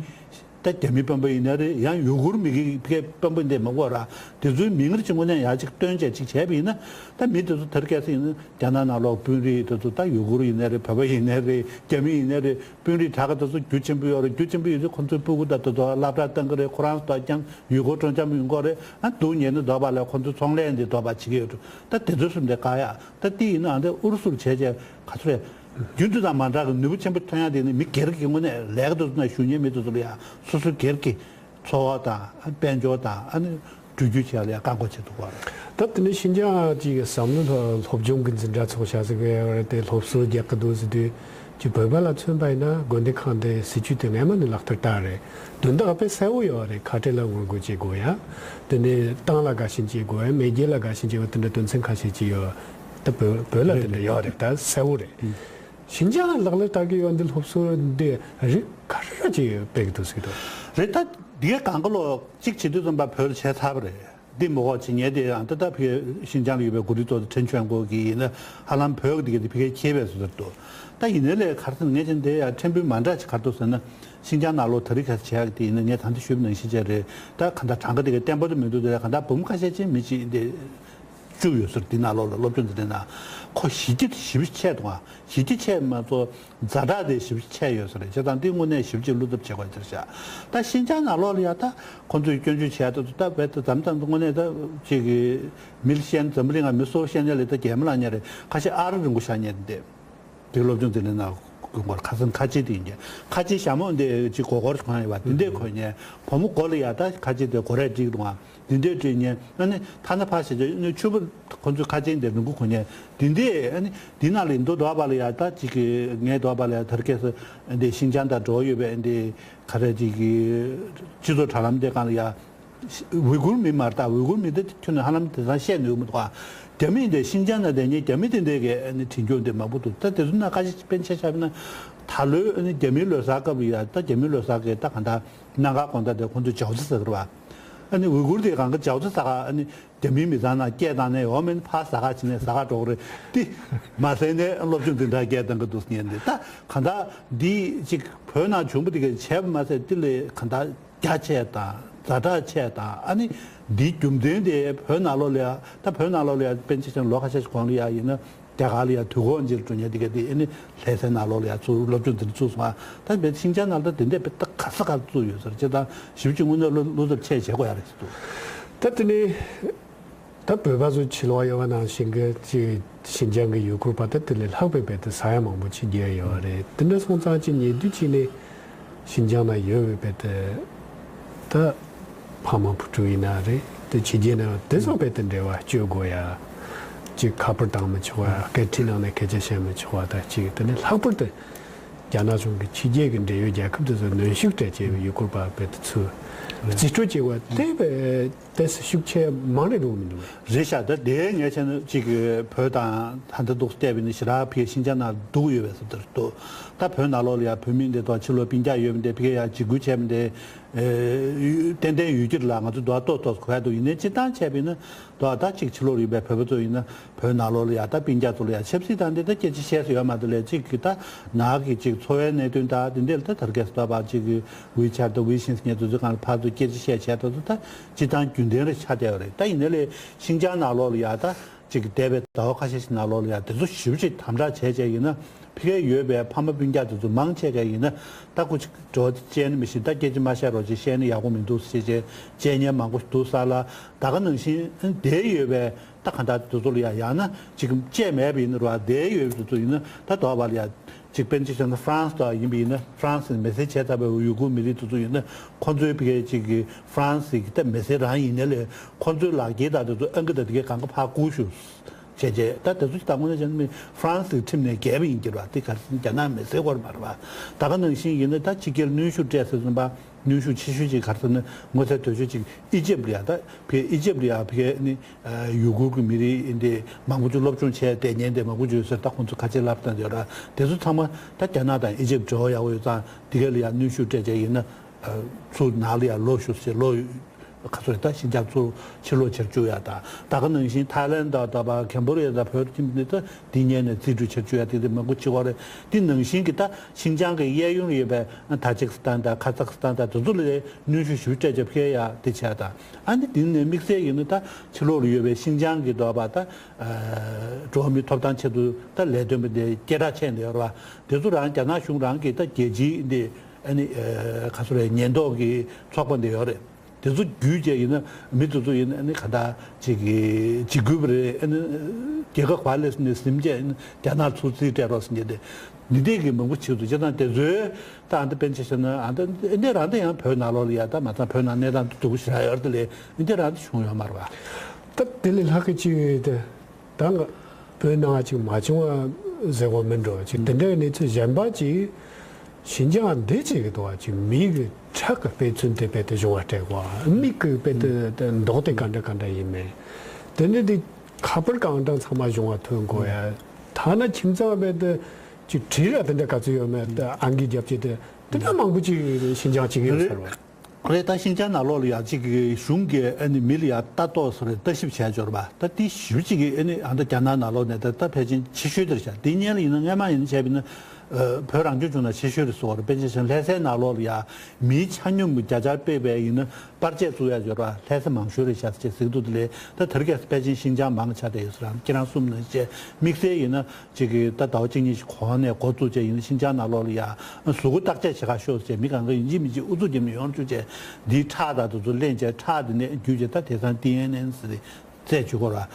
ད་རྒྱ་མི་དཔོན་པོ་ཡིན་ན་རེད། ཡང་ཡུ་གུར་མི་གི་ཕའི་དཔོན་པོ་འདི་མ་གོ་ར། དེ་ཚོའི་མིང་རེ་ཅིག་དངོས་གནས་ཡ་ཅིག་སྟོན་བྱས་ཅིག་བྱས་པ་ཡིན་ན་ད་མི་དེ་ཚོ་དེར་སྐྱེས་ས་ཡིན་ན་རྒྱ་ནག་ནང་ལོགས་དཔོན་རིགས་དེ་ཚོ་ད་ཡུ་གུར་ཡིན་ན་རེད། བོད་པ་ཡིན་ན་རེད། རྒྱ་མི་ཡིན་ན་རེད། དཔོན་རིགས་དྲག་ག་དེ་ཚོ་རྒྱུ་ཆེན་པོ་ཡོད་རེད། རྒྱུ་ཆེན་པོ་ཡོད་དུས་ཁོང་ཚོའི་སྤུ་གུ་དང་དེ་ཚོ་སློབ་གྲྭ་བཏང་གི་རེད། ཁོ་རང་ཚོ་ཀྱང་ཡུལ་སྐོར་སྤྲོ་འཆམ་ཡོང་གི་རེད། ཨ་སྡུག་ཉེས་ནི་འདོད་པ་ལས་ཁོང་ཚོ་ཚོང་ལས་འདི་འདོད་པ་བྱེད་ཀྱི་ཡོད་འགྲོ། ད་དེ་ཚོ་གསུམ་དེ་བཀག་ཡག་ད་དེ་ཡིན་ནའང་དེ་ཨུ་རུ་སུར་བྱས་བྱས་ག་ཚོད་རེད། རྒྱུན་དུ་དང་མ་འདྲ་གི་ནུས་པ་ཆེན་པོ་ཐོན་ཡག་དེ་ནི་མི་སྒེར་གྱི་དངོས་གནས་ལས་ཀ་དེ་ཚོ་ན་ཞུགས་མཁན་མི་དེ་ཚོ་ལ་ཡང་སོ་སོའི་སྒེར་གྱི་འཚོ་བ་དང་དཔལ་འབྱོར་དང་ཨ་ནི་འགྲུལ་བསྐྱོད་བྱས་ལ་ཡང་བཀག་འགོག་བྱེད་ཐུབ་པ་རེད། ད་དེ་ནི་ཤིན་ཅང་གི་བསམ་བློ་སློབ་སྦྱོང་གི་འཛིན་གྲྭ་ཚོགས་བྱ་ཟིག་གི་དེ་སློབ་གསོ་རྒྱག་གི་འདུག་ཟེར་དུས། ཅིག་བོད་པ་ལ་མཚོན་པ་ཡིན་ན་དགོན་སྡེ་ཁག་འདི་སྲིད་ཇུས་དེ་སྔས་མ་ནས་ལག་བསྟར་བསྟར་རེད། དོན་དག་དཔེ་གསལ་བོ་ཡོད་རེད། ཁ་བྲལ་ལ་ངོ་རྒོལ་བྱེད་དགོས་ཡ། དེ་ནས་ཏང་ལ་དགའ་ཞེན་བྱེད་དགོས་ཡ། མེས་རྒྱལ་ལ་དགའ་ཞེན་བྱེད་དགོས། དེ་འདྲ་དོན་ཚན་ཁ་ཤས་ཅིག་ཡོད། ད་བོད་བོད་ལ་དེ་འདྲ་ཡོད་རེད། ད་གསལ་བོ་རེད། ཤིན་ཅང་ལ་ལག་ལེན་བསྟར་གྱི་ཡོད་འདི་སློབ་གསོ་འདི་རིགས་ག་རེ་ཅིག་སྤེལ་གྱི་འདུག་ཟེར་གྱི་འདུག་རེད། ད་འདི་ག་གང་ག་ལོ་གཅིག་བྱེད་དུས་ཙམ་པ་བོད་ལ་བྱས་ཚར་བ་རེད། འདི་མོ་གོ་ཆེ་ཉེ་དེ་ཡང་ད་ལྟ་ཕི་ཤིན་ཅང་ལ་ཡོད་པའི་འགོ་ཁྲིད་ཚོ་ཕྲན་ཆོན་གོ་གི་ཡིན་ན་ཧ་ལམ་བོད་ཀྱི་འདི་ག་དེ་ཕི་ཁའི་ཁྱེད་པས་སུ་ཟེར་འདུག་ད་ཡིན་ནའི་ལས་གར་སེང་ངས་ཅན་དེ་ཡང་ཕྲན་བུ་མ་འདྲ་ཅིག་གར་འདུག་ཟེར་ན་ཤིན་ཅང་ནང་ལོགས་ད་རིག་ག་བྱེད་ཡག་དེ་ཡིན་ན་ངས་ད་ལྟ་ཞུས་པ་ནང་བཞིན་བྱས་རེད། ད་ག་ད་གྲངས་ཀ་དེ་ག་བརྟན་པོ་དུ་མི་འདུག་དེ་ག་ད་འབུམ་ཁ་ཤས་ཅན་མི་གཅིག་འདི་བཅུག་ཡོད་ཟེར། འདི་ནང་ལོགས་ལ་སློབ་སྦྱོང་འདི་འདྲ་ན་ཁོ་ཞི་རྒྱས་ཞི་བ་ཆད་འདུག་ཨ་ཞི་རྒྱས་ཆད་མ་གཏོགས། ཛ་དྲག་དེ་ཞིབ་ཆད་ཡོད་ས་རེད། བྱས་ཙང་འདི་དངོས་གནས་ཞིབ་ཅིག་བློ་འཚབ་བྱེད་དགོས་ཟེར་བཞག་ད་ཤིན་ཅང་ནང་ལོགས་ལ་ཡ་ད་ཁོང་ཚོས་སྐྱོན་བརྗོད་བྱས་ད་ད་བས་ད་མཚམས་མཚམས་དངོས་གནས་ད་ཅིག་གི་མི་ཤེས་འཛམ་བུ་གླིང་ང་མི་སོ་ཤེས་ཉེ་ལས་ད་རྒྱལ་མི་ལ་ཉེ་རེད། ཁ་ཤས་ཨ་རི་རིང་པོ་ཤ་ཉེ་འདི་དེ་སློབ་སྦྱོང་འཛིན་གྲྭ་ནང་དགོན་སྐོར་ཁ་སང་ཁ་ཆེ་དེ་ཡིན་གྱི་ཁ་ཆེ་ཞྭ་མོ་འདི་ཅིག་གོ་སྐོར་གང་ཡོད་པ་དེ་འདྲས་གོ་ཉེ་བུ་མོ་མགོ་ལ་ཡ་ད་ཁ་ཆེ་དེ་གོ་རས་བསྒྲིགས་འདུག་ཨ། འདི་འདྲས་བྲིས་ཉན་ཨ་ནི་ཐ་ན་ཕ་ཞེས་བྱ་ནི་ཆུ་བུ་ཁོ་ཚོའི་ཁ་ཆེན་དེ་རིང་པོ་གོ་ཉན་འདི་འདྲས་ཨ་ནི་འདི་ནང་ལ་མདོ་འདོགས་པ་ལ་ཡ་ད་ཅིག་གི་ངས་འདོགས་པ་ལ་ཡ་དར་སྐད་སུ་འདི་ཤིན་ཅང་དང་འགྲོ་ཡོད་པའི་འདི་ག་རེ་ཅིག་གི་སྤྱི་ཚོགས་དྲ་ལམ་དེ་སྒང་ལ་ཡ་ཝི་གུར་མི་མར་ད་ཝི་གུར་མི་དེ་ཁྱོན་ནས་ཧ་ལམ་དེ་ཚང་བཤད་ནུས་མི་འདུག་ཨ། རྒྱ་མི་འདི་ཤིན་ཅང་ན་དེ་ཉིད་རྒྱ་མི་དེ་འདྲས་གི་ཨ་ནི་བྲིས་རྒྱུ་འདི་མང་པོ་འདུག་ད་དེ་ཚོ་ན་ཁ་ཤས་པན་ཆེ་ཆགས་ན་ད་ལོའི་ཨ་ནི་རྒྱ་མིའི་ལོ་གསར་སྐབས་ལ་ཡ་ད་རྒྱ་མིའི་ལོ་གསར་གི་ད་ག་ད་གནམ་གང་དགོང་དག་དེ་ཁོང་ཚོས་ཇའོ་ཙི་ཟ་གི་རེད་བ། ཨ་ནི་ཝི་གུར་དེ་གང་གི་ཇའོ་ཙི་ཟ་ག་ཨ་ནི་རྒྱ་མིའི་མི་ཚང་ནང་སྐད་བཏང་ནས་འོ་མིན་ཕར་ཟ་ག་བྱས་ནས་ཟ་ག་འགྲོ་གི་རེད་དེ། མ་ཟད་ནས་སློབ་སྦྱོང་འཛིན་གྲྭ་སྐད་བཏང་གི་འདུག་ཟེར་ཉན་དེ་ད་གང་ལྟར་འདི་ཅིག་བོད་ནང་བྱུང་བ་དེ་ག་བྱས་པ་མ་ཟད་དེ་ལས་གང་ལྟར་རྒྱ་ཆེ་དང་ཛ་དྲག་ཆེ་དང་ཨ་ནི་འདིའི་རྒྱུ་མཚན་དེ་བོད་ནང་ལོགས་ལ་ཡ་ད་བོད་ནང་ལོགས་ལ་ཡ་པན་ཆེ་ཆེན་ལོ་ཁ་ཤས་ཤིག་གོང་ལ་ཡ་ཡིན་ན། རྒྱ་གར་ལ་ཡང་དུས་འཁོར་འཇིར་འགྲོ་ཉེ་དེ་ག་དེ་ཨེ་ནི་ལྷ་སའི་ནང་ལོགས་ལ་ཡང་ཚུར་སློབ་སྦྱོང་འདི་འདྲ་བཙུགས་སོང་ཨ། ད་བས་ཤིན་ཅང་ནང་ལ་ད་དེ་འདྲས་བས་ད་ག་ས་ག་བཙུགས་ཡོད་ཟེར་ཅེ་ད་ཞིབ་ཅིག་དངོས་གནས་བློ་བློ་འཚབ་ཆེ་བྱེད་དགོས་ཡ་རེད་ཟེར་འདུག་ད་དེ་ནི་ད་བོད་པ་ཚོ་ཕྱི་ལོགས་ཡོད་པ་ནང་བཞིན་གི་ཅིག་ཤིན་ཅང་གི་ཡུལ་སྐོར་བ་ད་དེ་ལས་ལྷག་པའི་བས་ད་ས་ཡ་མང་པོ་ཅིག་རྒྱས་ཡོད་རེད། དེ་འདྲ་སོང་ཙང་ཅིག་ཉེ་དུས་ཅིག་ནས། ཤིན་ཅང་ན་ཡོད་པའི་དེ་ད་ཕ་མ་བུ་ཕྲུག་ཡིན་ན་རེད་དེ་ཕྱི་རྒྱལ་ན་དེ་ཚོ་དཔེ་དེ་འབྲེལ་བ་གཅོད་དགོས་ཡ། གཅིག་ཁ་པར་བཏང་མི་ཆོག་ཡ། སྐད་འཕྲིན་ནང་ནས་སྐད་ཆ་བཤད་མི་ཆོག་པ་དང་གཅིག་དེ་ནས་ལྷག་པར་དུ་ རྒྱ་ནག་གཞུང་གི་ཕྱི་རྒྱལ་གྱི་འབྲེལ་ཡོད་རྒྱལ་ཁབ་དེ་ཚོ་གནོན་ཤུགས་སྤྲད་བྱས་ཡུ་གུར་བ་དཔེ་དེ་ཚོས་རྩིས་སྤྲོད་བྱས་པ་དེ་བས་དེ་ཤུགས་ཆེ་མང་རེད་འགྲོ་གི་མི་འདུག་རེད་ཤག་ད་དེ་ངས་བྱས་ན་གཅིག་གི་བོད་དང་ད་ལྟ་འདུག་བལྟས་པ་ཡིན་ན་ཞེ་དྲག་ཕ་གིའི་ཤིན་ཅང་ནང་སྡུག་ཡོད་པའི་བཟོ་ལྟར་འདུག་ད་བོད་ནང་ལོགས་ལ་ཡ་བོད་མི་འདི་དང་ཕྱི་ལོགས་སྤུན་ཀྱག་ཡོད་མི་འདི་ཕ་གིར་ཡ་འཇིགས་སྐུལ་བྱས་མི་འདི། ཨེ། ཏན་ཏན་ཡོད་ཀྱི་རེད་ལ། ང་ཚོ་དོ་ཏོག་ཏོག་གོ་ཡ་འདུག་ཡིན་ནའི་སྤྱིར་བཏང་བྱས་པ་ཡིན་ན་དོ་ད་གཅིག་ཕྱི་ལོགས་ཡོད་པའི་བོད་པ་ཚོ་ཡིན་ན་བོད་ནང་ལོགས་ལ་ཡ་ད་སྤུན་ཀྱག་ཚོ་ལ་ཡ་ཆབ་སྲིད་དང་འདི་ད་སྐད་ཆ་བཤད་ས་ཡོད་མ་རེད་ལས། གཅིག་གི་ད་ནག་གི་གཅིག་འཚོ་བའི་གནད་དོན་ད་འདི་འདྲ་ལ་ད་དར་རྒྱས་སུ་ད་བར་གཅིག་གི་ཝི་ཆེ་ཊི་དང་ཝི་ཤིན་ངས་དུས་ཚོད་གང་ལ་ཕར་ཚུར་སྐད་ཆ་བཤད་བྱས་ད་ཚོ་ད་སྤྱིར་བཏང་རྒྱུན་ལྡན་རེ་ཆགས་བསྡད་ཡོད་རེད། ད་ཡིན་ནའི་ལས་ཤིན་ཅང་ནང་ལོགས་ལ་ཡ་ད་གཅིག་གི་འདས་པའི་ཟླ་བ་ཁ་ཤས་ཤིག་ནང་ལོགས་ལ་ཡ་དེ་ཚོ་ཞིབ་ཅིག་དམ་དྲག་བྱས་བྱས་ཡིན་ན། ཕ་གིར་ཡོད་པའི་ཕ་མ་སྤུན་ཀྱག་དེ་ཚོ་མང་ཆེ་ག་ཡིན་ན་ད་ཁོ་ཅིག་འགྲོ་བ་ཅན་ནི་མི་ཤེས། ད་སྐད་ཆ་མ་བཤད་རོགས་ཅིག་བཤད་ན་ཡག་པོ་མི་འདུག་ཟེར་བྱས་བཤད་མཁན་མང་པོ་འདུག་ས་ལ། ད་ག་ནང་བཞིན་བསྡད་ཡོད་པའི་ད་ག་འདྲ་དེ་ཚོ་ལ་ཡ་ཡང་ན་ཅིག་བཅད་མེད་པ་ཡིན་ན་རོ། བསྡད་ཡོད་པའི་དེ་ཚོ་ཡིན་ན་ད་དོགས་པ་ལ་ཡ་ཅིག་དཔེར་ན་ཆ་བཞག་ན་ཧྥ་རན་སི་དང་ཡིན་པ་ཡིན་ན་ཧྥ་རན་སི་མི་སེར་བྱས་ཚར་བའི་ཡུ་གུར་མི་རིགས་དེ་ཚོ་ཡིན་ན་ཁོ་ཚོའི་ཕ་གིའི་ཅིག་གི་ཧྥ་རན་སི་གི་ད་མི་སེར་རང་ཡིན་ནའི་ལས་ཁོ་ཚོའི་ལག་འཁྱེར་དང་དེ་ཚོ་ཨང་ཀི་དང་དེ་གའི་གང་ག་ཕར་བསྐུར་ཤོག་བྱས་རྗེས་ད་དེ་ཚོ་ཞིག་ད་དངོས་གནས་བྱས་ན་ཧྥ་རན་སིའི་ཁྲིམས་ནས་འགལ་བ་ཡིན་གྱི་རེད་བ། དེ་ག་རེ་ཟེར་ན་རྒྱ་ནག་མི་སེར་སྐོར་མ་རེད་བ། ད་ག་ནང་བཞིན་ཡིན་ན་ད་ཕྱི་རྒྱལ་གནོན་ཤུགས་སྤྲད་ཟེར་ཙམ་པ་གནོན་ཤུགས་ཆེ་ཤོས་ཅིག་ག་རེ་ཟེར་ན་མངོན་གསལ་དོད་ཤོས་ཅིག་ཨི་ཇེབ་ལ་ཡ། ད་ཕ་གི་ཨི་ཇེབ་ལ་ཡ་ཕ་གི་ནི་ཡུ་གུར་གྱི་མི་རིགས་འདི་མང་པོ་ཅིག་སློབ་སྦྱོང་བྱས་བསྡད་མཁན་དེ་མང་པོ་ཅིག་ཡོད་ཟེར། ད་ཁོང་ཚོ་ཁ་ཆེ་ལབ་སྟངས་ཡོད་ར། དེ་ཚོ་ཚང་མ་ད་རྒྱ་ནག་དང་ཨི་ཇེབ་འབྲེལ་བ་ཡག་པོ་ཡོད་ཙང་དེ་ག་ལ་ཡ་གནོན་ཤུགས་སྤྲད་བྱས་ཡིན་ན་ཚུར་ནང་ལ་ཡ་ལོག་ཤོག་ཟེར་ལོག་ག་ཚོད་ད་ཤིན་ཅང་ཚུར་ཕྱིར་ལོག་བྱེད་བཅུག་ཡ་ད། ད་ག་ནང་བཞིན་ཐའི་ལེན་དང་ད་བ་ཁེམ་བོ་ཌི་ཡ་དང་བོད་ཁྱིམ་འདི་ད་འདི་ཉན་ནས་རྩིས་སྤྲོད་བྱེད་བཅུག་ཡ་དེ་འདི་མང་པོ་བྱེད་དགོས་རེད། འདི་ནང་བཞིན་གྱི་ད་ཤིན་ཅང་གི་གཡས་གཡོན་ལ་ཡོད་པའི་ཐ་ཇིག་སི་ཐན་དང་ཁ་ཛག་སི་ཐན་དང་དེ་ཚོ་ལ་གནོན་ཤུགས་ཞུ་སྤྲད་བྱ་ཕེ་ཡ་དེ་བྱས་ད། ཨ་ནི་འདི་ནས་དམིགས་བསལ་ཡིན་ན་ད་ཕྱི་ལོགས་ལ་ཡོད་པའི་ཤིན་ཅང་གི་ད་བ་ད་འགྲོ་བ་མིའི་ཐོབ་ཐང་ཆེད་དུ་ད་ལས་དོན་པ་འདི་སྐད་གྲགས་ཆེ་འདི་ཡོད་རེད་བ། དེ་ཚོ་རང་རྒྱ་ནག་གཞུང་རང་གི་ད་རྒྱལ་སྤྱིའི་འདི་ཨ་ནི་ཁ་སོ་རེ་ཉེན་རྟོག་གི་ཚོགས་པ་འདི་ཡོད་རེད། དེ་ཚོ་བརྒྱུད་བྱས་ཡིན་ན་མི་དེ་ཚོ་ཡིན་ན་ཨ་ནི་ག་འདྲ་ཅིག་གི་འཇིགས་སྐུལ་བ་རེད། ཨ་ནི་རྒྱལ་ཁབ་ག་ལ་ནས་ཟིན་བྱས་ཡིན་ན་རྒྱ་ནག་ཚུར་རྩིས་སྤྲད་རོགས་ཟེར་མཁན་དེ་འདི་འདྲས་ཀྱི་མང་པོ་བྱེད་འདུག་བྱས་ཙང་དེ་ཚོའི་ད་ཨ་འདི་དཔེར་ན་ཆ་བཞག་ན་ཨ་འདི་འདི་རང་ད་ཡང་བོད་ནང་ལོགས་ལ་ཡ་ད་མ་ཚང་བོད་ནང་གནས་སྟངས་སྡུག་པོ་ཞེ་དྲག་ཡོད་རེད་དེ་ལས་འདི་རང་ད་བྱུང་ཡོད་མ་རེད་བ། ད་དེ་ལས་ལྷག་གི་ཅིག་ཡོད་དེ། ད་ང་བོད་ནང་ཅིག་མ་བྱུང་བ་ཟེར་བ་མིན་འགྲོ་ཅིག་དེ་འདྲའི་གནས་ཚུལ་གཞན་པ་ཅིག་ཤིན་ཅང་འདི་ཅིག་གི་དོ་ཅིག་མི་གི་ཁྲག་གི་དཔེ་མཚོན་དེ་དཔེ་དེ་གཞུང་བ་སྤྲད་གོ། མིག་གི་དཔེ་དེ་དེ་མདོག་དེ་ག་འདྲ་ག་འདྲ་ཡིན་མིན། དེ་ནི་དེ་ཁ་པར་གང་དྲང་ཚང་མ་གཞུང་བ་ཐོན་གོ་ཡ། ཐ་ན་ཁྱིམ་ཚང་དཔེ་དེ་ཅིག་བྲིས་ར་དེ་འདྲ་ག་ཚོད་ཡོད་མེད་དེ་ཨང་ཀི་རྒྱབ་ཅིག་དེ་དེ་འདྲ་མང་པོ་ཅིག་ཤིན་ཅང་ཅིག་ཡོད་ཟེར་བ། རེད། ད་ཤིན་ཅང་ནང་ལོགས་ལ་ཡ་གཅིག་གི་གཞུང་གིས་ཨ་ནི་མི་ལ་ཡ་ལྟ་རྟོག་སོགས་རེད་ལྟ་ཞིབ་བྱས་འབྱོར་བ་ད་དེ་ཞིབ་གཅིག་གིས་ཨ་ནི་ཨ་ད་རྒྱ་ནག་ནང་ལོགས་ནས་ད་ད་ཕལ་ཆེར་ཆེ་ཤོས་དེར་བཞག་དེ་སྔོན་ལ་ཡིན་ན་སྔོན་མ་ཡིན་ན་བྱས་པ་ཡིན་ན་བོད་རང་སྐྱོང་ལྗོངས་ནང་ཆེ་ཤོས་རེད་ཟེར་བ་རེད། དཔེར་ན་ཆ་བཞག་ན་ལྷ་སའི་ནང་ལོགས་ལ་ཡ་མིའི་ཆ་སྙོམས་ཀྱི་བརྒྱ་ཆ་སྤེལ་བས་ཡིན་ན་པར་ཆས་བཙུགས་ཡ་འབྱོར་བ་ལྷ་ས་མང་ཤོས་རེད་བཞག་ཅེས་ཟེར་གི་འདུག་དེ་ལས་ད་དེར་གས་ཕལ་ཆེར་ཤིན་ཅང་མང་ཆགས་བསྡད་ཡོད་ཟེར་རང་ཁྱེད་རང་གསུམ་ནང་བཅས་དམིགས་བསལ་ཡིན་ན། གཅིག་གིས་ད་ཟླ་བ་གཅིག་གཉིས་ཤིག་གོང་ནས་འགོ་བཙུགས་བྱས་ཡིན་ན་ཤིན་ཅང་ནང་ལོགས་ལ་ཡ་གཟུགས་པོ་བརྟག་དཔྱད་བྱེད་ག་ཤོག་ཟེར་མི་གང་ག་ཡིན་གཅིག་མིན་གཅིག་ཨུ་ཚུགས་རྒྱབ་ནས་ཡོང་བཅུག་བྱས་འདིའི་ཁྲག་དང་དེ་ཚོ་ལེན་བྱས་ཁྲག་དེ་ནས་བརྒྱུད་བྱས་ད་དེང་སང་ཏི་ཨེན་ཨེན་ཟེར་ཏེ་རྩད་གཅོད་དགོས་ར།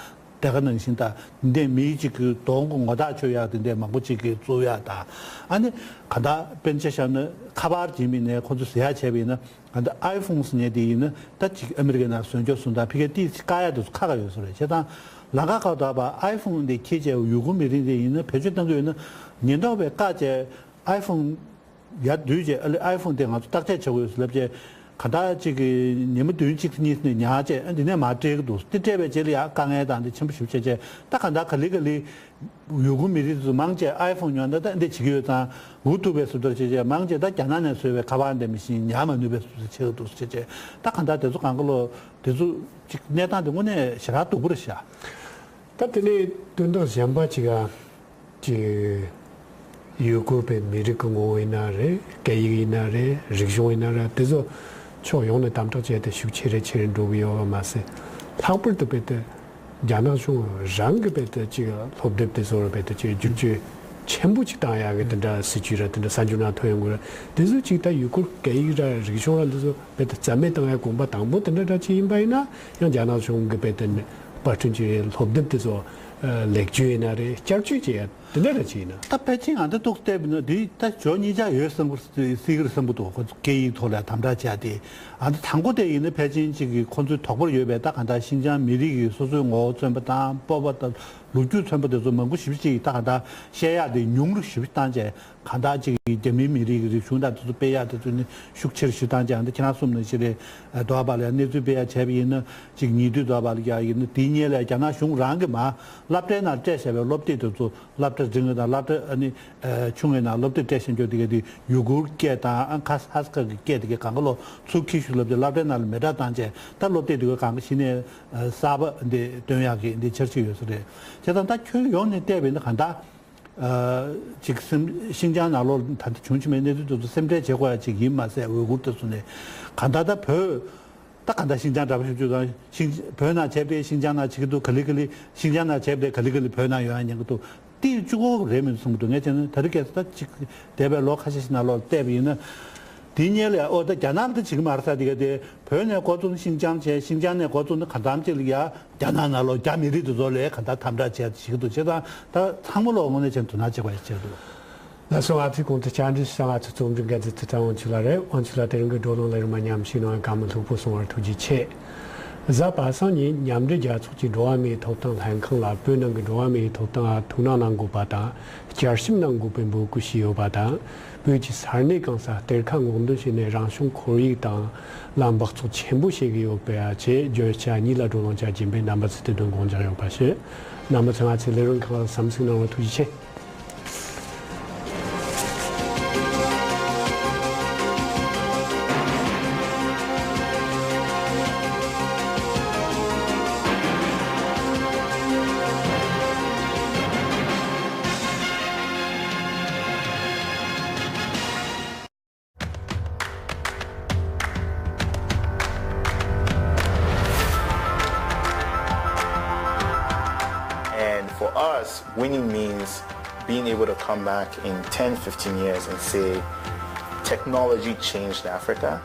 དེ་ག་ནང་བཞིན་ད་འདི་མིའི་གཅིག་གི་གདོང་གི་ངོ་རྟགས་ཆོད་ཡག་དེ་འདྲས་མང་པོ་གཅིག་གིས་བཙུགས་ཡག་ད་ཨ་ནི་ག་ད་དཔེར་ན་ཆ་བཞག་ན་ཁ་པར་གྱི་མི་ནས་ཁོ་ཚོ་ཟེར་ཡག་བྱས་པ་ཡིན་ན། ད་ལྟ་ཨའི་ཕོན་ཟེར་མཁན་དེ་ཡིན་ན་ད་ཅིག་ཨ་མི་རི་ཀའི་ནང་བཟོས་འཇོག་སོང་དང་ཕ་གིར་ཏིས་བཀག་ཡ་དེ་ཚོ་ཁག་ཁག་ཡོད་ས་རེད། བྱས་ཙང་ལམ་ཁ་ཁག་ཏུ་ཨའི་ཕོན་དེ་ཁྱེར་བྱས་ཡུ་གུར་མི་རིགས་དེ་ཡིན་ན་བེད་སྤྱོད་གཏང་གི་ཡོད་ན་ཉེན་རྟོག་པས་བཀག་བྱས་ཨའི་ཕོན་ཡར་བསྡུས་བྱས་ཨ་ལེ་ཨའི་ཕོན་དེ་ང་ཚོ་བརྟག་དཔྱད་བྱེད་དགོས་ཡོད་ཟེར་ལབ་བྱས་ག་ད་ཅིག་གི་ཉིན་མོ་བདུན་གཅིག་གཉིས་ནས་ཉར་བྱས་ཨ་འདི་ནས་མར་སྤྲད་གི་འདུག་དེ་སྤྲད་པའི་རྗེས་ལ་ཡང་དཀའ་ངལ་དང་དེ་ཆེན་པོ་ཞེ་པོ་བྱས་བྱས་ད་ག་ད་ག་ལེ་ག་ལེ། ཡུ་གུར་མི་རིགས་ཚོ་མང་ཆེ་ཨའི་ཕོན་ཉོས་ན་ད་འདི་བྱེད་ཀྱི་ཡོད་ཙང་འུ་ཐུག་པའི་བཟོ་ལྟར་བྱེད་བྱེད་མང་ཆེ་ད་རྒྱ་ནག་ནས་བཟོས་པའི་ཁ་པར་འདི་མི་ཤེས་ཉར་མ་ནུས་པའི་བཟོ་ལྟར་བྱེད་ཀྱི་འདུག་བྱེད་བྱེད་ད་གང་ལྟར་དེ་ཚོ་གང་ག་ལོ་དེ་ཚོ་ཅིག་གནས་སྟངས་དེ་དངོས་གནས་ཞེ་དྲག་སྡུག་པོ་རེད་ཤག་ད་དེ་ནས་དོན་དག་གཞན་པ་ཅིག་ཨ་ཅིག་ཡུ་གུར་པའི་མི་རིགས་ཀྱི་ངོ་བོ་ཡིན་ན་རེད། སྐད་ཡིག་ཡིན་ན་རེད། རིག་གཞུང་ཡིན་ན་རེད། དེ་ཚོ་ཕྱོགས་ཡོངས་ནས་དམ་དྲག་བྱས་ཏེ་ཤུགས་ཆེ་རུ་ཆེ་རུ་འགྲོ་གི་ཡོད་པ་མ་ཟད། ལྷག་པར་དུ་དཔེ་དེ། རྒྱ་ནག་གཞུང་རང་གི་དཔེ་དེ་ཅིག་སློབ་དེབ་དེ་ཚོར་དཔེ་དེ་ཅིག་བསྒྱུར་བཅོས་ཆེན་པོ་ཅིག་བཏང་ཡག་གི་དེ་འདྲ་སྲིད་ཇུས་ར་དེ་འདྲ་གསར་འགྱུར་ནང་ཐོན་ཡོང་གི་རེད། དེ་ཚོ་ཅིག་ད་ཡུ་གུར་སྐད་ཡིག་ར་རིག་གཞུང་ར་འདི་ཚོ་དཔེ་དེ་རྩ་མེད་བཏང་ཡག་གོམ་པ་དང་པོ་དེ་འདྲ་འདྲ་ཅིག་ཡིན་པ་ཡིན་ན་ཡང་རྒྱ་ནག་གཞུང་གི་དཔེ་དེ་པར་སྐྲུན་གྱི་སློབ་དེབ་དེ་ཚོ་ ལེགས་བཅོས་ཡིན་ན་རེད། བསྐྱར་བཅོས་བྱེད་ཡ་དེ་འདྲ་རེ་བྱས་ཡིན་ན། ད་ཕལ་ཆེར་ང་འདི་ཏོག་བལྟས་པ་ན་འདི་ད་ཇོ་གཉིས་ཆ་ཡོད་བསམ་གི་སྲིད་གི་རེད་བསམ་གི་འདུག་ཁོ་ཚོ་སྐད་ཡིག་ཐོག་ལ་དམ་དྲག་བྱས་ཏེ། ཨ་ད་དང་པོ་དེ་ཡིན་ན་ཕལ་ཆེར་ཅིག་གི་ཁོ་ཚོའི་དོགས་པ་ཡོད་པའི་ད་ག་འདྲ་ཤིན་ཅང་མི་རིགས་ཀྱི་སོ་སོའི་ངོ་བོ་མཚོན་པ་དང་སྤོབས་པ་དང་ལོ་རྒྱུས་མཚོན་པ་དེ་ཚོ་མང་པོ་ཞེ་པོ་ཅིག་ད་ག་འདྲ་བཤད་ཡག་དེ་ཉུང་རུ་ཞེ་པོ་བཏང་བྱས། གང་ལྟར་གཅིག་གིས་རྒྱ་མིའི་མི་རིགས་ཀྱི་རིག་གཞུང་དང་དེ་ཚོ་སྤེལ་ཡག་དེ་ཚོ་ནི་ཤུགས་ཆེར་ཞུ་སྟངས་ཀྱང་འདི་ཁྱེད་རང་གསུངས་ནང་བཞིན་རེད། དོ་བ་ལ་ཡང་གནས་ཚུལ་སྤེལ་ཡག་བྱས་པ་ཡིན་ན་གཅིག་ཉེ་དུས་དོ་བ་ལ་ཡང་ཡིན་ན་དེའི་སྔོན་ལ་རྒྱ་ནག་གཞུང་རང་གིས་མར་སློབ་གྲྭའི་ནང་སྤྲད་བཞག་པའི་སློབ་དེབ་དེ་ཚོ་སློབ་གྲྭ་འབྲིང་བའི་དང་སློབ་གྲྭ་ཨ་ནི་ཆུང་བའི་ནང་སློབ་དེབ་སྤྲད་བཞག་རྒྱུ་དེ་ག་དེ་ཡུ་གུར་སྐད་དང་ཨ་ཁ་ཧ་སི་ཁ་གི་སྐད་དེ་ག་གང་ག་ལོ་ཚུར་ཁྱེར་ཤོག་ལབ་སྟེ་སློབ་གྲྭའི་ནང་ལ་མེ་སྲེག་བཏང་བྱས་ད་སློབ་དེབ་དེ་ག་གང་ག་གཞི་ནས་གསར་པ་འདི་སྟོན་ཡག་གི་འདི་འཆར་གཞི་ཡོད་ས་རེད། བྱས་ཙང་ད་ཁྱོན་ཡོངས་ནས་བལྟས་པ་ཡིན་ན་གང་ལྟར། ཅིག་སེམས་ཤིན་ཅང་ནང་ལོགས་ད་ལྟ་བྱུང་བཞིན་པའི་གནས་ཚུལ་དེ་ཚོ་སེམས་ཁྲལ་བྱེད་དགོས་ཡ་ཅིག་ཡིན་མ་ཟད་ཝེ་གུར་དེ་ཚོ་ནས་གང་ལྟར་ད་བོད་ད་གང་ལྟར་ཤིན་ཅང་འདྲ་པོ་ཞིག་བརྗོད་དང་ཤིན་བོད་ནང་བྱས་པའི་ཤིན་ཅང་ནང་བྱེད་ཀྱི་འདུག་ག་ལེ་ག་ལེ་ཤིན་ཅང་ནང་བྱས་པའི་ག་ལེ་ག་ལེ་བོད་ནང་ཡོང་ཡ་ཉན་གྱི་འདུག་དེ་གཅིག་པོ་རེད་མི་འདུག་བསམ་གྱི་འདུག་ངས་བྱས་ན་ད་རེས་ཁ་སང་ད་ཅིག་འདས་པའི་ལོ་ཁ་ཤས་ཤིག་ནང་ལོགས་བལྟས་པ་ཡིན་ན། དེ་སྔོན་ལ་ཨོ་ད་རྒྱ་ནག་ལ་ད་བྱེད་ཀྱི་མ་རེད་ས་དེ་ག་དེ་བོད་ནས་འགོ་བཙུགས་ནས་ཤིན་ཅང་བྱས་ཤིན་ཅང་ནས་འགོ་བཙུགས་ནས་གང་འཚམ་ཅིག་ལ་ཡ། རྒྱ་ནག་ནང་ལོགས་རྒྱ་མི་རིགས་དེ་ཚོ་ལ་གང་ལྟར་དམ་དྲག་བྱས་བྱེད་ཀྱི་འདུག་བྱས་ཙང་ད་ཚང་མ་ལོག་དངོས་གནས་བྱས་ན་དོ་སྣང་བྱེད་དགོས་ཡ་ཆེ་འདུག་ལགས་སོ། ང་ཚོའི་གོང་དུ་བཅར་འདྲི་ཞུ་མཁན་ང་ཚོའི་རྩོམ་སྒྲིག་འགན་འཛིན་ཚེ་བརྟན་དབང་ཕྱུག་ལགས་རེད། དབང་ཕྱུག་ལགས་དེ་རིང་གི་བགྲོ་གླེང་ལ་རིམ་པ་མཉམ་ཞུགས་གནང་བར་བཀའ་མོལ་ལྷུག་པོ་གསུང་བར་ཐུགས་རྗེ་ཆེ། གཟའ་པ་སངས་ཉིན་མཉམ་འབྲེལ་རྒྱལ་ཚོགས་ཀྱི་འགྲོ་བ་མིའི་ཐོབ་ཐང་ལྷན་ཁང་ལ་བོད་ནང་གི་འགྲོ་བ་མིའི་ཐོབ་ཐང་ལ་ཐུགས་སྣང་གནང་དགོས་པ་དང་བསྐྱར་ཞིབ་གནང་དགོས་པའི་འབོད་སྐུལ་ཞུས་ཡོད་པ་དང་། བོད་ཀྱི་ས་གནས་གང་སར་གཏེར་ཁ་སྔོག་འདོན་བྱས་ནས་རང་བྱུང་ཁོར་ཡུག་དང་ལ་འབག་བཙོག་ཆེན་པོ་བྱེད་ཀྱི་ཡོད་པའི་ཆེད་བརྗོད་བྱ་གཉིས་ལ་བགྲོ་གླེང་བྱ་རྒྱུ་ཡིན་པས་རྣམ་པ་ཚོས་དེ་དོན་དགོངས་འཇགས་ཡོད་པ་ཞུ། རྣམ་པ་ཚོས་ང་ཚོའི་ལས་རིམ་ཁག་ལ་བསམ་གཟིགས་གནང་བར་ཐུགས་རྗེ་ཆེ། And for us, winning means being able to come back in ten, fifteen years and say, technology changed Africa.